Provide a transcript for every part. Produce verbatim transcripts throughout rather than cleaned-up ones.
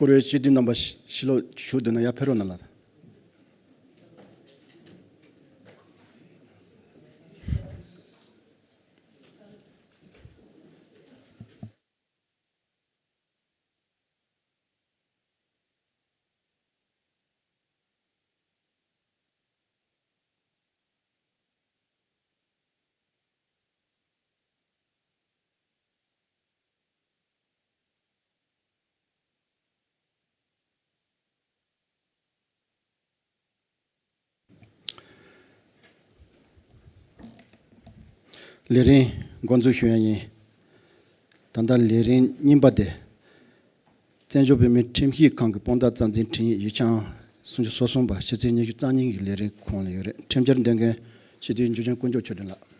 བཀུར་འོས་སྤྱི་འཐུས་རྣམ་པ་ཕྱི་ལོགས་བཞུགས་འདུག་ན་ཡར་ཕེབས་རོགས་གནང་ལགས། ལས་རིམ་འགོ་འཛུགས་ཞུ་ཡ་ཡིན། ད་ལྟ་ལས་རིམ་གཉིས་པ་དེ། བཙན་བྱོལ་བོད་མིའི་ཁྲིམས་ཞིབ་ཁང་གི་དཔང་རྟགས་རྩ་འཛིན་ཁྲིམས་ཡིག་ཡིག་ཆ་སུམ་ཅུ་སོ་གསུམ་པ་ཕྱི་ཚེས་ཉི་ཤུ་རྩ་གཉིས་ཀྱི་ལས་རིམ་ཁོངས་ལ་ཡོད་རེད། ཁྲིམས་འཆར་འདོན་མཁན་སྤྱི་འཐུས་འཇུ་ཆེན་དཀོན་མཆོག་ཆོས་སྒྲོན་ལགས།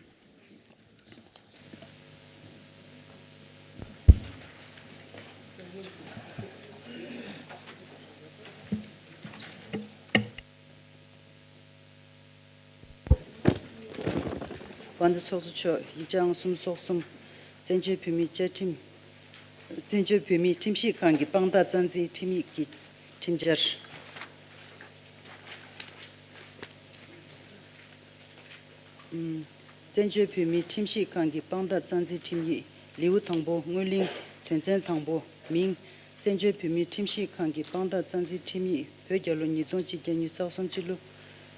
དཔལ་ལྡན་ཚོགས་གཙོ་མཆོག་ཡིག་ཆ་ཨང་སུམ་སོ་གསུམ། བཙན་བྱོལ་བོད་མིའི་བཅའ་ཁྲིམས། བཙན་བྱོལ་བོད་མིའི་ཁྲིམས་ཞིབ་ཁང་གི་དཔང་རྟགས་རྩ་འཛིན་ཁྲིམས་ཡིག་གི་ཁྲིམས་འཆར། བཙན་བྱོལ་བོད་མིའི་ཁྲིམས་ཞིབ་ཁང་གི་དཔང་རྟགས་རྩ་འཛིན་ཁྲིམས་ཡིག་ལེའུ་དང་པོ། སྔོན་གླེང་དོན་ཚན་དང་པོ། མིང་། བཙན་བྱོལ་བོད་མིའི་ཁྲིམས་ཞིབ་ཁང་གི་དཔང་རྟགས་རྩ་འཛིན་ཁྲིམས་ཡིག་བོད་རྒྱལ་ལོ་ཉིས་སྟོང་གཅིག་བརྒྱ་ཉི་ཤུ་རྩ་གསུམ་སྤྱི་ལོ་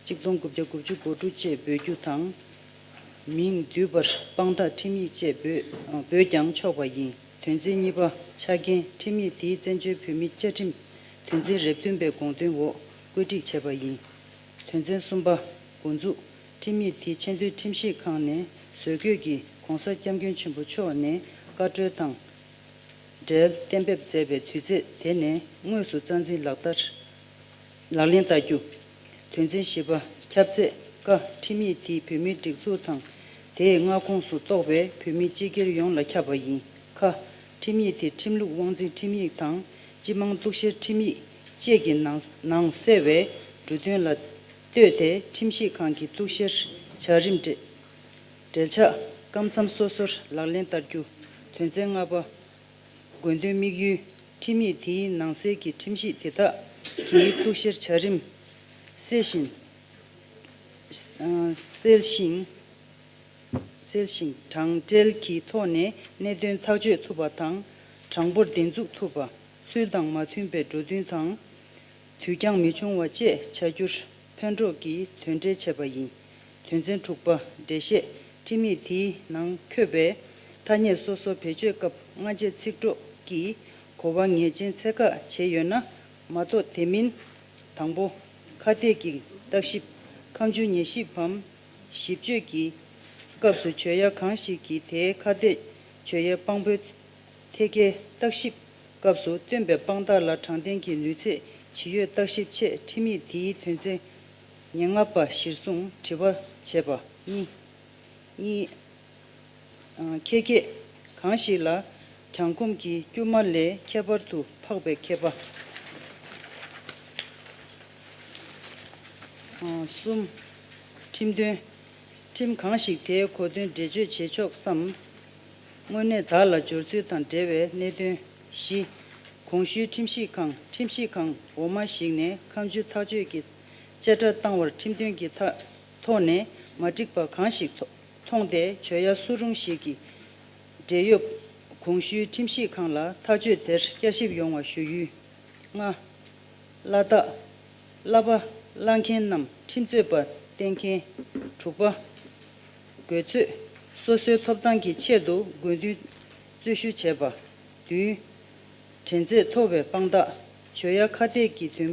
གཅིག་སྟོང་དགུ་བརྒྱ་དགུ་བཅུ་གོ་དྲུག་ཅེས་འབོད་རྒྱུ་དང་། མིང་བསྡུས་པར་དཔང་རྟགས་ཁྲིམས་ཡིག་ཅེས་འབོད་འབོད་ཀྱང་ཆོག་པ་ཡིན། དོན་ཚན་གཉིས་པ། ཆ་རྐྱེན། ཁྲིམས་ཡིག་དེས་བཙན་བྱོལ་བོད་མིའི་བཅའ་ཁྲིམས་དོན་ཚན་རེ་བདུན་པའི་དགོངས་དོན་འོག་བཀོད་སྒྲིག་བྱས་པ་ཡིན། དོན་ཚན་གསུམ་པ། འགོ་འཛུགས། ཁྲིམས་ཡིག་དེ་ཆེས་མཐོའི་ཁྲིམས་ཞིབ་ཁང་ནས་བཟོ་འགོད་ཀྱིས་གོང་ས་སྐྱབས་མགོན་ཆེན་པོ་མཆོག་ནས་བཀའ་འཁྲོལ་དང་འབྲེལ་གཏན་འབེབས་མཛད་པའི་དུས་ཚེས་དེ་ནས་དངོས་སུ་རྩ་འཛིན་ལག་བསྟར། ལག་ལེན་བསྟར་རྒྱུ། དོན་ཚན་བཞི་པ། ཁྱབ་ཚད། ཀ། ཁྲིམས་ཡིག་དེས་བོད་མིའི་སྒྲིག་འཛུགས་དང་དེའི་མངའ་ཁོངས་སུ་གཏོགས་པའི་བོད་མི་སྤྱི་སྒེར་ཡོངས་ལ་ཁྱབ་པ་ཡིན། ཁ། ཁྲིམས་ཡིག་དེ་ཁྲིམས་ལུགས་དབང་འཛིན་ཁྲིམས་ཡིག་དང་སྤྱི་དམངས་གཏུག་བཤེར་ཁྲིམས་ཡིག་བཅས་ཀྱི་ནང་ནང་གསལ་བའི་འབྲུ་དོན་ལ་ལྟོས་ཏེ་ཁྲིམས་ཞིབ་ཁང་གི་གཏུག་བཤེར་བྱ་རིམ་འབྲེལ་འབྲེལ་ཆགས་སྐབས་མཚམས་སོ་སོར་ལག་ལེན་བསྟར་རྒྱུ། དོན་ཚན་ལྔ་པ། དགོས་འདུན་དམིགས་ཡུལ། ཁྲིམས་ཡིག་དེའི་ནང་གསལ་གྱི་ཁྲིམས་གཞི་དེ་དག་གི་གཏུག་བཤེར་བྱ་རིམ་གསལ་ཞིང་། གསལ་ཞིང་། གསལ་ཞིང་དྲང་འབྲེལ་གྱི་ཐོག་ནས་གནད་དོན་ཐག་གཅོད་ཐུབ་པ་དང་། དྲང་པོར་བདེན་འཛུགས་ཐུབ་པ། ཚུལ་དང་མ་མཐུན་པའི་འགྲོ་དོན་དང་། དུས་འགྱངས་མི་འབྱུང་བ་བཅས་བྱ་རྒྱུར་ཕན་གྲོགས་ཀྱི་དོན་འབྲེལ་བྱས་པ་ཡིན། དོན་ཚན་དྲུག་པ། འགྲེལ་བཤད། ཁྲིམས་ཡིག་དེའི་ནང་འཁོད་པའི་ཐ་སྙད་སོ་སོ་བེད་སྤྱོད་སྐབས་སྔ་རྗེས་ཚིག་གྲོགས་ཀྱིས་གོ་བ་ངེས་ཅན་ཚད་བཀག་བྱས་ཡོད་ན་མ་གཏོགས་དེ་མིན། དང་པོ། ཁ་གཏད་ཀྱི་བརྟག་ཞིབ། ཁ་མཆུ་ཉེས་ཞིབ་བམ་ཞིབ་དཔྱོད་ཀྱི་སྐབས་སུ་བྱོས་ཡ་གང་ཞིག་གིས་དེའི་ཁ་གཏད་བྱོས་ཡའི་དཔང་པོའི་ཐད་ཀའི་བརྟག་ཞིབ་སྐབས་སུ་བཏོན་པའི་དཔང་རྟགས་ལ་དྲང་བདེན་གྱི་ནུས་ཚད་ཇི་ཡོད་བརྟག་ཞིབ་ཆེད་ཁྲིམས་ཡིག་དེའི་དོན་ཚན་ཉེར་ལྔ་པ་གཞིར་བཟུང་དྲི་བ་བྱས་པ། གཉིས། གཉིས། ཁྱད་ཁྱད་གང་ཞིག་ལ་གྱང་ཁོམ་གྱི་དཀྱུས་མ་ལས་ཁྱད་པར་དུ་འཕགས་པའི་ཁྱད་པར། གསུམ། ཁྲིམས་དོན། ཁྲིམས་གང་ཞིག་དེའི་གོ་དོན་འགྲེལ་བརྗོད་བྱེད་ཆོག་བསམ། དངོས་གནས་བདག་ལ་སྦྱོར་ཚུལ་དང་འབྲེལ་བའི་གནད་དོན། བཞི། གོང་ཞུས་ཁྲིམས་ཞིབ་ཁང་ཁྲིམས་ཞིབ་ཁང་འོག་མ་ཞིག་ནས་ཁ་མཆུ་ཐག་གཅོད་ཀྱི་བཅད་ཁྲ་བཏང་བར་ཁྲིམས་དོན་གྱི་ཐ་ཐོག་ནས་མ་འགྲིག་པ་གང་ཞིག་མཐོང་སྟེ་བྱོས་ཡ་སུ་རུང་ཞིག་གིས་འབྲེལ་ཡོད་གོང་ཞུས་ཁྲིམས་ཞིབ་ཁང་ལ་ཐག་གཅོད་དེར་བསྐྱར་ཞིབ་ཡོང་བ་ཞུ་ཡུལ། ལྔ། བླ་རྟགས། བསླབ་པ་བླང་མཁན་ནམ་ཁྲིམས་རྩོད་པ་བསྟེན་མཁན། དྲུག་པ། དགོས་ཚོད། སོ་སོའི་ཐོབ་ཐང་གི་ཆེད་དུ་དགོས་འདུན་རྩོད་ཞུ་བྱས་པ། བདུན། དྲན་ཚད་མཐོ་བའི་དཔང་རྟགས། བྱོས་ཡ་ཁ་གཏད་ཀྱིས་འདོན་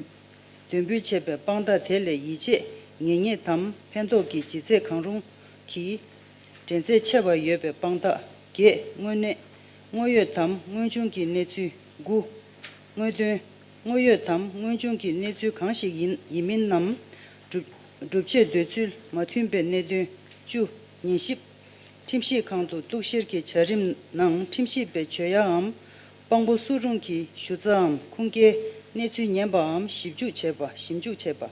འདོན་འབུལ་བྱས་པའི་དཔང་རྟགས་དེ་ལས་ཡིད་ཆེས་ངེས་རྙེད་དམ་ཕན་ཐོགས་ཀྱི་ལྗིད་ཚད་གང་རུང་གི་འགྲན་ཚད་ཆེ་བ་ཡོད་པའི་དཔང་རྟགས། བརྒྱད། དངོས་གནས་དངོས་ཡོད་དམ་དངོས་བྱུང་གི་གནས་ཚུལ། དགུ། དངོས་དོན། དངོས་ཡོད་དམ་དངོས་བྱུང་གི་གནས་ཚུལ་གང་ཞིག་ཡིན་ཡིན་མིན་ནམ། སྒྲུབ་སྒྲུབ་བྱེད་འདོད་ཚུལ་མ་མཐུན་པའི་གནད་དོན། བཅུ། ཉན་ཞིབ། ཁྲིམས་ཞིབ་ཁང་དུ་གཏུག་བཤེར་གྱི་བྱ་རིམ་ནང་ཁྲིམས་ཞིབ་པས་བྱོས་ཡའམ་དཔང་པོ་སུ་རུང་གི་ཞུ་རྩའམ་ཁུངས་སྐྱེལ་གནས་ཚུལ་ཉན་པའམ་ཞིབ་འཇུག་བྱས་པ། ཞིབ་འཇུག་བྱས་པ།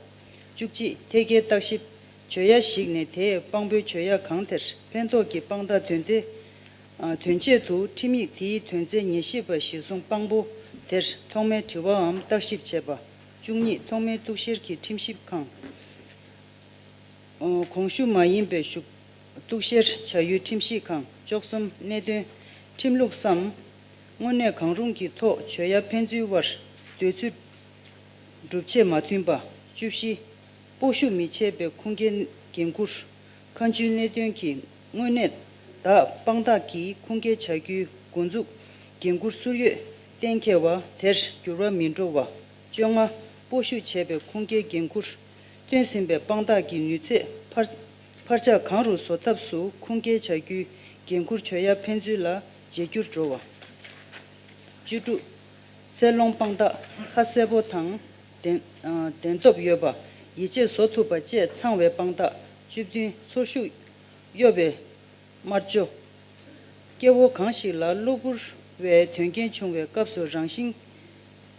བཅུ་གཅིག་ཐད་ཀའི་བརྟག་ཞིབ། བྱོས་ཡ་ཞིག་ནས་དེས་དཔང་པོའི་བྱོས་ཡ་གང་དེར་ཕན་ཐོགས་ཀྱི་དཔང་རྟགས་དོན་ཏེ། དོན་ཆེད་དུ་ཁྲིམས་ཡིག་དེའི་དོན་ཚན་ཉེར་བཞི་པ་གཞིར་བཟུང་དཔང་པོ་ དེར་ཐོག་མའི་དྲི་བའམ་བརྟག་ཞིབ་བྱས་པ། བཅུ་གཉིས། ཐོག་མའི་གཏུག་བཤེར་གྱི་ཁྲིམས་ཞིབ་ཁང་། ཨོ། གོང་ཞུ་མ་ཡིན་པའི་ཞུ་གཏུག་བཤེར་བྱ་ཡུལ་ཁྲིམས་ཞིབ་ཁང་། བཅུ་གསུམ། གནད་དོན་ཁྲིམས་ལུགས་སམ་དངོས་གནས་གང་རུང་གི་ཐོག་བྱོས་ཡ་ཕན་ཚུན་དབར་འདོད་ཚུལ་སྒྲུབ་བྱེད་མ་མཐུན་པ། བཅུ་བཞི། སྤོ་བཤུ་མི་བྱེད་པའི་ཁུངས་སྐྱེལ་འགན་འཁུར། ཁ་མཆུའི་གནད་དོན་གྱི་དངོས་གནས་བདག་དཔང་རྟགས་ཀྱི་ཁུངས་སྐྱེལ་བྱ་རྒྱུའི་འགོ་འཛུགས་འགན་འཁུར་སུར་ཡོད་གཏན་འཁེལ་བ་དེར་འགྱུར་བ་མི་འགྲོ་བ། བཅོ་ལྔ། སྤོ་བཤུ་བྱས་པའི་ཁུངས་སྐྱེལ་འགན་འཁུར། བཏོན་ཟིན་པའི་དཔང་རྟགས་ཀྱི་ནུས་ཚད་འཕར་འཕར་ཆག་གང་རུང་བཟོ་ཐབས་སུ་ཁུངས་སྐྱེལ་བྱ་རྒྱུའི་འགན་འཁུར་བྱོས་ཡ་ཕན་ཚུན་ལ་བརྗེ་འགྱུར་འགྲོ་བ། བཅུ་དྲུག། ཚད་ལོངས་དཔང་རྟགས་ཁ་གསལ་པོ་དང་བདེན་ཨ་བདེན་སྟོབས་ཡོད་པ། ཡིད་ཆེས་བཟོ་ཐུབ་པ་བཅས་ཚང་བའི་དཔང་རྟགས། བཅུ་བདུན། ཚོར་ཤུགས་གཡོ་བའི་དམར་ཆོ། སྐྱེ་བོ་གང་ཞིག་ལ་གློ་བུར་བའི་དོན་རྐྱེན་བྱུང་བའི་སྐབས་སུ་རང་བཞིན་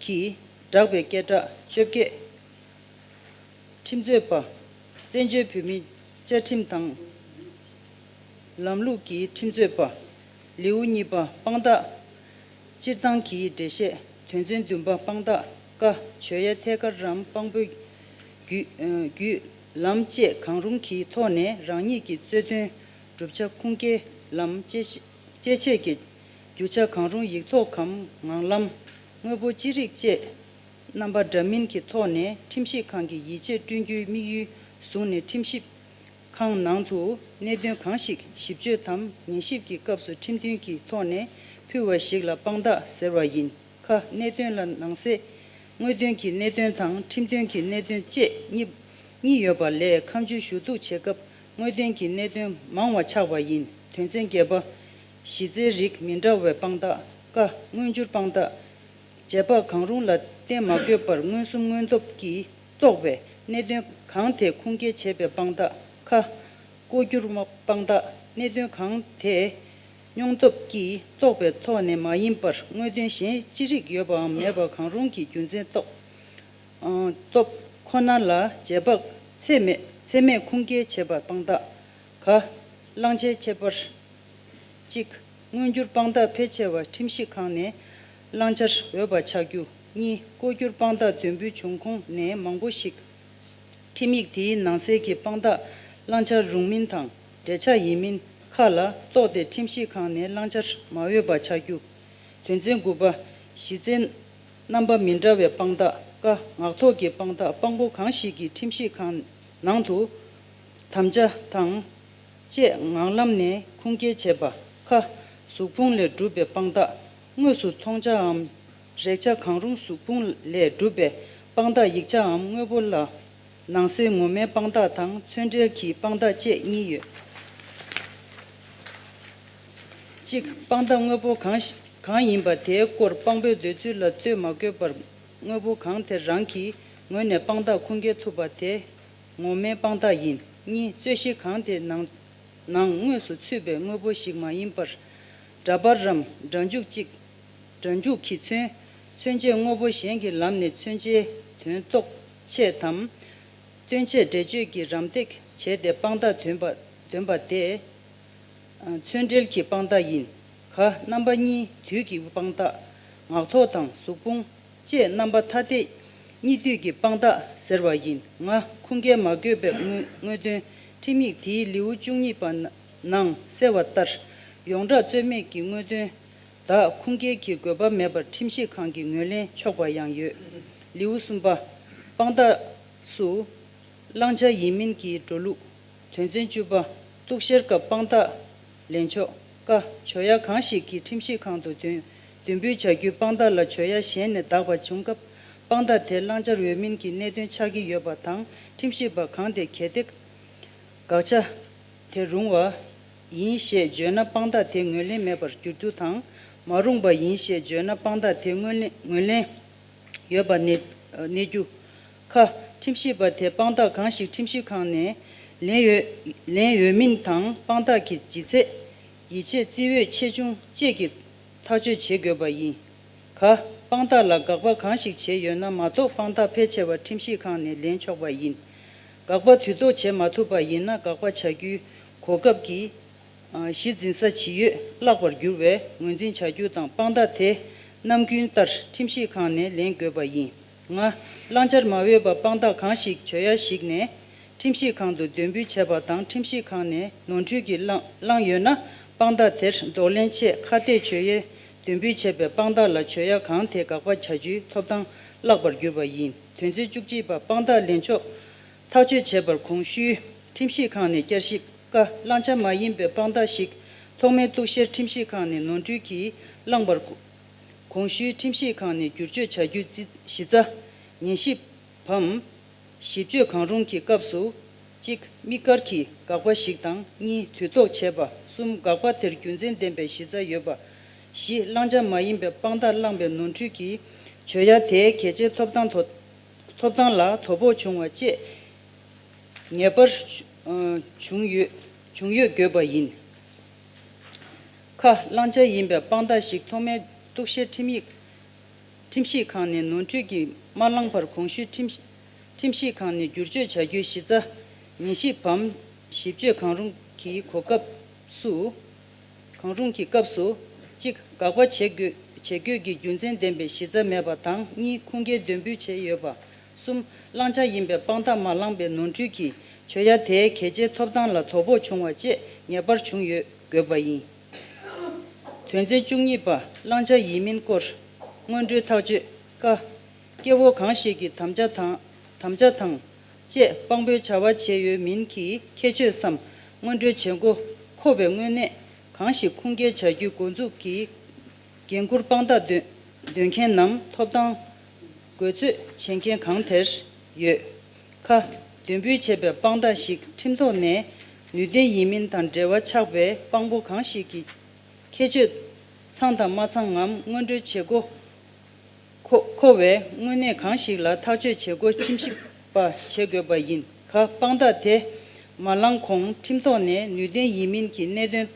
གྱིས་བསྒྲགས་པའི་སྐད་གྲགས། བཅོ་བརྒྱད། ཁྲིམས་རྩོད་པ། བཙན་བྱོལ་བོད་མིའི་བཅའ་ཁྲིམས་དང་ལམ་ལུགས་ཀྱི་ཁྲིམས་རྩོད་པ། ལེའུ་གཉིས་པ། དཔང་རྟགས། སྤྱིར་བཏང་གི་འགྲེལ་བཤད། དོན་ཚན་བདུན་པ། དཔང་རྟགས། ཀ། བྱོས་ཡ་ཐད་ཀར་རམ་དཔང་པོའི་བརྒྱུད་ཨ་བརྒྱུད་ལམ་བཅས་གང་རུང་གི་ཐོག་ནས་རང་ཉིད་ཀྱི་རྩོད་དོན་གྲུབ་ཆ་ཁུངས་སྐྱེལ་ལམ་བཅད་བཅད་ཆད་ཀྱི་རྒྱུ་ཆ་གང་རུང་ཡིག་ཐོག་གམ་ངང་ལམ་དངོས་པོ་ཅི་རིགས་བཅས་རྣམ་པ་འདྲ་མིན་གྱི་ཐོག་ནས་ཁྲིམས་ཞིབ་ཁང་གི་ཡིད་ཆེས་བསྐྲུན་རྒྱུའི་དམིགས་ཡུལ་བཟུང་ནས་ཁྲིམས་ཞིབ་ཁང་ནང་དུ་གནད་དོན་གང་ཞིག་ཞིབ་དཔྱོད་དམ་ཉན་ཞིབ་ཀྱི་སྐབས་སུ་ཁྲིམས་མཐུན་གྱི་ཐོག་ནས་ཕུལ་བ་ཞིག་ལ་དཔང་རྟགས་ཟེར་བ་ཡིན། ཁ། གནད་དོན་ལ་ནང་གསེས་དངོས་དོན་གྱི་གནད་དོན་དང་ཁྲིམས་དོན་གྱི་གནད་དོན་བཅས་གཉིས་གཉིས་ཡོད་པ་ལས་ཁ་མཆུ་ཞུ་གཏུག་བྱེད་སྐབས་དངོས་དོན་གྱི་གནད་དོན་མང་བ་ཆགས་པ་ཡིན། དོན་ཚན་བརྒྱད་པ། གཞི་རྩའི་རིགས་མི་འདྲ་བའི་དཔང་རྟགས། ཀ། མངོན་འགྱུར་དཔང་རྟགས། རྗེས་དཔག་གང་རུང་ལ་བརྟེན་མ་དགོས་པར་མངོན་སུམ་མངོན་སྟོབས་ཀྱིས་རྟོགས་པའི་གནད་དོན་གང་དེ་ཁུངས་སྐྱེལ་བྱེད་པའི་དཔང་རྟགས། ཁ། ལྐོག་གྱུར་དཔང་རྟགས། གནད་དོན་གང་དེ་མྱོང་སྟོབས་ཀྱིས་རྟོགས་པའི་ཐོག་ནས་མ་ཡིན་པར་དངོས་དོན་གཞན་ཅི་རིགས་ཡོད་པའམ་མེད་པ་གང་རུང་གི་རྒྱུ་མཚན་རྟོགས་ཨ་སྟོབས་ཁོ་ན་ལ་རྗེས་དཔག་ཚད་མེད་ཚད་མེད་ཁུངས་སྐྱེལ་བྱེད་པ་དཔང་རྟགས། ག། བླང་བྱའི་ཁྱད་པར། གཅིག། མངོན་འགྱུར་དཔང་རྟགས་ཕལ་ཆེ་བ་ཁྲིམས་ཞིབ་ཁང་ནས་བླང་བྱར་འོས་པ་ཆགས་རྒྱུ། གཉིས། ལྐོག་གྱུར་དཔང་རྟགས་འདོན་འབུལ་བྱུང་ཁུངས་ནས་མང་པོ་ཞིག་ཁྲིམས་ཡིག་དེའི་ནང་གསལ་གྱི་དཔང་རྟགས་བླང་བྱར་རུང་མིན་དང་འབྲེལ་ཆགས་ཡིན་མིན་ཁག་ལ་རྟོགས་ཏེ་ཁྲིམས་ཞིབ་ཁང་ནས་བླང་བྱར་མ་འོས་པ་ཆགས་རྒྱུ། དོན་ཚན་དགུ་པ། གཞི་རྩའི་རྣམ་པ་མི་འདྲ་བའི་དཔང་རྟགས། ཀ། ངག་ཐོག་གི་དཔང་རྟགས། དཔང་པོ་གང་ཞིག་གིས་ཁྲིམས་ཞིབ་ཁང་ནང་དུ་དམ་བཅའ་དང་བཅས་ངང་ལམ་ནས་ཁུངས་སྐྱེལ་བྱེད་པ། ཁ། གཟུགས་ཕུང་ལས་གྲུབ་པའི་དཔང་རྟགས། དངོས་སུ་མཐོང་བྱའམ་རེག་བྱ་གང་རུང་གཟུགས་ཕུང་ལས་གྲུབ་པའི་དཔང་རྟགས། ཡིག་ཆའམ་དངོས་པོ་ལ་ནང་གསེས་ངོ་མའི་དཔང་རྟགས་དང་ཚོན་འབྲེལ་གྱི་དཔང་རྟགས་བཅས་གཉིས་ཡོད། གཅིག། དཔང་རྟགས་དངོས་པོ་གང་ཞིག་གང་ཡིན་པ་དེའི་སྐོར་དཔང་པོའི་འདོད་ཚུལ་ལ་ལྟོས་མ་དགོས་པར་དངོས་པོ་གང་དེ་རང་གི་ངོས་ནས་དཔང་རྟགས་ཁུངས་སྐྱེལ་ཐུབ་པ་དེ་ངོ་མའི་དཔང་རྟགས་ཡིན། གཉིས། རྩོད་གཞི་གང་དེ་ནང་ནང་དངོས་སུ་ཚུད་པའི་དངོས་པོ་ཞིག་མ་ཡིན་པར་འདྲ་པར་རམ་སྒྲ་འཇུག་ཅིག་སྒྲ་འཇུག་གི་ཚོན་མཚོན་བྱེད་དངོས་པོ་གཞན་གྱི་ལམ་ནས་མཚོན་བྱའི་དོན་རྟོགས་ཆེད་དམ། སྟོན་བྱེད་འགྲེལ་བརྗོད་ཀྱི་རམ་འདེགས་བྱས་ཏེ་དཔང་རྟགས་འདོན་པ་འདོན་པ་སྟེ། ཚོན་འབྲེལ་གྱི་དཔང་རྟགས་ཡིན། ག། རྣམ་པ་གཉིས་དུས་ཀྱི་དཔང་རྟགས། ངག་ཐོག་དང་གཟུགས་ཕུང་བཅས་རྣམ་པ་ཐ་དད་གཉིས་དུས་ཀྱི་དཔང་རྟགས་ཟེར་བ་ཡིན། ང་། ཁུངས་སྐྱེལ་མ་དགོས་པའི་དངོས་དངོས་དོན། ཁྲིམས་ཡིག་དེའི་ལེའུ་བཅུ་གཉིས་པ་ནང་གསལ་བ་ལྟར། ཡོངས་གྲགས་རྩོད་མེད་ཀྱི་དངོས་དོན་དག་ཁུངས་སྐྱེལ་གྱི་དགོས་པ་མེད་པར་ཁྲིམས་ཞིབ་ཁང་གིས་ངོས་ལེན་ཆོག་པ་ཡང་ཡོད། ལེའུ་གསུམ་པ། དཔང་རྟགས་སུ་བླང་བྱ་ཡིན་མིན་གྱི་འགྲོ་ལུགས། དོན་ཚན་བཅུ་པ། གཏུག་བཤེར་སྐབས་དཔང་རྟགས་ལེན་ཕྱོགས། ཀ། བྱོས་ཡ་གང་ཞིག་གིས་ཁྲིམས་ཞིབ་ཁང་དུ་འདོན་འདོན་འབུལ་བྱ་རྒྱུའི་དཔང་རྟགས་ལ་བྱོས་ཡ་གཞན་ནས་བདག་པ་བྱུང་སྐབས། དཔང་རྟགས་དེ་བླང་བྱར་འོས་མིན་གྱི་གནད་དོན་ཆགས་ཀྱི་ཡོད་པ་དང་། ཁྲིམས་ཞིབ་པ་གང་དེ་གལ་ཏེ་དགག་བྱ་དེ་རུང་བ་ཡིན་ཞེས་བརྗོད་ན་དཔང་རྟགས་དེ་ངོས་ལེན་མེད་པར་འགྱུར་རྒྱུ་དང་། མ་རུང་བ་ཡིན་ཞེས་བརྗོད་ན་དཔང་རྟགས་དེ་ངོས་ལེན་ངོས་ལེན་ཡོད་པ་གནས་གནས་རྒྱུ། ཁ། ཁྲིམས་ཞིབ་པ་དེ་དཔང་རྟགས་གང་ཞིག་ཁྲིམས་ཞིབ་ཁང་ནས་ལེན་ཡོད་ལེན་ཡོད་མིན་དང་། དཔང་རྟགས་ཀྱི་ལྗིད་ཚད། ཡིད་ཆེས་རྩིས་འོས་ཆེ་ཆུང་བཅས་ཀྱི་ཐག་གཅོད་བྱེད་དགོས་པ་ཡིན། ག། དཔང་རྟགས་ལ་དགག་པ་གང་ཞིག་བྱས་ཡོད་ན་མ་གཏོགས་དཔང་རྟགས་ཕལ་ཆེ་བ་ཁྲིམས་ཞིབ་ཁང་ནས་ལེན་ཆོག་པ་ཡིན། དགག་པ་དུས་ཐོག་བྱེད་མ་ཐུབ་པ་ཡིན་ན་དགག་པ་བྱ་རྒྱུའི་གོ་སྐབས་ཀྱི་གཞི་འཛིན་ས་ཇི་ཡོད་བརླག་པར་འགྱུར་བས་ངོས་འཛིན་བྱ་རྒྱུ་དང་། དཔང་རྟགས་དེ་ རྣམ་ཀུན་ལྟར་ཁྲིམས་ཞིབ་ཁང་ནས་ལེན་དགོས་པ་ཡིན། ལྔ། བླང་བྱར་མ་འོས་པ་དཔང་རྟགས་གང་ཞིག་བྱོས་ཡ་ཞིག་ནས་ཁྲིམས་ཞིབ་ཁང་དུ་འདོན་འབུལ་བྱས་པ་དང་། ཁྲིམས་ཞིབ་ཁང་ནས་ནོར་འཁྲུལ་གྱིས་བླངས་བླངས་ཡོད་ན། དཔང་རྟགས་དེར་གདོང་ལེན་ཆེད་ཁ་གཏད་བྱོས་ཡའི་འདོན་འབུལ་བྱས་པའི་དཔང་རྟགས་ལ་བྱོས་ཡ་གང་དེ་དགག་པ་བྱ་རྒྱུའི་ཐོབ་ཐང་བརླག་པར་གྱུར་པ་ཡིན། དོན་ཚན་བཅུ་གཅིག་པ། དཔང་རྟགས་ལེན་ཕྱོགས་ཐག་གཅོད་བྱེད་པར་གོང་ཞུས་ཁྲིམས་ཞིབ་ཁང་ནས་བསྐྱར་ཞིབ། ཀ། བླང་བྱ་མ་ཡིན་པའི་དཔང་རྟགས་ཤིག་ཐོག་མའི་གཏུག་བཤེར་ཁྲིམས་ཞིབ་ཁང་ནས་ནོར་འཁྲུལ་གྱིས་བླངས་པར་གོང་ཞུས་ཁྲིམས་ཞིབ་ཁང་ནས་བསྒྱུར་བཅོས་བྱ་རྒྱུའི་གཞི་རྩ། ཉན་ཞིབ་བམ་ཞིབ་དཔྱོད་གང་རུང་གི་སྐབས་སུ། གཅིག་དམིགས་བཀར་གྱི་དགག་པ་ཞིག་དང་། གཉིས། དུས་ཐོག་བྱས་པ། གསུམ། དགག་པ་དེར་རྒྱུ་མཚན་ལྡན་པའི་གཞི་རྩ་ཡོད་པ། བཞི། བླང་བྱ་མ་ཡིན་པའི་དཔང་རྟགས་བླངས་པའི་ནོར་འཁྲུལ་གྱིས་བྱོས་ཡ་དེའི་གལ་ཆེའི་ཐོབ་ཐང་དོ། ཐོབ་ཐང་ལ་དོ་ཕོག་བྱུང་བ་བཅས་ངེས་པར་བྱུང་ཡོད་བྱུང་ཡོད་དགོས་པ་ཡིན། ཁ། བླང་བྱ་ཡིན་པའི་དཔང་རྟགས་ཤིག་ཐོག་མའི་གཏུག་བཤེར་ཁྲིམས་ཡིག་ཁྲིམས་ཞིབ་ཁང་ནས་ནོར་འཁྲུལ་གྱིས་མ་བླངས་པར་གོང་ཞུས་ཁྲིམས་ཁྲིམས་ཞིབ་ཁང་ནས་བསྒྱུར་བཅོས་བྱ་རྒྱུའི་གཞི་རྩ། ཉན་ཞིབ་བམ་ཞིབ་དཔྱོད་གང་རུང་གི་གོ་སྐབས་སུ། གང་རུང་གི་སྐབས་སུ། གཅིག་དགག་པ་བྱེད་དགོས་བྱེད་དགོས་ཀྱི་རྒྱུ་མཚན་ལྡན་པའི་གཞི་རྩ་མེད་པ་དང་། གཉིས། ཁུངས་སྐྱེལ་འདོན་འབུལ་བྱས་ཡོད་པ། གསུམ། བླང་བྱ་ཡིན་པའི་དཔང་རྟགས་མ་བླངས་པའི་ནོར་འཁྲུལ་གྱིས་བྱོས་ཡ་དེའི་གལ་ཆེའི་ཐོབ་ཐང་ལ་དོ་ཕོག་བྱུང་བ་བཅས་ངེས་པར་བྱུང་ཡོད་དགོས་པ་ཡིན། དོན་ཚན་བཅུ་གཉིས་པ། བླང་བྱ་ཡིན་མིན་སྐོར་སྔོན་འགྲོའི་ཐག་གཅོད། ཀ། སྐྱེ་བོ་གང་ཞིག་གིས་དམ་བཅའ་དང་དམ་བཅའ་དང་བཅས་དཔང་པོའི་བྱ་བ་བྱས་ཡོད་མིན་གྱི་ཁྱད་ཆོས་སམ། སྔོན་འགྲོའི་བྱེད་སྒོ་མཁོ་བའི་དངོས་གནས་གང་ཞིག་ཁུངས་སྐྱེལ་བྱ་རྒྱུའི་འགོ་འཛུགས་ཀྱི་འགན་འཁུར་དཔང་རྟགས་འདོན་འདོན་མཁན་ནམ་ཐོབ་ཐང་དགོས་ཚོད་བྱེད་མཁན་གང་དེར་ཡོད། ཁ། འདོན་འབུལ་བྱས་པའི་དཔང་རྟགས་ཤིག་ཁྲིམས་ཐོག་ནས་ནུས་ལྡན་ཡིན་མིན་དང་འབྲེལ་བ་ཆགས་པའི་དཔང་པོ་གང་ཞིག་གི་ཁྱད་ཆོས་ཚང་དང་མ་ཚང་ངམ། སྔོན་འགྲོའི་བྱེད་སྒོ་མཁོ་མཁོ་བའི་དངོས་གནས་གང་ཞིག་ལ་ཐག་གཅོད་བྱེད་སྒོ་ཁྲིམས་ཞིབ་པ་བྱེད་དགོས་པ་ཡིན། ག། དཔང་རྟགས་དེ་མ་བླངས་གོང་ཁྲིམས་ཐོག་ནས་ནུས་ལྡན་ཡིན་མིན་གྱི་གནད་དོན་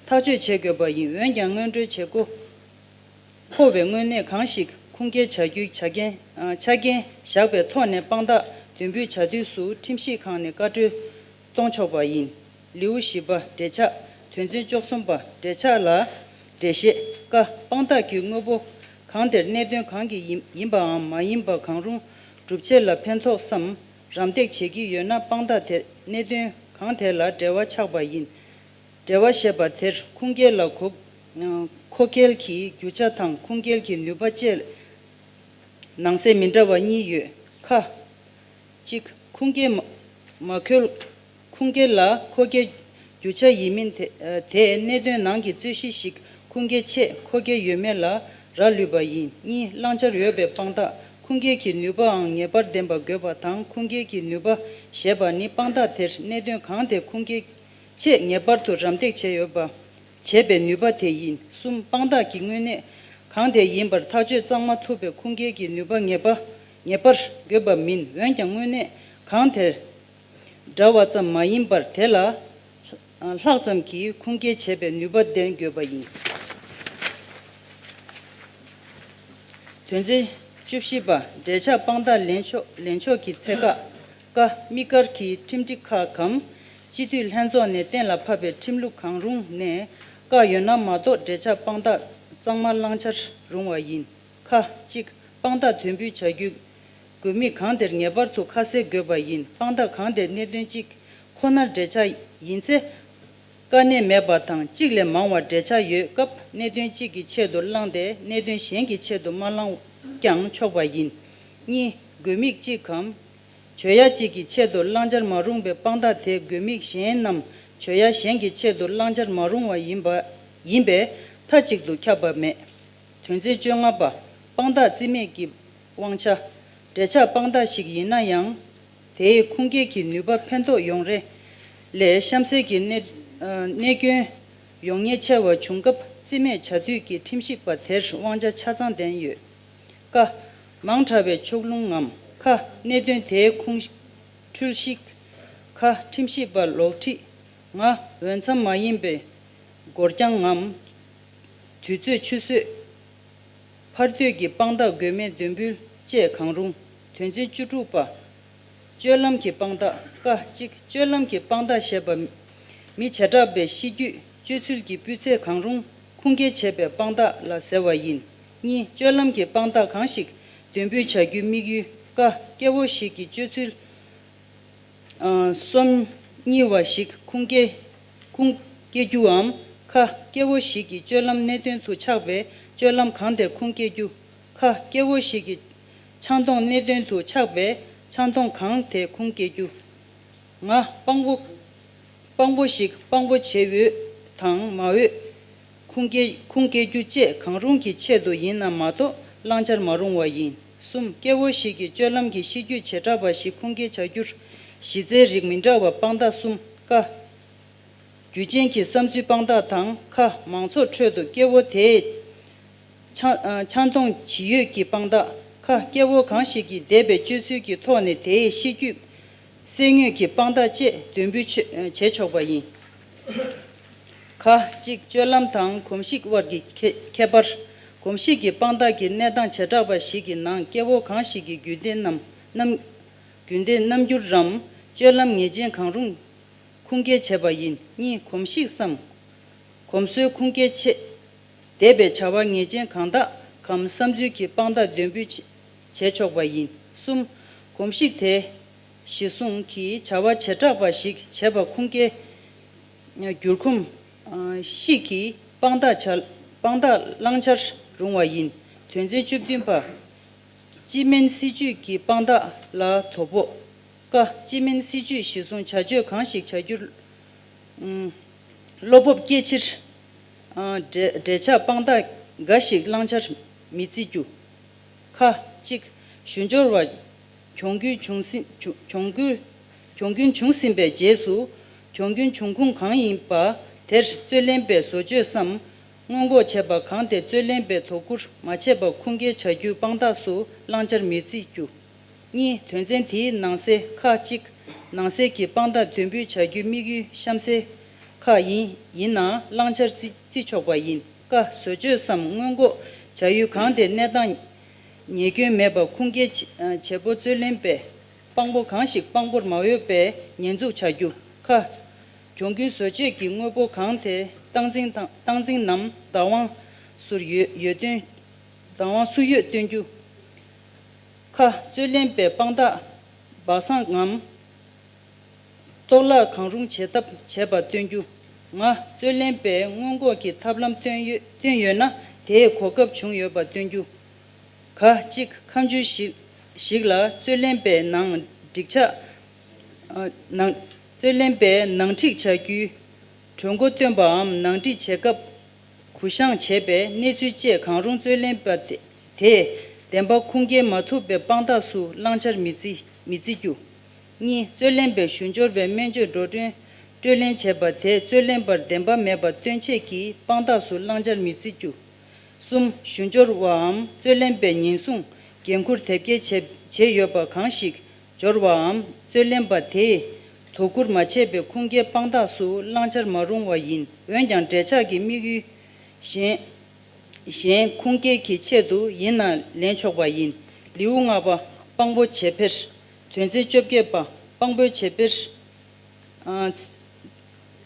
ཐག་གཅོད་བྱེད་དགོས་པ་ཡིན། འོན་ཀྱང་སྔོན་འགྲོའི་བྱེད་སྒོ་མཁོ་བའི་དངོས་གནས་གང་ཞིག་ཁུངས་སྐྱེལ་བྱ་རྒྱུའི་ཆ་རྐྱེན་ཆ་རྐྱེན་བཞག་པའི་ཐོག་ནས་དཔང་རྟགས་འདོན་འབུལ་བྱ་དུས་སུ་ཁྲིམས་ཞིབ་ཁང་ནས་བཀའ་འཁྲོལ་གཏོང་ཆོག་པ་ཡིན། ལེའུ་བཞི་པ། འགྲེལ་ཆག་དོན་ཚན་བཅུ་གསུམ་པ། འགྲེལ་ཆག་ལ་འགྲེལ་བཤད། ཀ། དཔང་རྟགས་ཀྱི་དངོས་པོ་གང་དེར་གནད་དོན་གང་གི་ཡིན་ཡིན་པའམ་མ་ཡིན་པ་གང་རུང་སྒྲུབ་བྱེད་ལ་ཕན་ཐོགས་སམ་རམ་འདེགས་བྱེད་ཀྱི་ཡོད་ན། དཔང་རྟགས་དེ་གནད་དོན་གང་དེ་ལ་འབྲེལ་བ་ཆགས་པ་ཡིན། འབྲེལ་བ་ཞེས་པ་དེར་ཁུངས་སྐྱེལ་ལ་གོ་མཁོ་སྐྱེལ་གྱི་རྒྱུ་ཆ་དང་ཁུངས་སྐྱེལ་གྱི་ནུས་པ་བཅས་ནང་གསེས་མི་འདྲ་བ་གཉིས་ཡོད། ཁ། གཅིག་ཁུངས་སྐྱེལ་མ་མ་འཁོད། ཁུངས་སྐྱེལ་ལ་མཁོ་སྐྱེལ་རྒྱུ་ཆ་ཡིན་མིན་དེ་དེས་གནད་དོན་ནང་གི་རྩོད་གཞི་ཞིག་ཁུངས་སྐྱེལ་ཆེད་མཁོ་སྐྱེལ་ཡོད་མེད་ལ་རག་ལུས་པ་ཡིན། གཉིས། བླང་བྱར་འོས་པའི་དཔང་རྟགས་ཁུངས་སྐྱེལ་གྱི་ནུས་པའང་ངེས་པར་ལྡན་པ་དགོས་པ་དང་། ཁུངས་སྐྱེལ་གྱི་ནུས་པ་ཞེས་པ་ནི་དཔང་རྟགས་དེར་གནད་དོན་གང་དེ་ཁུངས་སྐྱེལ་ཆེད་ངེས་པར་དུ་རམ་འདེགས་བྱས་ཡོད་པ། བྱེད་པའི་ནུས་པ་དེ་ཡིན། གསུམ། དཔང་རྟགས་ཀྱི་དངོས་གནས་གང་དེ་ཡིན་པར་ཐག་གཅོད་གཙང་མ་ཐུབ་པའི་ཁུངས་སྐྱེལ་གྱི་ནུས་པ་ངེས་པ་ངེས་པར་དགོས་པ་མིན། འོན་ཀྱང་དངོས་གནས་གང་དེར་འདྲ་བ་ཙམ་མ་ཡིན་པར་དེ་ལ་ལྷག་ཙམ་གྱིས་ཁུངས་སྐྱེལ་བྱེད་པའི་ནུས་པ་ལྡན་དགོས་པ་ཡིན། དོན་ཚན་བཅུ་བཞི་པ། འབྲེལ་ཆགས་དཔང་རྟགས་ལེན་ཕྱོགས་ལེན་ཕྱོགས་ཀྱི་ཚད་བཀག། ཀ། དམིགས་བཀར་གྱི་ཁྲིམས་སྒྲིག་ཁག་གམ་སྤྱི་འཐུས་ལྷན་ཚོགས་ནས་གཏན་ལ་ཕབ་པའི་ཁྲིམས་ལུགས་གང་རུང་ནས་བཀག་ཡོད་ན་མ་གཏོགས། འབྲེལ་ཆགས་དཔང་རྟགས་གཙང་མ་བླང་བྱར་རུང་བ་ཡིན། ཁ། གཅིག། དཔང་རྟགས་འདོན་འབུལ་བྱ་རྒྱུའི་དགོས་དམིགས་གང་དེར་ངེས་པར་དུ་ཁ་གསལ་དགོས་པ་ཡིན། དཔང་རྟགས་གང་དེ་གནད་དོན་གཅིག་ཁོ་ནར་འབྲེལ་ཆགས་ཡིན་ཚེ། དཀའ་གནད་མེད་པ་དང་། གཅིག་ལས་མང་བ་འབྲེལ་ཆགས་ཡོད་སྐབས། གནད་དོན་གཅིག་གི་ཆེད་དུ་བླངས་ཏེ། གནད་དོན་གཞན་གྱི་ཆེད་དུ་མ་བླངས་ཀྱང་ཆོག་པ་ཡིན། གཉིས། དགོས་དམིགས་གཅིག་གམ་བྱོས་ཡ་གཅིག་གི་ཆེད་དུ་བླང་བྱར་མ་རུང་བའི་དཔང་རྟགས་དེ་དགོས་དམིགས་གཞན་ནམ་བྱོས་ཡ་གཞན་གྱི་ཆེད་དུ་བླང་བྱར་མ་རུང་བ་ཡིན་པ་ཡིན་པས་མཐའ་གཅིག་ཏུ་ཁྱབ་པ་མེད། དོན་ཚན་བཅོ་ལྔ་པ། དཔང་རྟགས་རྩིས་མེད་ཀྱི་དབང་ཆ། འབྲེལ་ཆགས་དཔང་རྟགས་ཤིག་ཡིན་ན་ཡང་། དེའི་ཁུངས་སྐྱེལ་གྱི་ནུས་པ་ཕན་ཐོགས་ཡོང་རེ་ལས་གཤམ་གསལ་གྱི་གནད་གནད་སྐྱོན་ཡོང་ཉེན་ཆེ་བ་བྱུང་སྐབས། རྩིས་མེད་བྱ་དུས་ཀྱི་ཁྲིམས་ཞིབ་པ་དེར་དབང་ཆ་ཆ་ཚང་ལྡན་ཡོད། ཀ། མང་དྲགས་པའི་ཕྱོགས་ལྷུང་ངམ། ཁ། གནད་དོན་དེའི་ཁུངས་འཁྲུལ་ཞིག་ཁ། ཁྲིམས་ཞིབ་པ་ལོག་ཁྲིད། ང་། འོས་འཚམ་མ་ཡིན་པའི་འགོར་འགྱངས་ངམ། དུས་ཚོད་ཆུད་ཟོས། ཕར་ལྟོས་ཀྱི་དཔང་རྟགས་དགོས་མེད་འདོན་འབུལ་བཅས་གང་རུང་། དོན་ཚན་བཅུ་དྲུག་པ། སྤྱོད་ལམ་གྱི་དཔང་རྟགས། ཀ། གཅིག། སྤྱོད་ལམ་གྱི་དཔང་རྟགས་ཞེས་པ། མི་བྱེ་བྲག་པའི་གཤིས་རྒྱུད། སྤྱོད་ཚུལ་གྱི་སྤུས་ཚད་གང་རུང་ཁུངས་སྐྱེལ་བྱེད་པའི་དཔང་རྟགས་ལ་ཟེར་བ་ཡིན། གཉིས། སྤྱོད་ལམ་གྱི་དཔང་རྟགས་གང་ཞིག་འདོན་སྤེལ་བྱ་རྒྱུའི་དམིགས་ཡུལ། ཀ། སྐྱེ་བོ་ཞིག་གི་སྤྱོད་ཚུལ། ཨ། སོམ་ཉི་བ་ཞིག་ཁུངས་སྐྱེལ། ཁུངས་སྐྱེལ་རྒྱུའམ། ཁ། སྐྱེ་བོ་ཞིག་གི་སྤྱོད་ལམ་གནད་དོན་དུ་ཆགས་པའི་སྤྱོད་ལམ་གང་དེར་ཁུངས་སྐྱེལ་རྒྱུ། ཁ། སྐྱེ་བོ་ཞིག་གི་ཆང་འཐུང་གནད་དོན་དུ་ཆགས་པའི་ཆང་འཐུང་གང་དེ་ཁུངས་སྐྱེལ་རྒྱུ། ང་། དཔང་པོ། དཔང་པོ་ཞིག་དཔང་པོ་བྱེད་འོས་དང་མ་འོས། ཁུངས་སྐྱེལ་ཁུངས་སྐྱེལ་རྒྱུ་བཅས་གང་རུང་གི་ཆེད་དུ་ཡིན་ན་མ་གཏོགས་བླང་བྱར་མ་རུང་བ་ཡིན། གསུམ། སྐྱེ་བོ་ཞིག་གི་སྤྱོད་ལམ་གྱི་གཤིས་རྒྱུད་བྱེ་བྲག་པ་ཞིག་ཁུངས་སྐྱེལ་བྱ་རྒྱུར་གཞི་རྩའི་རིགས་མི་འདྲ་བ་དཔང་རྟགས་གསུམ། ཀ། རྒྱུ་རྐྱེན་གྱི་བསམ་ཚུལ་དཔང་རྟགས་དང་། ཁ། མང་ཚོགས་ཁྲོད་དུ་སྐྱེ་བོ་དེས་ཆང་ཆང་འཐུང་ཇི་ཡོད་ཀྱི་དཔང་རྟགས། ཁ། སྐྱེ་བོ་གང་ཞིག་གིས་འདས་པའི་སྤྱོད་ཚུལ་གྱི་ཐོག་ནས་དེའི་གཤིས་རྒྱུད་གསལ་དངོས་ཀྱི་དཔང་རྟགས་བཅས་འདོན་སྤེལ་བྱེད་ཆོག་པ་ཡིན། ཁ། གཅིག་སྤྱོད་ལམ་དང་གོམས་གཤིས་དབར་གྱི་ཁྱད་ཁྱད་པར། གོམས་གཤིས་ཀྱི་དཔང་རྟགས་ཀྱི་གནས་སྟངས་བྱེ་བྲག་པ་ཞིག་གི་ནང་སྐྱེ་བོ་གང་ཞིག་གི་རྒྱུད་ལྡན་རྣམས་རྣམས་རྒྱུད་ལྡན་རྣམ་འགྱུར་རམ་སྤྱོད་ལམ་ངེས་ཅན་གང་རུང་ཁུངས་སྐྱེལ་བྱེད་པ་ཡིན། གཉིས། གོམས་གཤིས་སམ། གོམས་སྲོལ་ཁུངས་སྐྱེལ་ཆེད། འདས་པའི་བྱ་བ་ངེས་ཅན་གང་དག་གམ་བསམ་ཚུལ་གྱི་དཔང་རྟགས་འདོན་སྤེལ་བྱེད་ཆོག་པ་ཡིན། གསུམ། གོམས་གཤིས་དེ་གཞི་བཟུང་གིས་བྱ་བ་བྱེ་བྲག་པ་ཞིག་བྱེད་པ་ཁུངས་སྐྱེལ་འགྱུར་ཁོམ་གཤིས་ཀྱི་དཔང་རྟགས་བྱ་དཔང་རྟགས་བླང་བྱར་རུང་བ་ཡིན། དོན་ཚན་བཅུ་བདུན་པ། སྤྱི་སྨན་སྲིད་ཇུས་ཀྱི་དཔང་རྟགས་ལ་དོ་ཕོག་ཀ། སྤྱི་སྨན་སྲིད་ཇུས་གཞི་བཟུང་བྱ་སྤྱོད་གང་ཞིག་བྱ་རྒྱུར། བློ་སྤོབས་སྐྱེད་ཕྱིར། འབྲེལ་འབྲེལ་ཆགས་དཔང་རྟགས་འགའ་ཞིག་བླང་བྱར་མི་བརྩི་རྒྱུ། ཁ། གཅིག་ཞུ་སྦྱོར་བ། གྱོང་གུན་བྱུང་ཟིན་གྱོང་གུན་གྱོང་གུན་བྱུང་ཟིན་པའི་རྗེས་སུ། གྱོང་གུན་བྱུང་ཁུངས་གང་ཡིན་པ་དེར་རྩོད་ལེན་པས་བཟོ་བཅོས་སམ། སྔོན་འགོག་བྱས་པ་གང་དེ་རྩོད་ལེན་པས་དོ་ཁུར་མ་བྱས་པ་ཁུངས་སྐྱེལ་བྱ་རྒྱུའི་དཔང་རྟགས་སུ་བླང་བྱར་མི་བརྩི་རྒྱུ། གཉིས། དོན་ཚན་དེའི་ནང་གསེས་ཁག་གཅིག་ནང་གསེས་ཀྱི་དཔང་རྟགས་འདོན་སྤེལ་བྱ་རྒྱུའི་དམིགས་ཡུལ་གཤམ་གསལ་ཁག་ཡིན་ཡིན་ནའང་བླང་བྱར་བརྩི་བརྩི་ཆོག་པ་ཡིན། ཀ། བཟོ་བཅོས་སམ་སྔོན་འགོག་བྱ་ཡུལ་གང་དེ་གནས་སྟངས་ཉེས་སྐྱོན་མེད་པར་ཁུངས་སྐྱེལ་བྱེད་བྱེད་པོ་རྩོད་ལེན་པས་དཔང་པོ་གང་ཞིག་དཔང་པོར་མ་འོས་པའི་ཉེས་འཛུགས་བྱ་རྒྱུ། ཁ། གྱོང་གུན་བཟོ་བཅོས་ཀྱི་དངོས་པོ་གང་དེ་སྟངས་འཛིན་དང་སྟངས་འཛིན་ནམ་བདག་དབང་སུར་ཡོད་ཡོད་དོན། བདག་དབང་སུ་ཡོད་སྟོན་རྒྱུ། ཁ། རྩོད་ལེན་པའི་དཔང་རྟགས་སྦ་གསང་ངམ། གཏོར་བརླག་གང་རུང་བྱེད་ཐབས་བྱས་པ་སྟོན་རྒྱུ། ང་། རྩོད་ལེན་པས་སྔོན་འགོག་གི་ཐབས་ལམ་བཏོན་ཡོད་བཏོན་ཡོད་ན་དེས་གོ་སྐབས་བྱུང་ཡོད་པ་སྟོན་རྒྱུ། ག། གཅིག་ཁ་མཆུ་ཞིག་ཞིག་ལ་རྩོད་ལེན་པའི་ནང་འགྲིག་ཆགས། ཨ། ནང་རྩོད་ལེན་པའི་ནང་འགྲིག་བྱ་རྒྱུའི་གྲོས་འགོ་བཏོན་པའམ་ནང་འགྲིག་བྱེད་སྐབས་གུ་བཤངས་བྱས་པའི་གནས་ཚུལ་བཅས་གང་རུང་རྩོད་ལེན་པ་དེ་དེས་བདེན་པ་ཁུངས་སྐྱེལ་མ་ཐུབ་པའི་དཔང་རྟགས་སུ་བླང་བྱར་མི་བརྩི་མི་བརྩི་རྒྱུ། གཉིས། རྩོད་ལེན་པས་ཞུ་སྦྱོར་བའི་སྨན་བཅོས་འགྲོ་གྲོན་སྤྲོད་ལེན་བྱས་པ་དེ་རྩོད་ལེན་པར་བདེན་པ་མེད་པ་སྟོན་ཆེད་ཀྱི་དཔང་རྟགས་སུ་བླང་བྱར་མི་བརྩི་རྒྱུ། གསུམ། ཞུ་སྦྱོར་བའམ་རྩོད་ལེན་པས་ཉེན་སྲུང་འགན་འཁུར་དེབ་སྐྱེལ་བྱས་བྱས་ཡོད་པ་གང་ཞིག་སྦྱོར་བའམ་རྩོད་ལེན་པ་དེས་དོ་ཁུར་མ་བྱས་པའི་ཁུངས་སྐྱེལ་དཔང་རྟགས་སུ་བླང་བྱར་མ་རུང་བ་ཡིན། འོན་ཀྱང་འབྲེལ་ཆགས་ཀྱི་དམིགས་ཡུལ་གཞན་གཞན་ཁུངས་སྐྱེལ་གྱི་ཆེད་དུ་ཡིན་ན་ལེན་ཆོག་པ་ཡིན། ལེའུ་ལྔ་པ། དཔང་པོ་བྱེད་འཕེར། དོན་ཚན་བཅོ་བརྒྱད་པ། དཔང་པོའི་བྱེད་འཕེར། ཨ།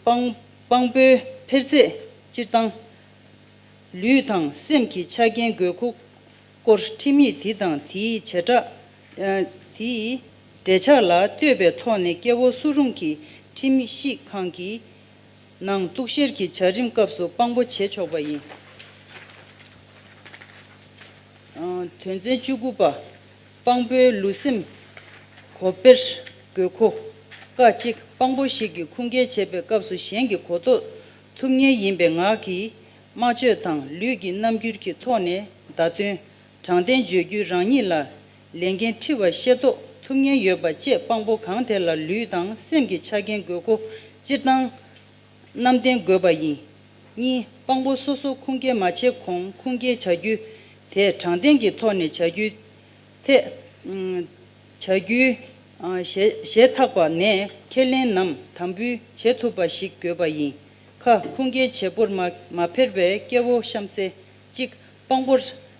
དཔང་དཔང་པོའི་འཕེར་ཚད། སྤྱིར་བཏང་། ལུས་དང་སེམས་ཀྱི་ཆ་རྐྱེན་དགོས་མཁོ་སྐོར་ཁྲིམས་ཡིག་དེ་དང་དེའི་བྱེ་བྲག་ཨ། དེའི་འབྲེལ་ཆགས་ལ་ལྟོས་པའི་ཐོག་ནས་སྐྱེ་བོ་སུ་རུང་གི་ཁྲིམས་ཞིབ་ཁང་གི་ནང་གཏུག་བཤེར་གྱི་བྱ་རིམ་སྐབས་སུ་དཔང་པོ་བྱེད་ཆོག་པ་ཡིན། ཨ། དོན་ཚན་བཅུ་དགུ་པ། དཔང་པོའི་ལུས་སེམས་གོ་འཕེར་དགོས་མཁོ། ཀ། གཅིག་དཔང་པོ་ཞིག་གིས་ཁུངས་སྐྱེལ་བྱེད་པའི་སྐབས་སུ་གཞན་གྱི་གོ་རྟོགས་ཐུབ་མཁན་ཡིན་པའི་ངག་གིས་སྨྲ་བརྗོད་དང་ལུས་ཀྱི་རྣམ་འགྱུར་གྱི་ཐོག་ནས་བརྡ་སྟོན། དྲང་བདེན་བརྗོད་རྒྱུ་རང་ཉིད་ལ་ལས་འགན་འཁྲི་བ་ཤེས་རྟོགས་ཐུབ་མཁན་ཡོད་པ་བཅས་དཔང་པོ་གང་དེ་ལ་ལུས་དང་སེམས་ཀྱི་ཆ་རྐྱེན་དགོས་མཁོ་སྤྱིར་བཏང་རྣམ་བསྟན་དགོས་པ་ཡིན། གཉིས། དཔང་པོ་སོ་སོ་ཁུངས་སྐྱེལ་མ་བྱས་གོང་ཁུངས་སྐྱེལ་བྱ་རྒྱུ་དེ་དྲང་བདེན་གྱི་ཐོག་ནས་བྱ་རྒྱུའི་ཐད། བྱ་རྒྱུའི་ཞལ་ཞལ་ཐག་པ་ནས་ཁས་ལེན་ནམ་དམ་འབུལ་བྱེད་ཐུབ་པ་ཞིག་དགོས་པ་ཡིན། ཁ། ཁུངས་སྐྱེལ་བྱེད་པོར་མ་མ་འཕེར་བའི་སྐྱེ་བོ་གཤམ་གསལ། གཅིག་དཔང་པོར་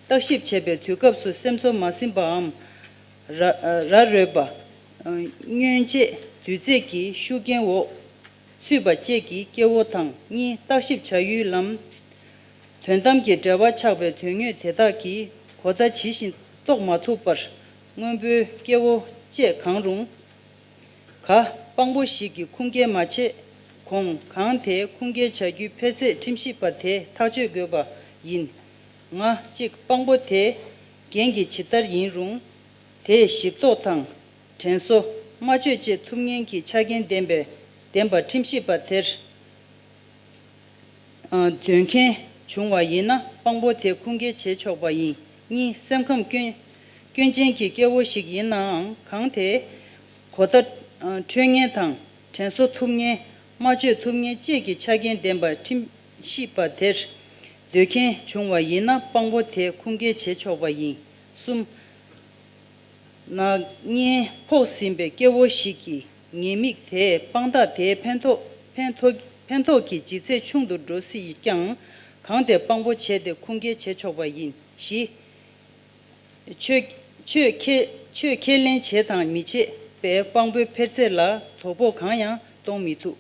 བརྟག་ཞིབ་བྱེད་པའི་དུས་སྐབས་སུ་སེམས་ཚོར་མ་ཟིན་པའམ། ར་ར་རོས་པ། སྔོན་རྗེས་དུས་ཚོད་ཀྱི་ཤུགས་རྐྱེན་འོག་ཚུད་པ་བཅས་ཀྱི་སྐྱེ་བོ་དང་། གཉིས། བརྟག་ཞིབ་བྱ་ཡུལ་ལམ་ དོན་དམ་གྱི་འབྲེལ་བ་ཆགས་པའི་དོན་དངོས་དེ་དག་གི་གོ་བརྡ་ཇི་བཞིན་རྟོགས་མ་ཐུབ་པར། སྔོན་པོའི་སྐྱེ་བོ་བཅས་གང་རུང་། ག་དཔང་པོ་ཞིག་གིས་ཁུངས་སྐྱེལ་མ་བྱས་གོང་། གང་དེ་ཁུངས་སྐྱེལ་བྱ་རྒྱུའི་འཕེར་ཚད་ཁྲིམས་ཞིབ་པ་དེས་ཐག་གཅོད་དགོས་པ་ཡིན། ང་གཅིག་དཔང་པོ་དེའི་འགན་གྱི་ཇི་ལྟར་ཡིན་རུང་། དེས་ཞིབ་རྟོག་དང་། དྲན་གསོ། སྨྲ་བརྗོད་བཅས་ཐུབ་མཁན་གྱི་ཆ་རྐྱེན་ལྡན་པའི་ལྡན་པ་ཁྲིམས་ཞིབ་པ་དེར་འདོད་མཁན་བྱུང་བ་ཡིན་ན། དཔང་པོ་དེ་ཁུངས་སྐྱེལ་བྱེད་ཆོག་པ་ཡིན། གཉིས། སེམས་ཁམས་སྐྱོན་སྐྱོན་ཅན་གྱི་སྐྱེ་བོ་ཞིག་ཡིན་ནའང་། གང་དེ་གོ་བརྡ་འཕྲོད་མཁན་དང་དྲན་གསོ་ཐུབ་མཁན། སྨྲ་བརྗོད་ཐུབ་མཁན་བཅས་ཀྱི་ཆ་རྐྱེན་ལྡན་པ་ཁྲིམས་ཞིབ་པ་དེར་འདོད་མཁན་བྱུང་བ་ཡིན་ན། དཔང་པོ་དེ་ཁུངས་སྐྱེལ་བྱེད་ཆོག་པ་ཡིན། གསུམ། ནག་ཉེས་ཕོག་ཟིན་པའི་སྐྱེ་བོ་ཞིག་གི་ཉེས་དམིགས་དེས་དཔང་རྟགས་དེའི་ཕན་ཐོགས་ཕན་ཐོགས་ཕན་ཐོགས་ཀྱི་ལྗིད་ཚད་ཆུང་དུ་འགྲོ་སྲིད་ཀྱང་། གང་དེ་དཔང་པོ་བྱས་ཏེ་ཁུངས་སྐྱེལ་བྱེད་ཆོག་པ་ཡིན། བཞི། ཆོས་ཆོས་ཁས་ཆོས་ཁས་ལེན་བྱེད་དང་མི་བྱེད་པས་དཔང་པོའི་འཕེར་ཚད་ལ་དོ་ཕོག་གང་ཡང་གཏོང་མི་ཐུབ།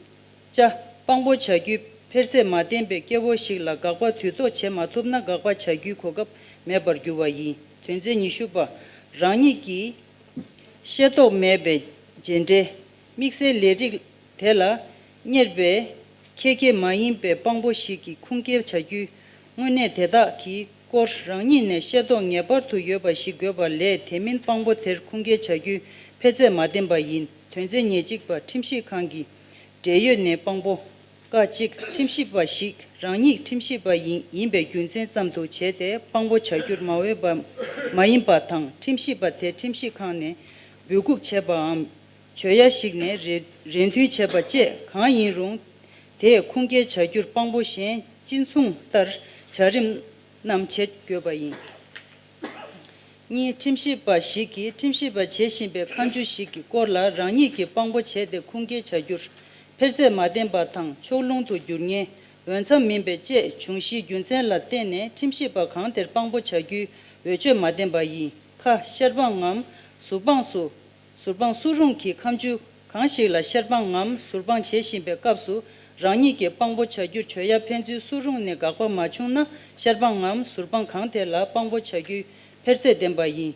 ཅ། དཔང་པོ་བྱ་རྒྱུའི་འཕེར་ཚད་མ་ལྡན་པའི་སྐྱེ་བོ་ཞིག་ལ་དགག་པ་དུས་ཐོག་བྱེད་མ་ཐུབ་ན། དགག་པ་བྱ་རྒྱུའི་གོ་སྐབས་མེད་པར་འགྱུར་བ་ཡིན། དོན་ཚན་ཉི་ཤུ་པ། རང་ཉིད་ཀྱིས་ཤེས་རྟོགས་མེད་པའི་རྗེས་འབྲས། དམིགས་བསལ་ལས་རིགས་དེ་ལ་གཉེར་བའི་ཁྱད་ཁྱད་མ་ཡིན་པའི་དཔང་པོ་ཞིག་གིས་ཁུངས་སྐྱེལ་བྱ་རྒྱུའི་དངོས་གནས་དེ་དག་གི་སྐོར་རང་ཉིད་ནས་ཤེས་རྟོགས་ངེས་པར་དུ་ཡོད་པ་ཞིག་དགོས་པ་ལས། དེ་མིན་དཔང་པོ་དེར་ཁུངས་སྐྱེལ་བྱ་རྒྱུའི་འཕེར་ཚད་མ་ལྡན་པ་ཡིན། དོན་ཚན་ཉེར་གཅིག་པ། ཁྲིམས་ཞིབ་ཁང་གི་འབྲེལ་ཡོད་ནས་དཔང་པོ། ཀ་གཅིག་ཁྲིམས་ཞིབ་པ་ཞིག་རང་ཉིད་ཁྲིམས་ཞིབ་པ་ཡིན་ཡིན་པའི་རྒྱུ་མཚན་ཙམ་དུ་བྱས་ཏེ་དཔང་པོ་བྱ་རྒྱུར་མ་འོས་པ་མ་ཡིན་པ་དང་། ཁྲིམས་ཞིབ་པ་དེ་ཁྲིམས་ཞིབ་ཁང་ནས་འབོད་འགུག་བྱས་པའམ། བྱོས་ཡ་ཞིག་ནས་རེ་རེ་འདུན་བྱས་པ་བཅས་གང་ཡིན་རུང་། དེས་ཁུངས་སྐྱེལ་བྱ་རྒྱུར་དཔང་པོ་གཞན་སྤྱི་མཚུངས་ལྟར་བྱ་རིམ་རྣམས་བྱེད་དགོས་པ་ཡིན། གཉིས། ཁྲིམས་ཞིབ་པ་ཞིག་གིས་ཁྲིམས་ཞིབ་པ་བྱེད་བཞིན་པའི་ཁ་མཆུ་ཞིག་གི་སྐོར་ལ་རང་ཉིད་ཀྱིས་དཔང་པོ་བྱས་ཏེ་ཁུངས་སྐྱེལ་བྱ་རྒྱུར་འཕེར་ཚད་མ་ལྡན་པ་དང་། ཕྱོགས་ལྷུང་དུ་འགྱུར་ཉེན། འོས་འཚམ་མིན་པ་བཅས་འབྱུང་གཞིའི་རྒྱུ་མཚན་ལ་བརྟེན་ནས་ཁྲིམས་ཞིབ་པ་གང་དེར་དཔང་པོ་བྱ་རྒྱུའི་འོས་ཆོས་མ་ལྡན་པ་ཡིན། ཁ། བཤེར་དཔང་ངམ་ཟུར་དཔང་སུ། ཟུར་དཔང་སུ་རུང་གི་ཁ་མཆུ་གང་ཞིག་ལ་བཤེར་དཔང་ངམ་ཟུར་དཔང་བྱེད་བཞིན་པའི་སྐབས་སུ་རང་ཉིད་ཀྱི་དཔང་པོ་བྱ་རྒྱུར་བྱོས་ཡ་ཕན་ཚུན་སུ་རུང་ནས་དགག་པ་མ་བྱུང་ན། བཤེར་དཔང་ངམ་ཟུར་དཔང་གང་དེ་ལ་དཔང་པོ་བྱ་རྒྱུའི་འཕེར་ཚད་ལྡན་པ་ཡིན།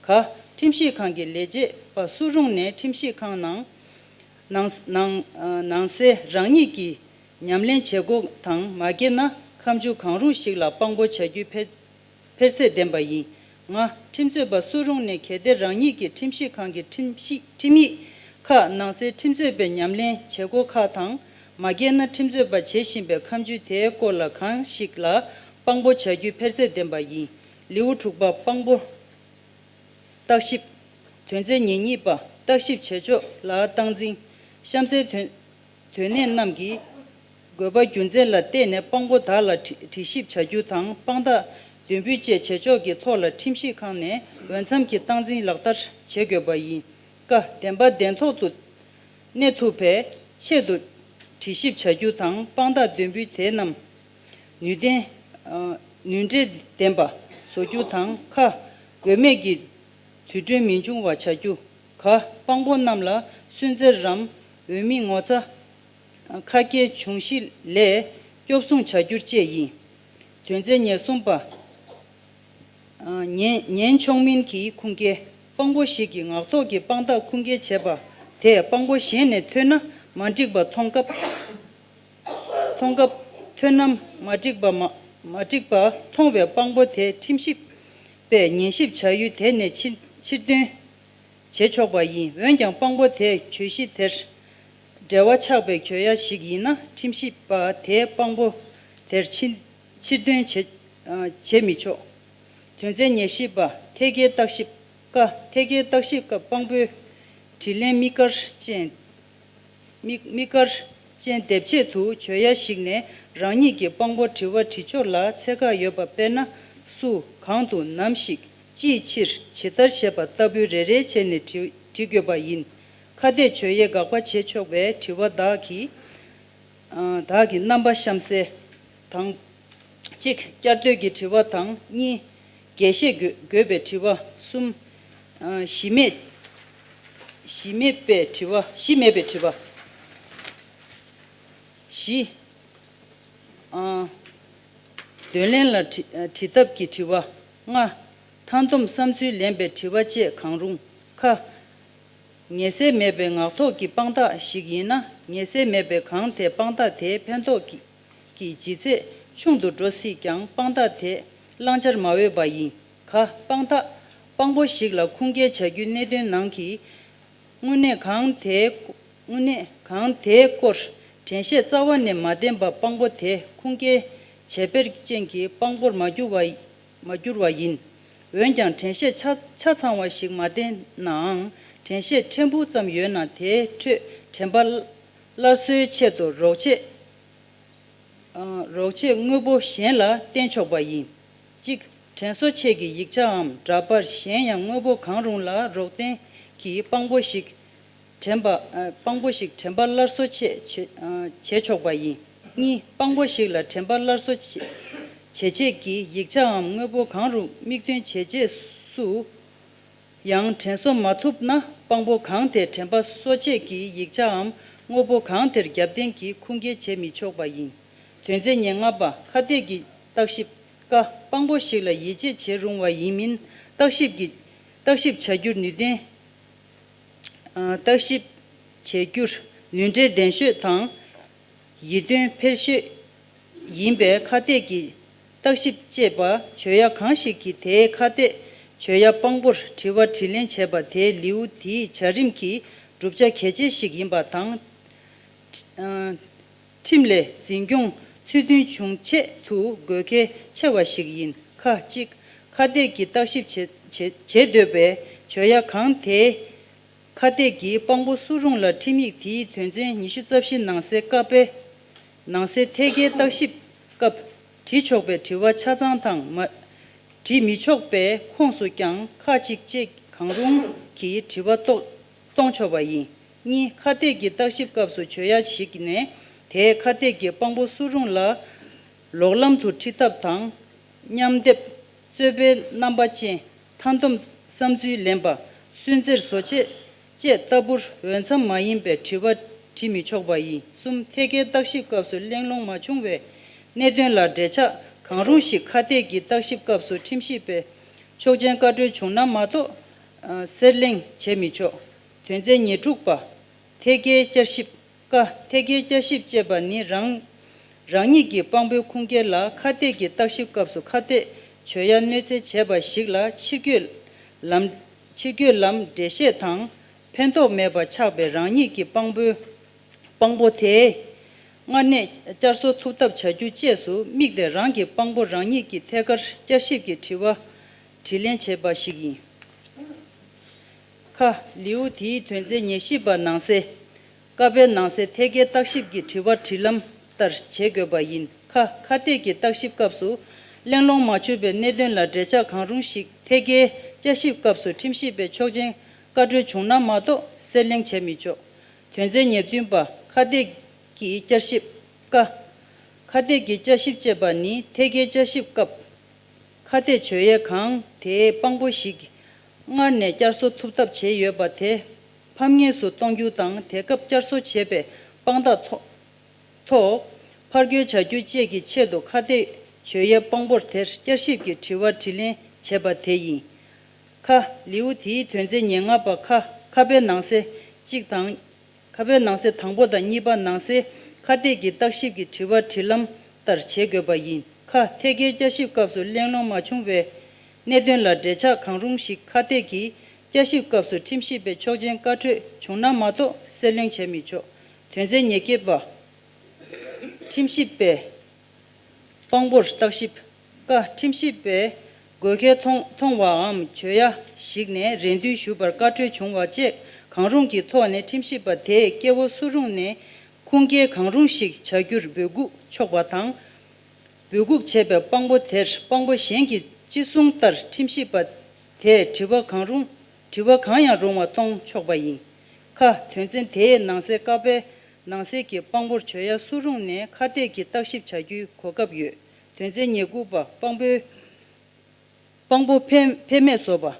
ག་ཁྲིམས་ཞིབ་ཁང་གི་ལས་བྱེད་པ་སུ་རུང་ནས་ཁྲིམས་ཞིབ་ཁང་ནང་ནང་ནང་ནང་གསལ་རང་ཉིད་ཀྱིས་ཉམས་ལེན་བྱེད་སྒོ་དང་མ་འགལ་ན། ཁ་མཆུ་གང་རུང་ཞིག་ལ་དཔང་པོ་བྱ་རྒྱུའི་འཕེར་འཕེར་ཚད་ལྡན་པ་ཡིན། ལྔ། ཁྲིམས་རྩོད་པ་སུ་རུང་ནས་གལ་ཏེ་རང་ཉིད་ཀྱིས་ཁྲིམས་ཞིབ་ཁང་གི་ཁྲིམས་ཞིབ་ཁྲིམས་ཡིག་ཁག་ནང་གསལ་ཁྲིམས་རྩོད་པའི་ཉམས་ལེན་བྱེད་སྒོ་ཁག་དང་མ་འགལ་ན། ཁྲིམས་རྩོད་པ་བྱེད་བཞིན་པའི་ཁ་མཆུ་དེའི་སྐོར་ལ་གང་ཞིག་ལ་དཔང་པོ་བྱ་རྒྱུའི་འཕེར་ཚད་ལྡན་པ་ཡིན། ལེའུ་དྲུག་པ། དཔང་པོ། བརྟག་ཞིབ། དོན་ཚན་ཉེར་གཉིས་པ། བརྟག་ཞིབ་བྱེད་ཕྱོགས་ལ་སྟངས་འཛིན། གཤམ་གསལ་དོན་དོན་གནད་རྣམས་ཀྱི་དགོས་པ་རྒྱུ་མཚན་ལ་བལྟས་ནས་དཔང་པོ་དག་ལ་དྲི་དྲི་ཞིབ་བྱ་རྒྱུ་དང་། དཔང་རྟགས་འདོན་འབུལ་བཅས་བྱེད་ཕྱོགས་ཀྱི་ཐོག་ལ་ཁྲིམས་ཞིབ་ཁང་ནས་འོས་འཚམ་གྱི་སྟངས་འཛིན་ལག་བསྟར་བྱེད་དགོས་པ་ཡིན། ཀ་བདེན་པ་བདེན་ཐོག་ཏུ་གནས་ཐུབ་པའི་ཆེད་དུ་དྲི་ཞིབ་བྱ་རྒྱུ་དང་། དཔང་རྟགས་འདོན་འབུལ་དེ་རྣམས་ནུས་ལྡན། ཨ། ནུས་འབྲས་ལྡན་པ་བཟོ་རྒྱུ་དང་། ཁ། དགོས་མེད་ཀྱི་དུས་འགྲོས་མི་འབྱུང་བ་བྱ་རྒྱུ། ག་དཔང་པོ་རྣམས་ལ་སུན་གཙེར་རམ་འོས་མི་ངོ་ཚ། ཁ་སྐྱེལ་འབྱུང་གཞི་ལས་སྐྱོབ་སྲུང་བྱ་རྒྱུ་བཅས་ཡིན། དོན་ཚན་ཉེར་གསུམ་པ། ཉེན་ཉེན་ཆོག་མིན་གྱི་ཁུངས་སྐྱེལ། དཔང་པོ་ཞིག་གིས་ངག་ཐོག་གི་དཔང་རྟགས་ཁུངས་སྐྱེལ་བྱས་པ་དེ་དཔང་པོ་གཞན་ནས་ཐོས་ན་མ་འགྲིག་པ་མཐོང་སྐབས། མཐོང་སྐབས་ཐོས་རྣམ་མ་འགྲིག་པ་མ་མ་འགྲིག་པ་མཐོང་བའི་དཔང་པོ་དེ་ཁྲིམས་ཞིབ་པས་ཉན་ཞིབ་བྱ་ཡུལ་དེ་ནས་ཕྱིར་ཕྱིར་འདོན་བྱེད་ཆོག་པ་ཡིན། འོན་ཀྱང་དཔང་པོ་དེས་གྱོད་གཞི་དེར་འབྲེལ་བ་ཆགས་པའི་གྱོད་ཡ་ཞིག་ཡིན་ན། ཁྲིམས་ཞིབ་པ་དེས་དཔང་པོ་དེར་ཕྱིར་ཕྱིར་འདོན་བྱེད་བྱེད་མི་ཆོག་དོན་ཚན་ཉེར་བཞི་པ། ཐད་ཀའི་བརྟག་ཞིབ། ཀ་ཐད་ཀའི་བརྟག་ཞིབ་སྐབས་དཔང་པོའི་དྲིས་ལན་དམིགས་བཀར་ཅན། དམིགས་དམིགས་བཀར་ཅན་དེབ་ཆེད་དུ་བྱོས་ཡ་ཞིག་ནས་རང་ཉིད་ཀྱི་དཔང་པོ་དྲི་བ་དྲི་ཕྱོགས་ལ་ཚད་བཀག་ཡོད་པ། དཔེར་ན། སུ། གང་དུ། ནམ་ཞིག་ཅིའི་ཕྱིར། ཇི་ལྟར་ཞེས་པ་ལྟ་བུའི་རེ་རེ་བྱས་ནས་དྲི་དྲི་དགོས་པ་ཡིན། ཁ་གཏད་གྱོད་ཡའི་དགག་པ་བྱེད་ཆོག་པའི་དྲི་བ་དག་གི་ཨ། དག་གི་རྣམ་པ་གཤམ་གསལ་དང་། གཅིག་བསྐྱར་ཟློས་ཀྱི་དྲི་བ་དང་། གཉིས། རྒྱས་བཤད་དགོས་དགོས་པའི་དྲི་བ། གསུམ། ཨ། གཞི་མེད། གཞི་མེད་པའི་དྲི་བ། གཞི་མེད་པའི་དྲི་བ། བཞི། ཨ། དོན་ལེན་ལ་བྲི་བྲི་ཐབས་ཀྱི་དྲི་བ། ལྔ། མཐའ་སྡོམ་བསམ་ཚུལ་ལེན་པའི་དྲི་བ་བཅས་གང་རུང་། ཁ། ངེས་གསལ་མེད་པའི་ངག་ཐོག་གི་དཔང་རྟགས་ཤིག་ཡིན་ན། ངེས་གསལ་མེད་པའི་གང་དེ་དཔང་རྟགས་དེའི་ཕན་ཐོགས་ཀྱི་ཀྱི་ལྗིད་ཚད་ཆུང་དུ་འགྲོ་སྲིད་ཀྱང་། དཔང་རྟགས་དེ་བླང་བྱར་མ་འོས་པ་ཡིན། ག་དཔང་རྟགས་དཔང་པོ་ཞིག་ལ་ཁུངས་སྐྱེལ་བྱ་རྒྱུའི་གནད་དོན་ནང་གི་དངོས་གནས་གང་དེའི་དངོས་གནས་གང་དེའི་སྐོར་དྲན་ཤེས་རྩ་བ་ནས་མ་ལྡན་པ་དཔང་པོ་དེ་ཁུངས་སྐྱེལ་བྱེད་འབད་ཅན་གྱི་དཔང་པོར་མ་གྱུར་བ་མ་གྱུར་བ་ཡིན། འོན་ཀྱང་དྲན་ཤེས་ཆ་ཆ་ཚང་བ་ཞིག་མ་ལྡན་ནའང་། དྲན་ཤེས་ཕྲན་བུ་ཙམ་ཡོད་ན་དེའི་ཁྲོད་དྲན་པ་སླར་གསོའི་ཆེད་དུ་རོགས་བྱེད་རོགས་བྱེད་དངོས་པོ་གཞན་ལ་བརྟེན་ཆོག་པ་ཡིན། གཅིག་དྲན་གསོ་ཆེད་ཀྱི་ཡིག་ཆའམ་འདྲ་པར་གཞན་ཡང་དངོས་པོ་གང་རུང་ལ་རོགས་ལྡན་གྱི་དཔང་པོ་ཞིག་དྲན་པ་དཔང་པོ་ཞིག་དྲན་པ་སླར་གསོ་ཆེད་བྱེད་ཆོག་པ་ཡིན། གཉིས་དཔང་པོ་ཞིག་ལ་དྲན་པ་སླར་གསོ་བྱེད་བྱེད་ཆེད་ཀྱི་ཡིག་ཆའམ་དངོས་པོ་གང་རུང་དམིགས་འདོན་བྱེད་ཆེད་སུ། ཡང་དྲན་གསོ་མ་ཐུབ་ན་དཔང་པོ་གང་དེ་དྲན་པ་གསོ་ཆེད་ཀྱི་ཡིག་ཆའམ་དངོས་པོ་གང་དེར་རྒྱབ་རྟེན་གྱིས་ཁུངས་སྐྱེལ་བྱེད་མི་ཆོག་པ་ཡིན། དོན་ཚན་ཉེར་ལྔ་པ། ཁ་གཏད་ཀྱི་བརྟག་ཞིབ། ཀ་དཔང་པོ་ཞིག་ལ་ཡིད་ཆེས་བྱེད་རུང་བ་ཡིན་མིན་བརྟག་ཞིབ་ཀྱི་བརྟག་ཞིབ་བྱ་རྒྱུར་ནུས་ལྡན། བརྟག་ཞིབ་བྱེད་རྒྱུར་ནུས་འབྲས་ལྡན་ཤོས་དང་། ཡིད་རྟོན་འཕེར་ཤོས་ཡིན་པས། ཁ་གཏད་ཀྱི་བརྟག་ཞིབ་ཅེས་པ་བྱོས་ཡ་གང་ཞིག་གིས་དེའི་ཁ་གཏད་བྱོས་ཡ་དཔང་པོར་དྲི་བ་དྲིས་ལན་བྱས་པ་དེའི་ལེའུ་དེའི་བྱ་རིམ་གྱི་བསྒྲུབ་བྱ་གལ་ཆེ་ཞིག་ཡིན་པ་དང་། ཁྲིམས་ལས་འཛིན་སྐྱོང་ཚུལ་མཐུན་འབྱུང་ཆེད་དུ་དགོས་གལ་ཆེ་བ་ཞིག་ཡིན། ཁ་གཅིག་ཁ་གཏད་ཀྱི་བརྟག་ཞིབ་བྱེད་བྱེད་བྱེད་འདོད་པའི་བྱོས་ཡ་གང་དེའི། ཁ་གཏད་ཀྱི་དཔང་པོ་སུ་རུང་ལ་ཁྲིམས་ཡིག་དེའི་དོན་ཚན་ཉི་ཤུ་རྩ་བཞི་ནང་གསེས་ཀ་པའི་ནང་གསེས་ཐད་ཀའི་བརྟག་ཞིབ་སྐབས་དྲི་ཆོག་པའི་དྲི་བ་ཆ་ཚང་དང་མ་དྲི་མི་ཆོག་པའི་ཁོངས་སུ་ཀྱང་ཁག་ཅིག་བཅས་གང་རུང་གི་དྲི་བ་གཏོགས་གཏོང་ཆོག་པ་ཡིན། གཉིས། ཁ་གཏད་ཀྱི་བརྟག་ཞིབ་སྐབས་སུ་བྱོས་ཡ་ཞིག་ནས་དེའི་ཁ་གཏད་ཀྱི་དཔང་པོ་སུ་རུང་ལ་ལོག་ལམ་དུ་ཁྲིད་ཐབས་དང་། མཉམ་སྡེབ། རྩོད་པའི་རྣམ་པ་ཅན། མཐའ་སྡོམ་བསམ་ཚུལ་ལེན་པ། སུན་གཙེར་བཟོ་ཆེད་བཅས་ལྟ་བུར་འོས་འཚམ་མ་ཡིན་པའི་དྲི་བ་དྲི་མི་ཆོག་པ་ཡིན། གསུམ། ཐད་ཀའི་བརྟག་ཞིབ་སྐབས་སུ་གླེང་སློང་མ་བྱུང་བའི་གནད་དོན་ལ་འགྲེལ་ཆགས་གང་རུང་ཞིག་ཁ་གཏད་ཀྱི་བརྟག་ཞིབ་སྐབས་སུ་ཁྲིམས་ཞིབ་པས་ཆོག་མཆན་བཀའ་འཁྲོལ་བྱུང་ན་མ་གཏོགས་གསེར་གླེང་བྱེད་མི་ཆོག་དོན་ཚན་ཉེར་དྲུག་པ། ཐད་ཀའི་བསྐྱར་ཞིབ། ཀ་ཐད་ཀའི་བསྐྱར་ཞིབ་ཅེས་པ་ནི་རང་རང་ཉིད་ཀྱི་དཔང་པོའི་ཁུངས་སྐྱེལ་ལ་ཁ་གཏད་ཀྱི་བརྟག་ཞིབ་སྐབས་སུ་ཁ་གཏད་བྱོས་ཡ་གནོད་འཚེ་བྱས་པ་ཞིག་ལ་ཕྱིར་སྐྱོད་ལམ་ཕྱིར་སྐྱོད་ལམ་འགྲེལ་བཤད་དང་ཕན་ཐོགས་མེད་པ་ཆགས་པའི་རང་ཉིད་ཀྱི་དཔང་པོའི་དཔང་པོ་དེས་སྔར་ནས་བསྐྱར་གསོ་ཐུབ་ཐབས་བྱ་རྒྱུ་བཅས་སུ་དམིགས་ཏེ་རང་གི་དཔང་པོ་རང་ཉིད་ཀྱི་ཐད་ཀར་བསྐྱར་ཞིབ་ཀྱི་དྲི་བ་དྲིས་ལན་བྱས་པ་ཞིག་ཡིན། ཁ། ལེའུ་དེའི་དོན་ཚན་ཉེར་བཞི་པ་ནང་གསེས། ཀ་པའི་ནང་གསེས་ཐད་ཀའི་བརྟག་ཞིབ་ཀྱི་དྲི་བ་དྲིས་ལན་ལྟར་བྱེད་དགོས་པ་ཡིན། ཁ། ཁ་གཏད་ཀྱི་བརྟག་ཞིབ་སྐབས་སུ་གླེང་སློང་མ་བྱུང་བའི་གནད་དོན་ལ་འགྲེལ་ཆགས་གང་རུང་ཞིག་ཐད་ཀའི་བསྐྱར་ཞིབ་སྐབས་སུ་ཁྲིམས་ཞིབ་པས་ཆོག་མཆན་བཀའ་འཁྲོལ་བྱུང་ན་མ་གཏོགས་གསེར་གླེང་བྱེད་མི་ཆོག་དོན་ཚན་ཉེར་བདུན་པ། ཁ་གཏད་ཀྱི་བསྐྱར་ཞིབ། ཀ། ཁ་གཏད་ཀྱི་བསྐྱར་ཞིབ་ཅེས་པ་ནི་ཐད་ཀའི་བསྐྱར་ཞིབ་སྐབས། ཁ་གཏད་བྱོས་ཡས་གང་དེའི་དཔང་པོ་ཞིག་སྔར་ནས་བསྐྱར་གསོ་ཐུབ་ཐབས་བྱས་ཡོད་པ་དེ་ཕམ་ཉེས་སུ་གཏོང་རྒྱུ་དང་། དེ་སྐབས་བསྐྱར་གསོ་བྱས་པའི་དཔང་རྟགས་ཐོག་ཐོག་ཕར་རྒོལ་བྱ་རྒྱུ་བཅས་ཀྱི་ཆེད་དུ་ཁ་གཏད་བྱོས་ཡས་དཔང་པོར་དེར་བསྐྱར་ཞིབ་ཀྱི་དྲི་བ་དྲིས་ལན་བྱས་པ་དེ་ཡིན། ཁ། ལེའུ་དེའི་དོན་ཚན་ཉེར་ལྔ་པ། ཁ། ཁ་པའི་ནང་གསེས་གཅིག་དང་། ཁ་པའི་ནང་གསེས་དང་པོ་དང་གཉིས་པ་ནང་གསེས་ཁ་གཏད་ཀྱི་བརྟག་ཞིབ་ཀྱི་དྲི་བ་དྲིས་ལན་ལྟར་བྱེད་དགོས་པ་ཡིན། ཁ། ཐད་ཀའི་བསྐྱར་ཞིབ་སྐབས་སུ་གླེང་སློང་མ་བྱུང་བའི་གནད་དོན་ལ་འགྲེལ་ཆགས་གང་རུང་ཞིག་ཁ་གཏད་ཀྱི་བསྐྱར་ཞིབ་སྐབས་སུ་ཁྲིམས་ཞིབ་པས་ཆོག་མཆན་བཀའ་འཁྲོལ་བྱུང་ན་མ་གཏོགས་གསེར་གླེང་བྱེད་མི་ཆོག་དོན་ཚན་ཉེར་བརྒྱད་པ། ཁྲིམས་ཞིབ་པས་དཔང་པོར་བརྟག་ཞིབ། ཀ། ཁྲིམས་ཞིབ་པས་དགོས་གལ་མཐོང་མཐོང་བའམ་བྱོས་ཡ་ཞིག་ནས་རེ་འདུན་ཞུས་པར་བཀའ་འཁྲོལ་བྱུང་བ་བཅས་གང་རུང་གི་ཐོག་ནས་ཁྲིམས་ཞིབ་པ་དེས་སྐྱེ་བོ་སུ་རུང་ནས་ཁུངས་སྐྱེལ་གང་རུང་ཞིག་བྱ་རྒྱུར་འབོད་འགུག་ཆོག་པ་དང་། འབོད་འགུག་བྱས་པའི་དཔང་པོ་དེར་དཔང་པོ་གཞན་གྱིས་ཅི་གསུངས་ལྟར་ཁྲིམས་ཞིབ་པ་དེས་དྲི་བ་གང་རུང་དྲི་བ་གང་ཡང་རུང་བ་གཏོང་ཆོག་པ་ཡིན། ཁ། དོན་ཚན་དེའི་ནང་གསེས་ཀ་པའི་ནང་གསེས་ཀྱི་དཔང་པོར་བྱོས་ཡ་སུ་རུང་ནས་ཁ་གཏད་ཀྱི་བརྟག་ཞིབ་བྱ་རྒྱུའི་གོ་སྐབས་ཡོད། དོན་ཚན་ཉེར་དགུ་པ། དཔང་པོའི་དཔང་པོ་ཕན་ཕན་མེད་བཟོ་བ།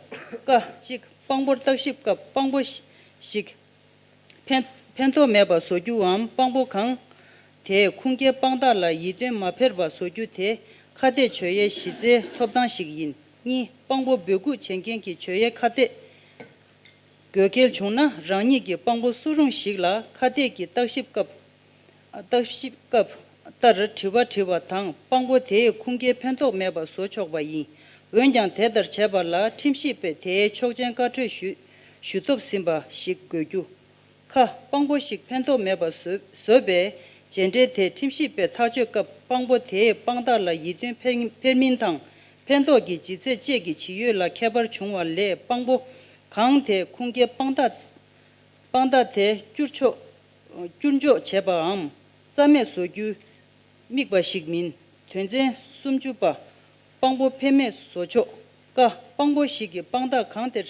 ཀ། གཅིག་དཔང་པོར་བརྟག་ཞིབ་སྐབས་དཔང་པོ་ཞིག་ཕན་ཕན་ཐོགས་མེད་པ་བཟོ་རྒྱུའམ་དཔང་པོ་གང་དེས་ཁུངས་སྐྱེལ་དཔང་རྟགས་ལ་ཡིད་རྟོན་མ་འཕེར་བ་བཟོ་རྒྱུ་དེ་ ཁ་གཏད་གཅོད་ཡའི་གཞི་རྩའི་ཐོབ་ཐང་ཞིག་ཡིན། གཉིས། དཔང་པོ་འབོད་འགུག་བྱེད་མཁན་གྱི་གཅོད་ཡའི་ཁ་གཏད་དགོས་གལ་བྱུང་ན། རང་ཉིད་ཀྱི་དཔང་པོ་སུ་རུང་ཞིག་ལ་ཁ་གཏད་ཀྱི་བརྟག་ཞིབ་སྐབས། བརྟག་ཞིབ་སྐབས་ལྟར་དྲི་བ་དྲི་བ་དང་། དཔང་པོ་དེས་ཁུངས་སྐྱེལ་ཕན་ཐོགས་མེད་པ་བཟོ་ཆོག་པ་ཡིན། འོན་ཀྱང་། དེ་ལྟར་བྱས་པ་ལ་ཁྲིམས་ཞིབ་པས་དེའི་ཆོག་མཆན་བཀའ་འཁྲོལ་ཞུ་ཞུ་ཐོབ་ཟིན་པ་ཞིག་དགོས་རྒྱུ། ཁ། དཔང་པོ་ཞིག་ཕན་ཐོགས་མེད་པ་བཟོས་བཟོས་པའི་རྗེས་འབྲེལ་དེ་ཁྲིམས་ཞིབ་པས་ཐག་གཅོད་སྐབས། དཔང་པོ་དེས་དཔང་རྟགས་ལ་ཡིད་རྟོན་འཕེར་འཕེར་མིན་དང་། ཕན་ཐོགས་ཀྱི་ལྗིད་ཚད་བཅས་ཀྱི་ཇི་ཡོད་ལ་ཁྱད་པར་བྱུང་བ་ལས། དཔང་པོ་གང་དེས་ཁུངས་སྐྱེལ་དཔང་རྟགས་དཔང་རྟགས་དེ་བསྐྱུར་ཆོག་བསྐྱུར་འཇོག་བྱས་པའམ་རྩ་མེད་བཟོ་རྒྱུའི་དམིགས་པ་ཞིག་མིན། དོན་ཚན་སུམ་ཅུ་པ། དཔང་པོ་ཕན་མེད་བཟོ་ཕྱོགས། ཀ། དཔང་པོ་ཞིག་གིས་དཔང་རྟགས་གང་དེར་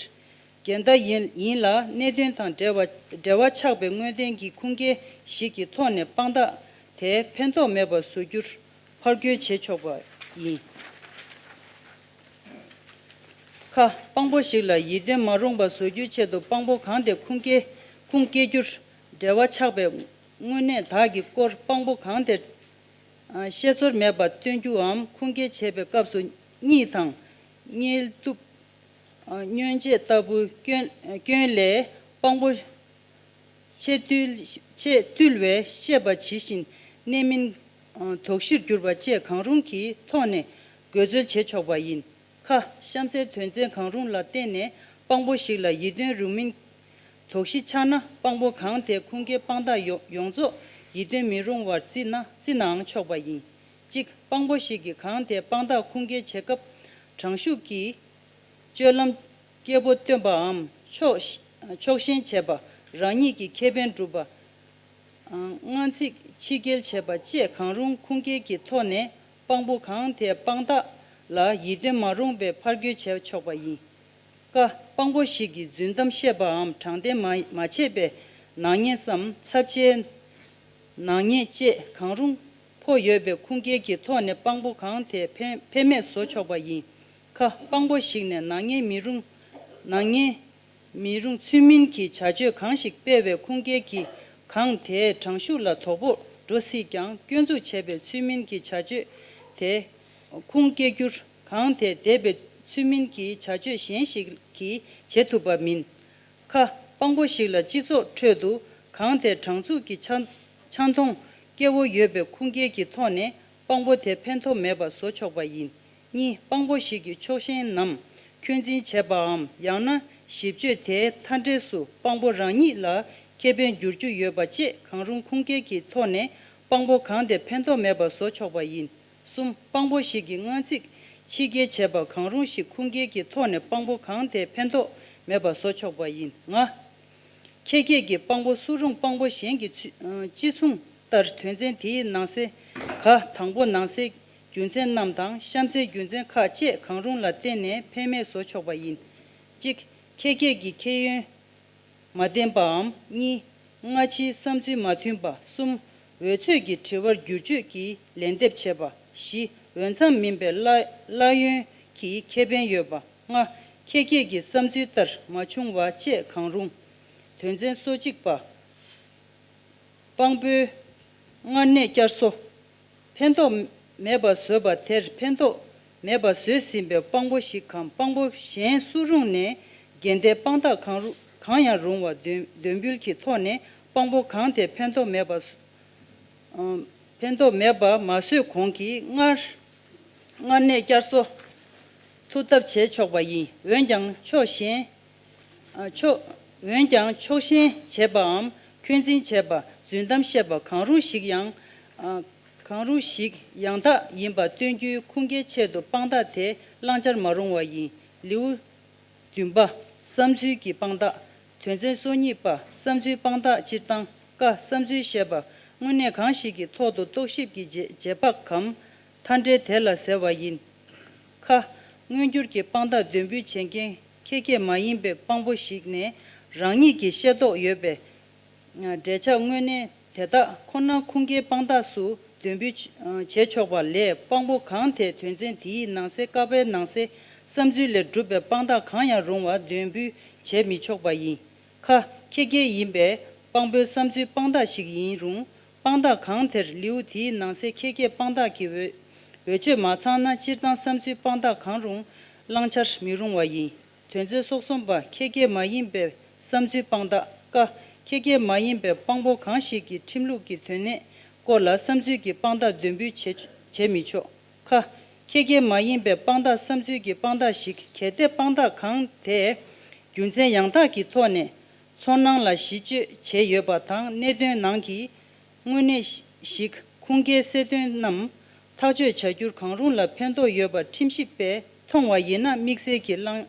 འགལ་ཟླ་ཡིན་ཡིན་ལ། གནད་དོན་དང་འབྲེལ་བ་འབྲེལ་བ་ཆགས་པའི་དངོས་བདེན་གྱི་ཁུངས་སྐྱེལ་ཞིག་གི་ཐོག་ནས་དཔང་རྟགས་དེ་ཕན་ཐོགས་མེད་པ་བཟོ་རྒྱུར་ཕར་རྒོལ་བྱེད་ཆོག་པ་ཡིན། ཁ། དཔང་པོ་ཞིག་ལ་ཡིད་རྟོན་མ་རུང་བ་བཟོ་རྒྱུའི་ཆེད་དུ་དཔང་པོ་གང་དེ་ཁུངས་སྐྱེལ་ཁུངས་སྐྱེལ་རྒྱུར་འབྲེལ་བ་ཆགས་པའི་དངོས་གནས་དག་གི་སྐོར་དཔང་པོ་གང་དེར་ཨ་ཤེས་ཚོར་མེད་པར་སྟོན་རྒྱུའམ། ཁུངས་སྐྱེལ་བྱེད་པའི་སྐབས་སུ་གཉིད་དང་། བརྙས་བཏུབ། ཨ་སྨྱོན་བྱེད་ལྟ་བུའི་སྐྱོན་སྐྱོན་ལས་དཔང་པོ་ཆེས་བཏུལ་ཆེས་བཏུལ་བའི་བཤད་པ་ཇི་བཞིན་གནས་མིན། ཨ་དོགས་གཞིར་གྱུར་པ་བཅས་གང་རུང་གི་ཐོག་ནས་དགོས་འཚོལ་བྱེད་ཆོག་པ་ཡིན། ཁ། གཤམ་གསལ་དོན་ཚན་གང་རུང་ལ་བརྟེན་ནས་དཔང་པོ་ཞིག་ལ་ཡིད་རྟོན་རུང་མིན་དོགས་གཞི་ཆགས་ན། དཔང་པོ་གང་དེས་ཁུངས་སྐྱེལ་དཔང་རྟགས་ཡོ་ཡོངས་རྫོགས་ཡིད་རྟོན་མི་རུང་བར་བརྩིས་ན་བརྩིས་ནའང་ཆོག་པ་ཡིན། གཅིག། དཔང་པོ་ཞིག་གིས་གང་དེས་དཔང་རྟགས་ཁུངས་སྐྱེལ་བྱེད་སྐབས་དྲང་ཤུགས་ཀྱིས་སྤྱོད་ལམ་སྐྱེ་བོ་སྟོན་པའམ་ཕྱོགས་ཕྱོགས་ཞེན་བྱེད་པ། རང་ཉིད་ཀྱི་ཁེ་ཕན་སྒྲུབ་པ། སྔ་ཚིག་ཕྱི་འགེལ་བྱེད་པ་བཅས་གང་རུང་ཁུངས་སྐྱེལ་གྱི་ཐོག་ནས་དཔང་པོ་གང་དེས་དཔང་རྟགས་ལ་ཡིད་རྟོན་མ་རུང་བའི་ཕར་རྒོལ་བྱས་ཆོག་པ་ཡིན། ཀ། དཔང་པོ་ཞིག་གིས་རྫུན་གཏམ་བཤད་པའམ་དྲང་བདེན་མ་མ་བྱས་པའི་ནག་ཉེས་སམ་ཚབས་ཆེའི་ནག་ཉེས་བཅས་གང་རུང་ཕོག་ཡོད་པའི་ཁུངས་སྐྱེལ་གྱི་ཐོག་ནས་དཔང་པོ་གང་དེ་ཕན་ཕན་མེད་བཟོ་ཆོག་པ་ཡིན། ཁ། དཔང་པོ་ཞིག་ནས་ནག་ཉེས་མི་རུང་ནག་ཉེས་མི་རུང་ཚུལ་མིན་གྱི་བྱ་སྤྱོད་གང་ཞིག་སྤེལ་བའི་ཁུངས་སྐྱེལ་གྱིས་གང་དེའི་དྲང་ཤུགས་ལ་དོ་ཕོག་འགྲོ་སྲིད་ཀྱང་། སྐྱོན་འཛུགས་བྱས་པའི་ཚུལ་མིན་གྱི་བྱ་སྤྱོད་དེ་ཁུངས་སྐྱེལ་རྒྱུར་གང་དེ་འདས་པའི་ཚུལ་མིན་གྱི་བྱ་སྤྱོད་གཞན་ཞིག་གིས་བྱེད་ཐུབ་པ་མིན། ཁ། དཔང་པོ་ཞིག་ལ་སྤྱི་ཚོགས་ཁྲོད་དུ་གང་དེ་དྲང་ཚུགས་ཀྱི་ཆ་ཆང་མཐོང་སྐྱེ་བོ་ཡོད་པའི་ཁུངས་སྐྱེལ་གྱི་ཐོག་ནས་དཔང་པོ་དེ་ཕན་ཐོགས་མེད་པ་བཟོ་ཆོག་པ་ཡིན། གཉིས། དཔང་པོ་ཞིག་གིས་ཕྱོགས་ཞེན་ནམ་འཁོན་འཛིན་བྱས་པའམ་ཡང་ན་ཞིབ་དཔྱོད་དེའི་མཐའ་འབྲས་སུ་དཔང་པོ་རང་ཉིད་ལ་ཁེ་ཕན་འགྱུར་རྒྱུ་ཡོད་པ་བཅས་གང་རུང་ཁུངས་སྐྱེལ་གྱི་ཐོག་ནས་དཔང་པོ་གང་དེ་ཕན་ཐོགས་མེད་པ་བཟོ་ཆོག་པ་ཡིན། གསུམ། དཔང་པོ་ཞིག་གིས་སྔ་ཚིག་ཕྱི་འགེལ་བྱས་པ་གང་རུང་ཞིག་ཁུངས་སྐྱེལ་གྱི་ཐོག་ནས་དཔང་པོ་གང་དེ་ཕན་ཐོགས་མེད་པ་བཟོ་ཆོག་པ་ཡིན། ལྔ། ཁྱད་བརྒལ་གྱི་དཔང་པོ་སུ་རུང་དཔང་པོ་གཞན་གྱི་ཚུ་ཨ་གཅིག་མཚུངས་ལྟར་དོན་ཚན་དེའི་ནང་གསེས་ག་དང་པོ་ནང་གསེས་རྒྱུ་མཚན་རྣམས་དང་གཤམ་གསལ་རྒྱུ་མཚན་ཁག་བཅས་གང་རུང་ལ་བརྟེན་ནས་ཕན་མེད་བཟོ་ཆོག་པ་ཡིན། གཅིག། ཁྱད་བརྒལ་གྱི་ཁྱད་ཡོན་མ་ལྡན་པའམ། གཉིས། སྔ་ཕྱིའི་བསམ་ཚུལ་མ་མཐུན་པ། གསུམ། འོལ་ཚོད་ཀྱི་དྲི་བར་བསྒྱུར་བཅོས་ཀྱིས་ལན་འདེབས་བྱས་པ། བཞི། འོས་འཚམ་མིན་པའི་གླ་གླ་ཡོན་གྱི་ཁེ་ཕན་ཡོད་པ། ལྔ། ཁྱད་བརྒལ་གྱི་བསམ་ཚུལ་ལྟར་མ་བྱུང་བ་བཅས་གང་རུང་། དོན་ཚན་སོ་གཅིག་པ། དཔང་པོའི་མངལ་གནས་བསྐྱར་གསོ། ཕན་ཐོགས་མེད་པ་བཟོས་པ་དེར་ཕན་ཐོགས་མེད་པ་བཟོས་ཟིན་པའི་དཔང་པོ་ཞིག་གམ་དཔང་པོ་གཞན་སུ་རུང་ནས་འགལ་ཟླའི་དཔང་རྟགས་གང་རུ་གང་ཡང་རུང་བ་འདོན་འདོན་འབུལ་གྱི་ཐོག་ནས་དཔང་པོ་གང་དེ་ཕན་ཐོགས་མེད་པ་ཨ་ཕན་ཐོགས་མེད་པ་མ་བཟོས་གོང་གི་མངལ་མངལ་གནས་བསྐྱར་གསོ་ཐུབ་ཐབས་བྱེད་ཆོག་པ་ཡིན། འོན་ཀྱང་ཕྱོགས་ཞེན། ཨ་ཕྱོགས། འོན་ཀྱང་ཕྱོགས་ཞེན་བྱས་པའམ་འཁོན་འཛིན་བྱས་པ། རྫུན་གཏམ་བཤད་པ་གང་རུང་ཞིག་ཡང་། ཨ་གང་རུང་ཞིག་ཡང་དག་ཡིན་པ་སྟོན་རྒྱུའི་ཁུངས་སྐྱེལ་ཆེད་དུ་དཔང་རྟགས་དེ་བླང་བྱར་མ་རུང་བ་ཡིན། ལེའུ་བདུན་པ། བསམ་ཚུལ་གྱི་དཔང་རྟགས། དོན་ཚན་སོ་གཉིས་པ། བསམ་ཚུལ་དཔང་རྟགས་སྤྱིར་བཏང་། ཀ། བསམ་ཚུལ་ཞེས་པ་དངོས་གནས་གང་ཞིག་གི་ཐོག་ཏུ་རྟོག་ཞིབ་ཀྱི་རྗེས་རྗེས་དཔག་གམ་མཐའ་འབྲས་དེ་ལ་ཟེར་བ་ཡིན། ཁ། མངོན་འགྱུར་གྱི་དཔང་རྟགས་འདོན་འབུལ་བྱེད་མཁན་ཁྱད་བརྒལ་མ་ཡིན་པའི་དཔང་པོ་ཞིག་ནས་རང་ཉིད་ཀྱི་ཤེས་རྟོགས་ཡོད་པའི་འབྲེལ་ཆགས་དངོས་གནས་དེ་དག་ཁོ་ན་ཁུངས་སྐྱེལ་དཔང་རྟགས་སུ་འདོན་འབུལ་བྱེད་ཆོག་པ་ལས། དཔང་པོ་གང་དེས་དོན་ཚན་དེའི་ནང་གསེས་ཀ་པའི་ནང་གསེས་བསམ་ཚུལ་ལས་གྲུབ་པའི་དཔང་རྟགས་གང་ཡང་རུང་བ་འདོན་འབུལ་བྱེད་མི་ཆོག་པ་ཡིན། ཁ། ཁྱད་བརྒལ་ཡིན་པའི་དཔང་པོའི་བསམ་ཚུལ་དཔང་རྟགས་ཤིག་ཡིན་རུང་། དཔང་རྟགས་གང་དེར་ལེའུ་དེའི་ནང་གསེས་ཁྱད་བརྒལ་དཔང་རྟགས་ཀྱི་འོས་ བེད་སྤྱོད་མ་ཚང་ན་སྤྱིར་བཏང་བསམ་ཚུལ་དཔང་རྟགས་གང་རུང་བླང་བྱར་མི་རུང་བ་ཡིན། དོན་ཚན་སོ་གསུམ་པ། ཁྱད་བརྒལ་མ་ཡིན་པའི་བསམ་ཚུལ་དཔང་རྟགས། ཀ། ཁྱད་བརྒལ་མ་ཡིན་པའི་དཔང་པོ་གང་ཞིག་གིས་ཁྲིམས་ལུགས་ཀྱི་དོན་གནད་སྐོར་ལ་བསམ་ཚུལ་གྱི་དཔང་རྟགས་འདོན་འབུལ་བྱེད་བྱེད་མི་ཆོག་ཁ། ཁྱད་བརྒལ་མ་ཡིན་པའི་དཔང་རྟགས་བསམ་ཚུལ་གྱི་དཔང་རྟགས་ཤིག་གལ་ཏེ་དཔང་རྟགས་གང་དེས་རྒྱུ་མཚན་ཡང་དག་གི་ཐོག་ནས་ཚོར་སྣང་ལ་གཞི་བཅོལ་བྱས་ཡོད་པ་དང་། གནད་དོན་ནང་གི་དངོས་གནས་ཤིག་ཁུངས་སྐྱེལ་གསལ་སྟོན་རྣམས་ཐག་གཅོད་བྱ་རྒྱུར་གང་རུང་ལ་ཕན་ཐོགས་ཡོད་པར་ཁྲིམས་ཞིབ་པས་མཐོང་བ་ཡིན་ན་དམིགས་བསལ་གྱི་བླང་